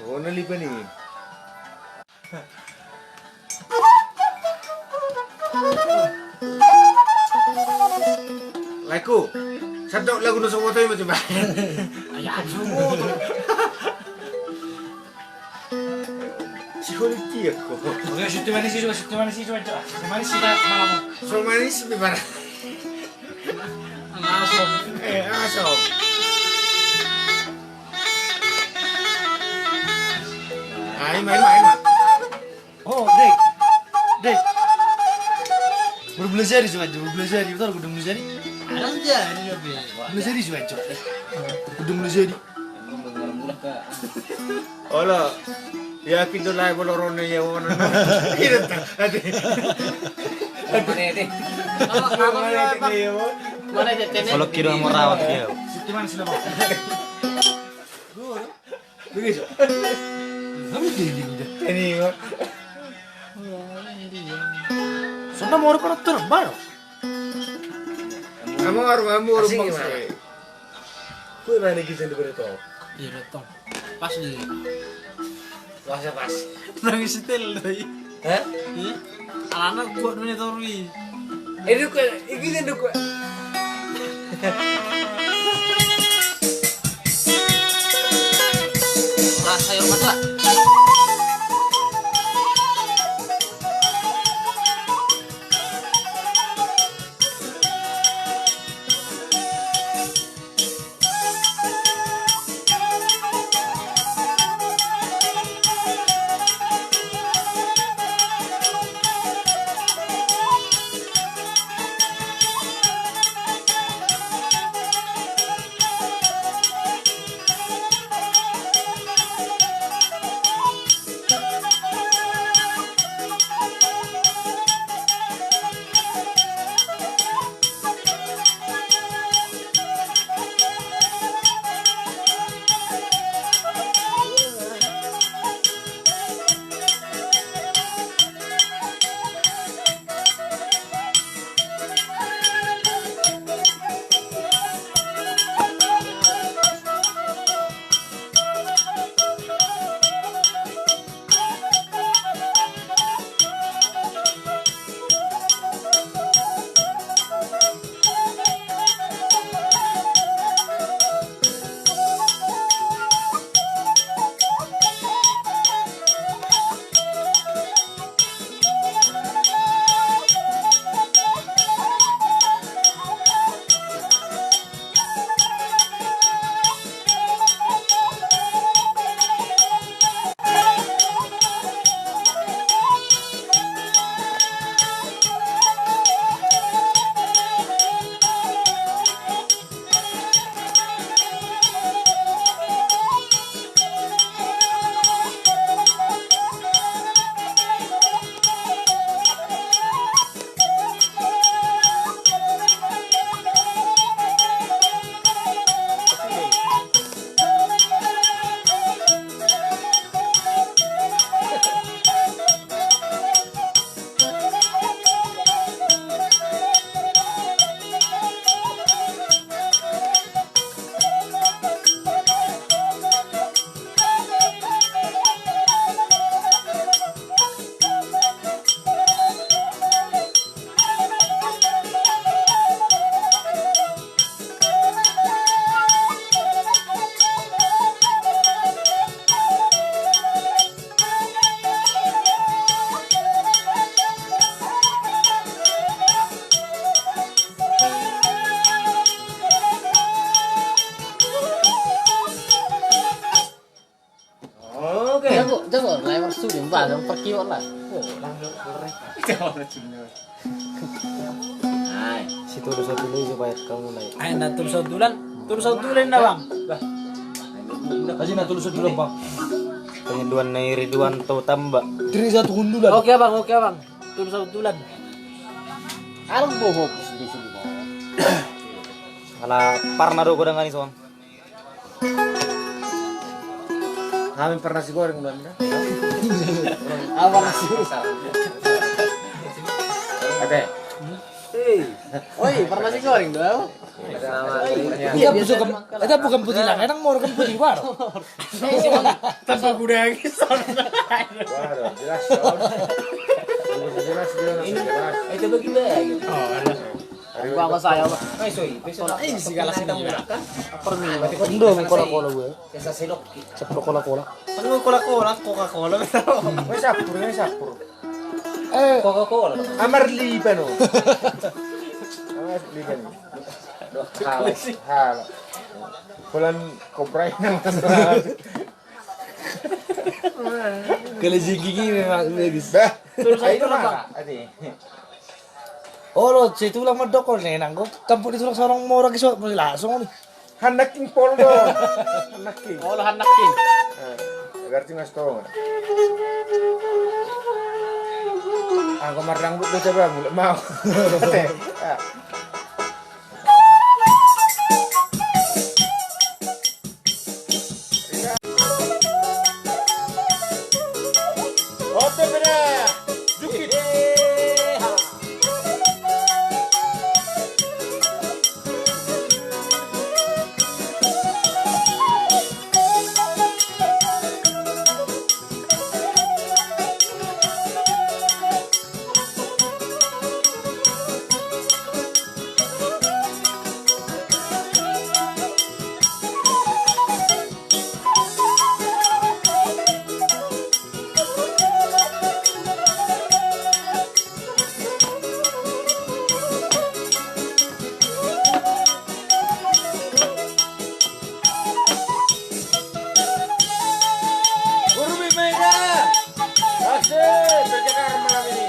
Oh, na lipa ni. Lagu. Satu lagu na soboto ima coba. Ayo, soboto. Si holik dia ko. Oke, situ manis, situ manis, situ manis. So manis, situ manis. So manis, situ manis. Langsung. Eh, langsung. Ah, ima, ima, ima. Oh, Dek. Dek. Baru belajar itu aja, baru belajar itu, udah belajar. Ada aja, ini lebih. Belajar itu aja. Udah belajar. Olo, yakin do lae molo ro na ia on. Olo, kira mau rawat dia. Begitu. Ini, Pak. Sonda mau ro, Pak, terbang. Amor, amor, asing bangsa. Gimana? Kue mana gizen di berita? Iya, betul. Pas di. Pas ya, pas. Nangis setel doi. Hah? Iya. Anak gua dulunya torwi. Eh, duk, eh, gizen duk. Rasa yang mata. Langsung perkiwak lah. Oh, langsung keren. Ai. Si tolu saut tolu i, coba ya, kamu mulai. Ai, na tolu saut tolu an. Tolu saut tolu an na, Bang. Kasih na tolu saut tolu an, Bang. Pengiduan ni Ridwan tau tamba. Tri satu hundulan. Oke, Bang, oke, Bang. Tolu saut tolu an. Alang bohong, sedih-sedih bohong. Ala parna do godang ani, Bang. Hami parna sigoreng do hami da. Apa nasi? Ate. Hei. Oi, parna sigoreng do. Iya, bukan, kita bukan putih lah, kadang mau kan putih baru. Tanpa gudang. Baru, jelas, Bang. Jelas, jelas, jelas. Itu bagi baik. Oh, ada. Gua sama saya, Pak. Eh, sorry, besok. Eh, segala sini juga. Permen. Indo, kola-kola gue. Biasa sedok. Sepuluh kola-kola. Penuh kola-kola, Coca-Cola. Wes sapur, wes sapur. Eh, Coca-Cola. Amar liba no. Amar liba no. Aduh, halak, halak. Bulan kobra ini. Kalau si gigi memang bagus. Bah, terus ayo itu mana? Adi. Olo, si tulang mandok olo ne, nanggo kampung di tulang sorong mora ki so, langsung ni. Hanaking pol do. Hanaking. Olo, hanaking. Eh, berarti mas to. Anggo marrang bu coba mulak mau. Ah. Guru Bimega. Asik, berjalan malam ini.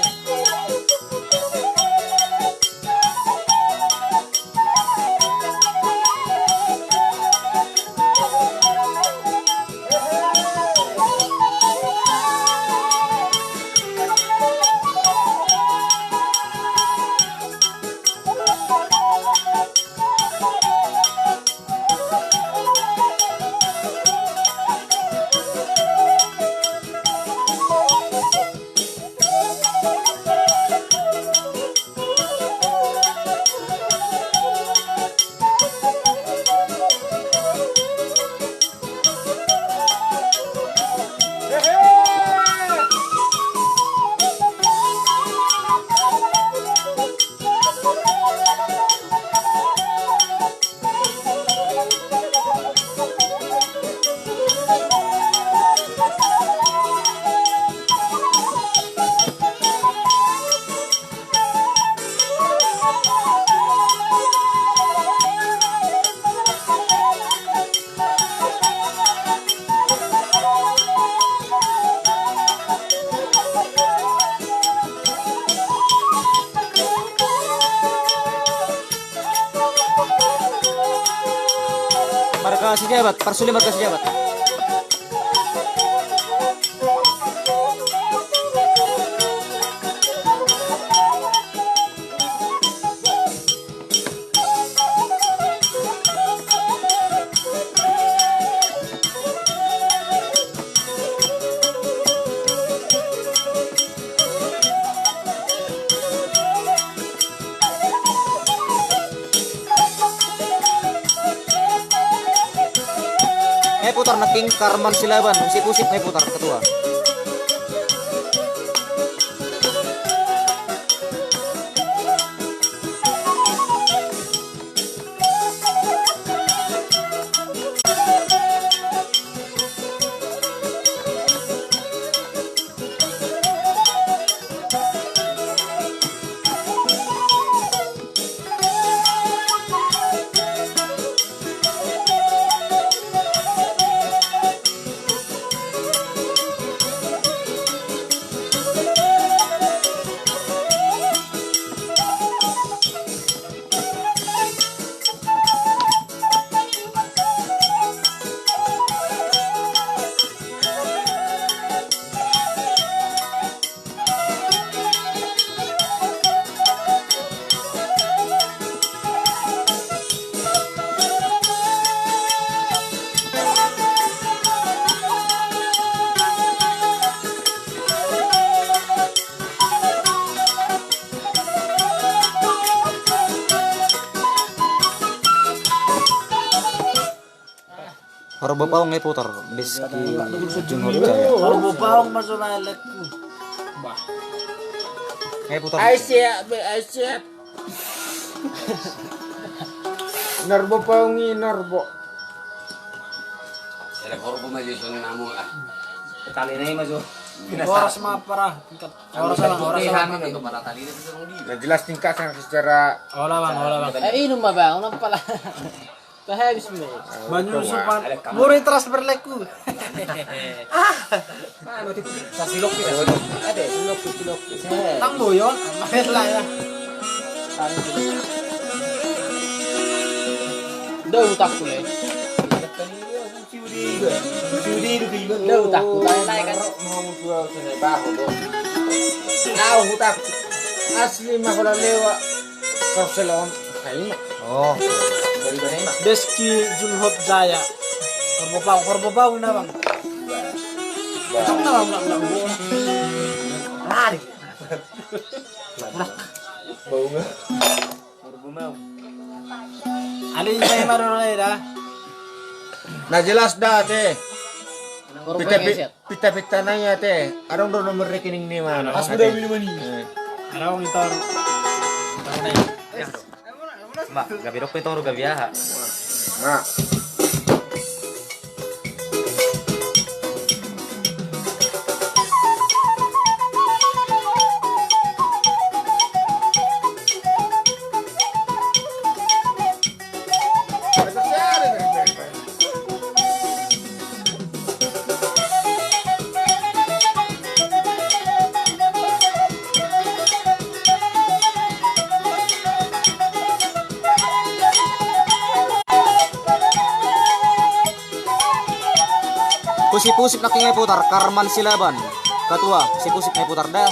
Marga Sijabat, parsuli marga Sijabat. Nai putar na king Karman Silaban, Usip-usip nai putar ketua. Narbo Paung ngai putar, bis ki Junhot Jaya. Narbo Paung ma jolo elekku. Bah. Ngai putar. Ai siap, be, ai siap. Narbo Paung i, Narbo. Elekku Narbo ma jolo namu, ah. Tali nai ma jolo. Horas ma, parah. Horas, horas. Na jelas tingkat secara. Hola, Bang, hola, Bang. Eh, inum ma, Bang, unang pala. Tahabis me. Banyu supan. Muri transfer lekku. Ah. Mana tu? Sasilok kita. Ada silok, silok. Tang boyon, main lah ya. Dah utak ku le. Dah utak ku, tanya naik kan. Au utak. Asli ma holan lewa. Kau selon. Ayo. Oh. Beri beri mak. Deski Junhot Jaya. Narbo Paung, Narbo Paung na, Bang. Bang na, Bang, Bang, Bang. Lari. Bau nggak? Narbo Paung. Ali, saya baru mulai dah. Na jelas da, te. Pinta-pinta nai, ate. Adong do nomor rekening ni, mana? Pas udah beli mani. Adong, Tor. Tor nai. Mak, gabe dok pe Tor, gabe aha? Mak. Pusip-pusip nangkin ngai putar, Karman Silaban. Ketua, pusip-pusip ngai putar da.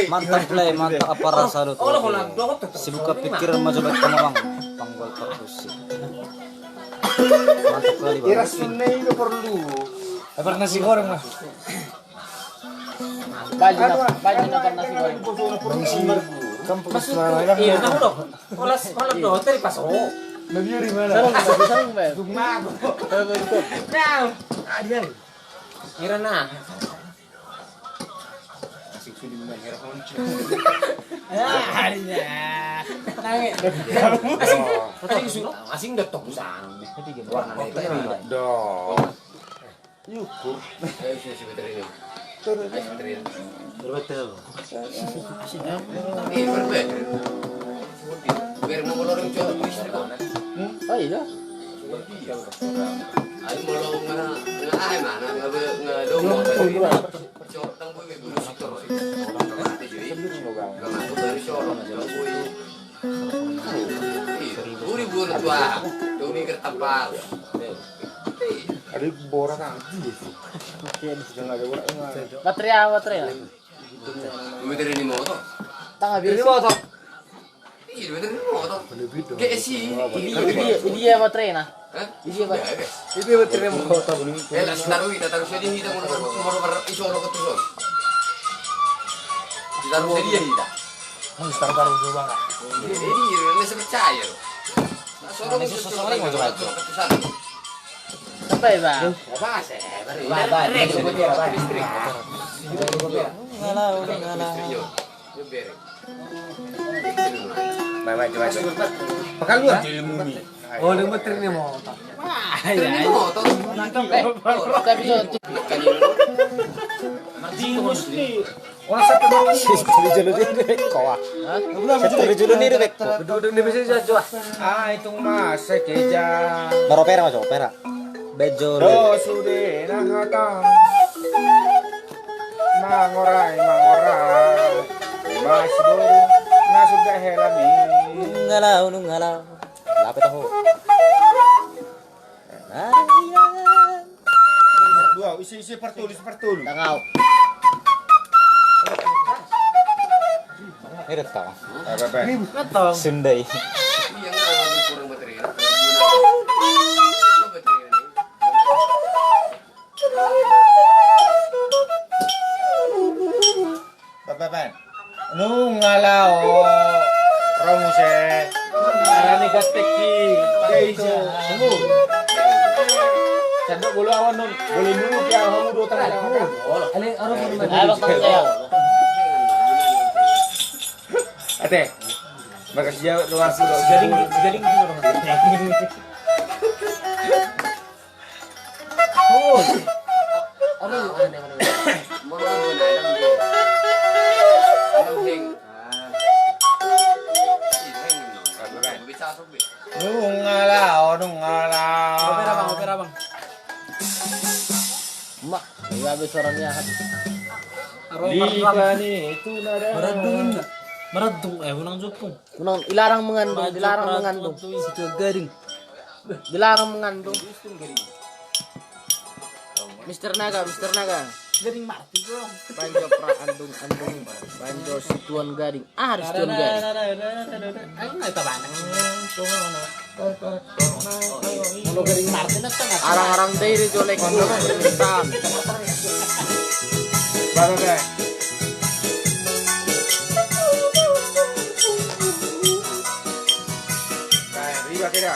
Mantap play, mantap, apa rasa lu tuh? Sibuka pikiran maju baik sama bang. Panggol produksi. Mantap kali bang. Iras sunne itu perlu. Apa nasi goreng mas? Baju na, baju na pernah sih. Kampus. Iya, tahu dong. Olas, olas dong, tadi pas, oh. Lebih dari mana? Sarung, sarung, sarung, Bang. Nah. Ada. Kira nah. Asing sudah main hero honcho. Ya, ada. Nangis. Asing, asing suruh, asing udah tok sana. Warna itu. Dong. Nyukur. Ayo, sini, sini, betul ini. Turun. Ayo, betul ini. Berbetul. Iya, berbetul. Biar mau lorong jauh, bisa, kan? Hmm? Oh, iya. Ayo, mau lo nge-, nge-, ah, mana? Nge-, nge-, dong, mau. Cok, tang gue, gue, gue, sitor, sih. Mati, cuy. Gak masuk dari Solo, Solo, gue. Buri buri tua, doni kertapal. Ada borak kan? Jangan ada borak. Baterai apa, baterai ya? Dua meter ini motor. Tangah biasa. Ini motor. Iya, dua meter ini motor. Kayak si ini. Ini dia, ini dia baterai nah. Hah? Iya, Pak. Itu yang terima motor. Eh, lah, sitaruh, kita taruh sadia hita, mau, mau, mau, iso, lo ketuson. Sitaruh sadia hita. Taruh, taruh, coba, Kak. Jadi, ini saya percaya, loh. Nah, soalnya ini susah, soalnya mau coba. Ketuson. Sampai, Bang. Apa, saya? Bang, bang. Listrik. Ngalau, ngalau. Listrik, yo. Mai, mai, coba, coba. Pakai lu, ah? Oh, dia mau tren ni motor. Tren ni motor. Tapi so, Martinus ni. Wah, satu dong. Satu di jolo ni, dia beko, ah. Hah? Satu di jolo ni, dia beko. Duduk di mesin saja, ah. Ah, itu masa keja. Baru pera, Mas, pera. Bejo. Do sude na hata. Mangorai, mangorai. Mas boru na sudah helami. Nungalau, nungalau. Lape tahu. Dua, isi, isi partolu, isi partolu. Tangau. Ini tau. Apa, apa? Sundai. Apa, apa? Nunga lao. Romuse. Arani gatek i. Dei so. Tunggu. Sandok bolo awan non. Bolo nunggu dia hamu do tara. Ale, aro bolo. Ate. Makasih ya, lu langsung. Garing, garing. Nunga lao, nunga lao. Opera, Bang, opera, Bang. Mak, iya, habis suaranya. Di sini itu nada. Meradung, meradung, eh, ulang jopung. Unang, dilarang mengandung, dilarang mengandung. Situan gading. Dilarang mengandung. Mister Naga, Mister Naga. Gading mati, bro. Panjo pra andung, andung. Panjo situan gading. Ah, ada situan gading. Ayo, nggak tahu mana. Arang-arang dei di jolek. Bang, bang. Nah, riba kira.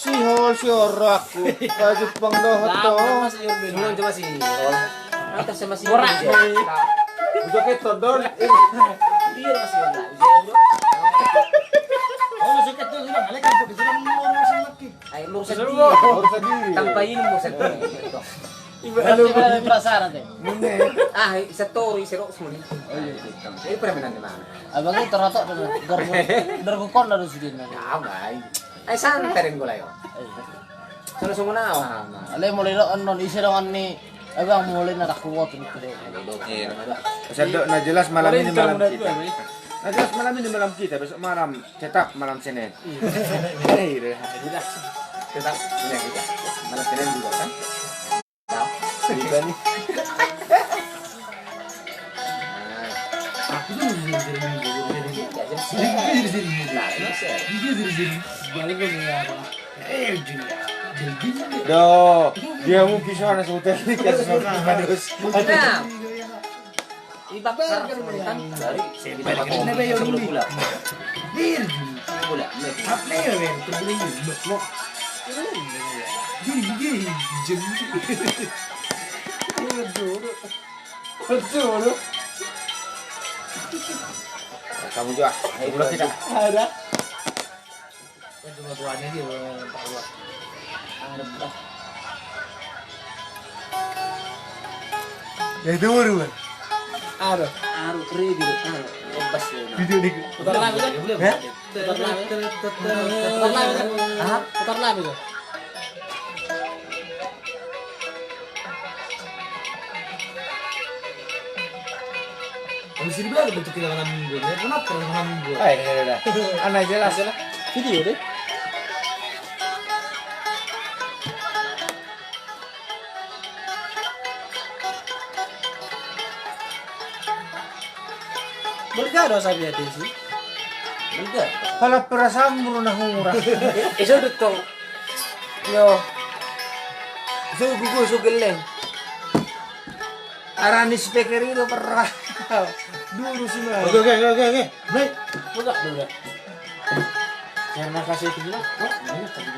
Sihol, sihol rohangku, pajumpang dohot ho. Mas, ayo, Ben. Coba, coba, sihol. Antar sama si Borak. Udah ke todol. Iya, Mas, iya, Mas. Oh, masuk ke todol, Bang. Alek kan, kita bilang, mau, mau, sama, Ki. Ayo, lurus sedih. Lurus sedih. Tanpa ilmu, sedih. Iba lu perasaan ate. Ah, i satoru, i sero semua ni. Oh, iya. Ini permainan di mana? Abang ini teratok tuh. Dorgukon lalu sidin. Ya, baik. Ai santai den golayo. Sana semua nao. Ale mulai lo non isi dongan ni. Abang mulai na tak kuat ni. Iya. Sedok na jelas malam ini malam kita. Na jelas malam ini malam kita, besok malam tetap malam Senin. Iya. Tetap malam Senin juga kan? Iba nih. Do, dia mungkin sana sebutan ni kasus. Nah. Ibak kan dari sini. Bola. Apa ya, men? Terus ini. Gini, gini, gini. Aduh. Aduh, aduh. Kamu juga. Ayo, bola kita. Ada. Kan cuma tuanya dia, Pak Luas. Ada, Pak. Ya, itu baru, Bang. Aduh. Aduh, ready, aduh. Lepas ya. Video di. Putar lagi, kan? Hah? Putar lagi, kan? Putar lagi, kan? Hah? Putar lagi, kan? Kalau bisa dibilang bentuk kita malam minggu, ya, kenapa kalau malam minggu? Eh, dah, dah, dah. Aneh jelas. Video deh. Bergado sabi ate si. Bergado. Kalau perasaan muruna hura. Iso do tong. Yo. Iso gugu, iso geleng. Arani speaker itu perah. Dulu sih, Mas. Oke, oke, oke, oke, oke. Baik. Buka dulu. Terima kasih itu, Mas. Oh, banyak tadi.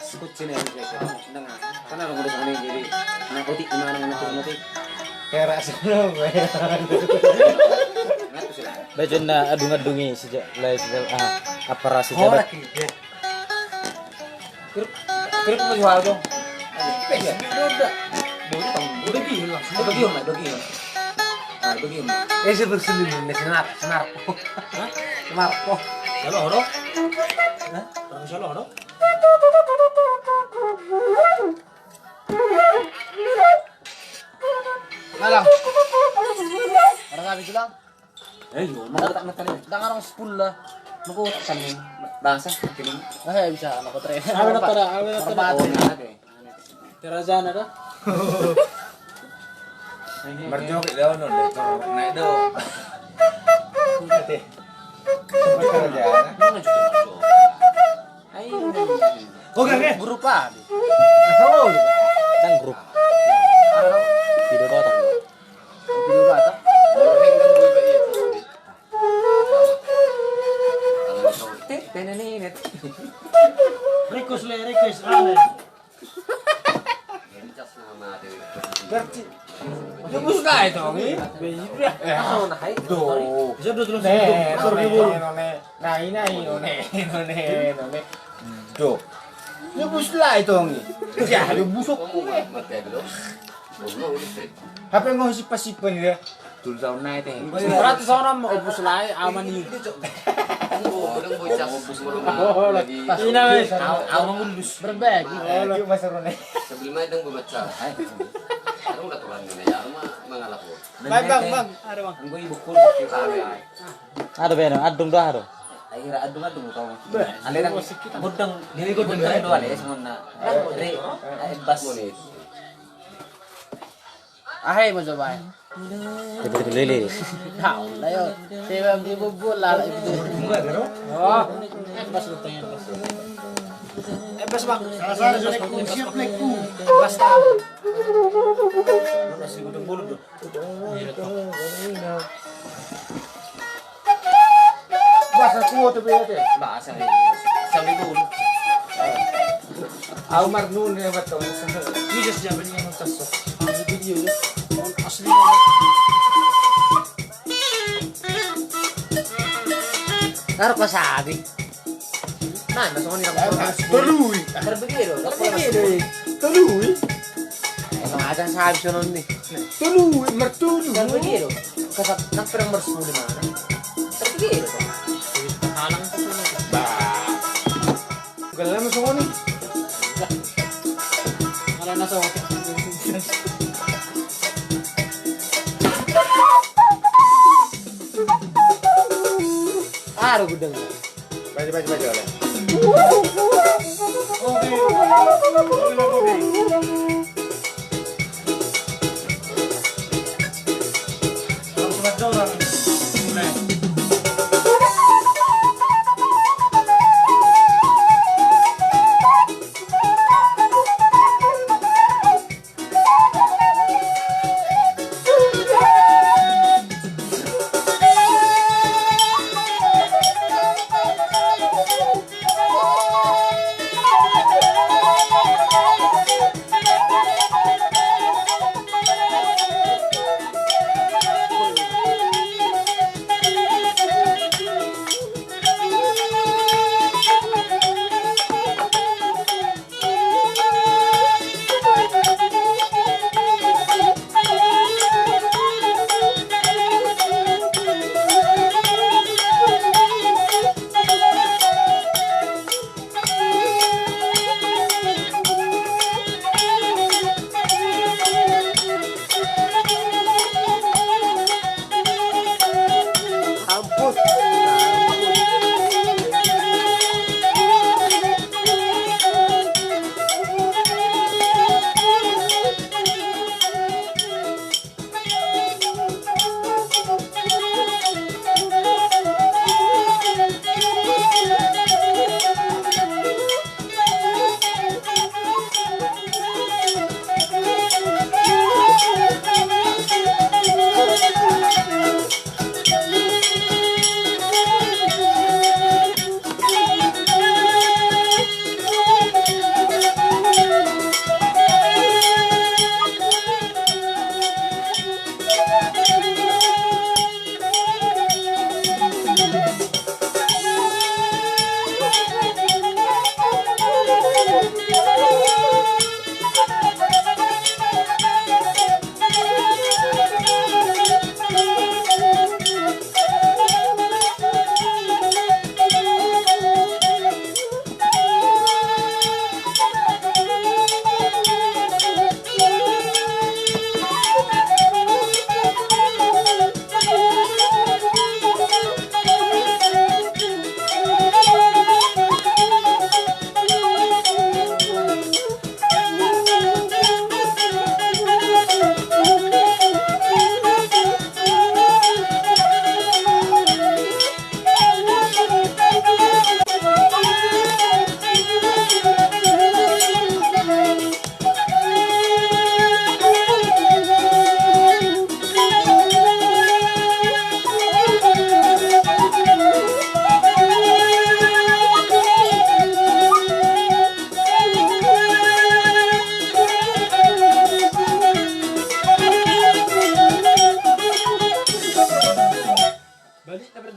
Sikut sini, oke, oke. Tenang. Karena orang udah sana jadi. Anak putih gimana, anak putih? Perak semua gue. Baca na adung-adung i sejak lai sejak ah apa rasi jabat. Kira kira apa jual dong? Bagi lah, bagi lah. Ah, bagi lah. Eh, saya berselim, ini senar, senar. Hah? Senar. Kalau horo? Hah? Kalau horo? Alang. Orang habis bilang. Eh, yo, mau tak nonton ini. Dah ngarang sepuluh lah. Mau tak kan ini. Bahasa kini. Eh, bisa, mau kotre. Apa nonton ada? Apa nonton ada? Oh, nggak ada. Terajana dah. Marjoget dah, ono deh, naik do. Oke. Terajana. Oke, oke. Grup apa? Tahu. Dan grup. Video Dota. Video Dota. Teh, teh, nenet. Request le, request, ale. Berarti. Dia bus lah itu, Wi. Eh, ah, nah, hai. Do. Bisa dua tulang. None, none. Nah, ini, none, none, none. Do. Dia bus lah itu, Wi. Ya, dia busuk. Mati aja lo. Hape ngo sipa-sipa ni dia. Tolu taon nai te. Berarti sono mau bus lai aman ni. Ina wes. Au mangulus. Berbagi. Sambil main dong baca. Aku udah turun ini ya, rumah mengalap. Bang, bang, bang. Ada bang. Gue ibu kur. Ada beno, adung dah ada. Akhirnya adung-adung tau. Aliran godang. Jadi godang dua le semuanya. Re, bas. Ahai mau coba. Itu lele. Tahu lah yo. Saya beli bubur lah itu. Oh, pas lu tanya pas. Eh, pas bang. Salah salah sudah ku siap lagi ku. Pas tahu. Pas lu udah bulu tuh. Bahasa kuota be ate. Bahasa ni. Sambil dulu. Au marnun ya betul. Ini just jamin yang tas. Video ni. Asli. Taruh pas habis. Nah, nah, songon i. Tolui. Tarbege do. Tarbege do. Tolui. Sama aja sabi sonon ni. Tolui, mertolui. Tarbege do. Kasat nak perang bersuli mana? Tarbege do. Halang tu. Bah. Galam songon i. Ala nasa. Aduh, gedeng. Baca, baca, baca, oleh.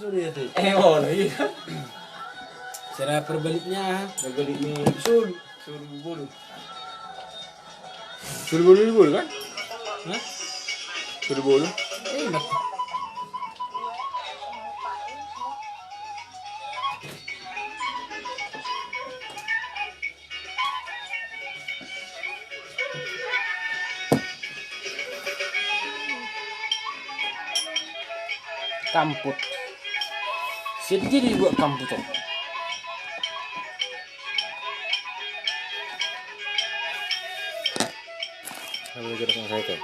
Eh, boleh. Cara perbaliknya, aha? Perbaliknya. Sulu. Sulu bolu. Sulu bolu, bolu kan? Hah? Sulu bolu. Eh, mak- Kamput. Sedih dibuat kamput, oh. Kalau kita selesaikan.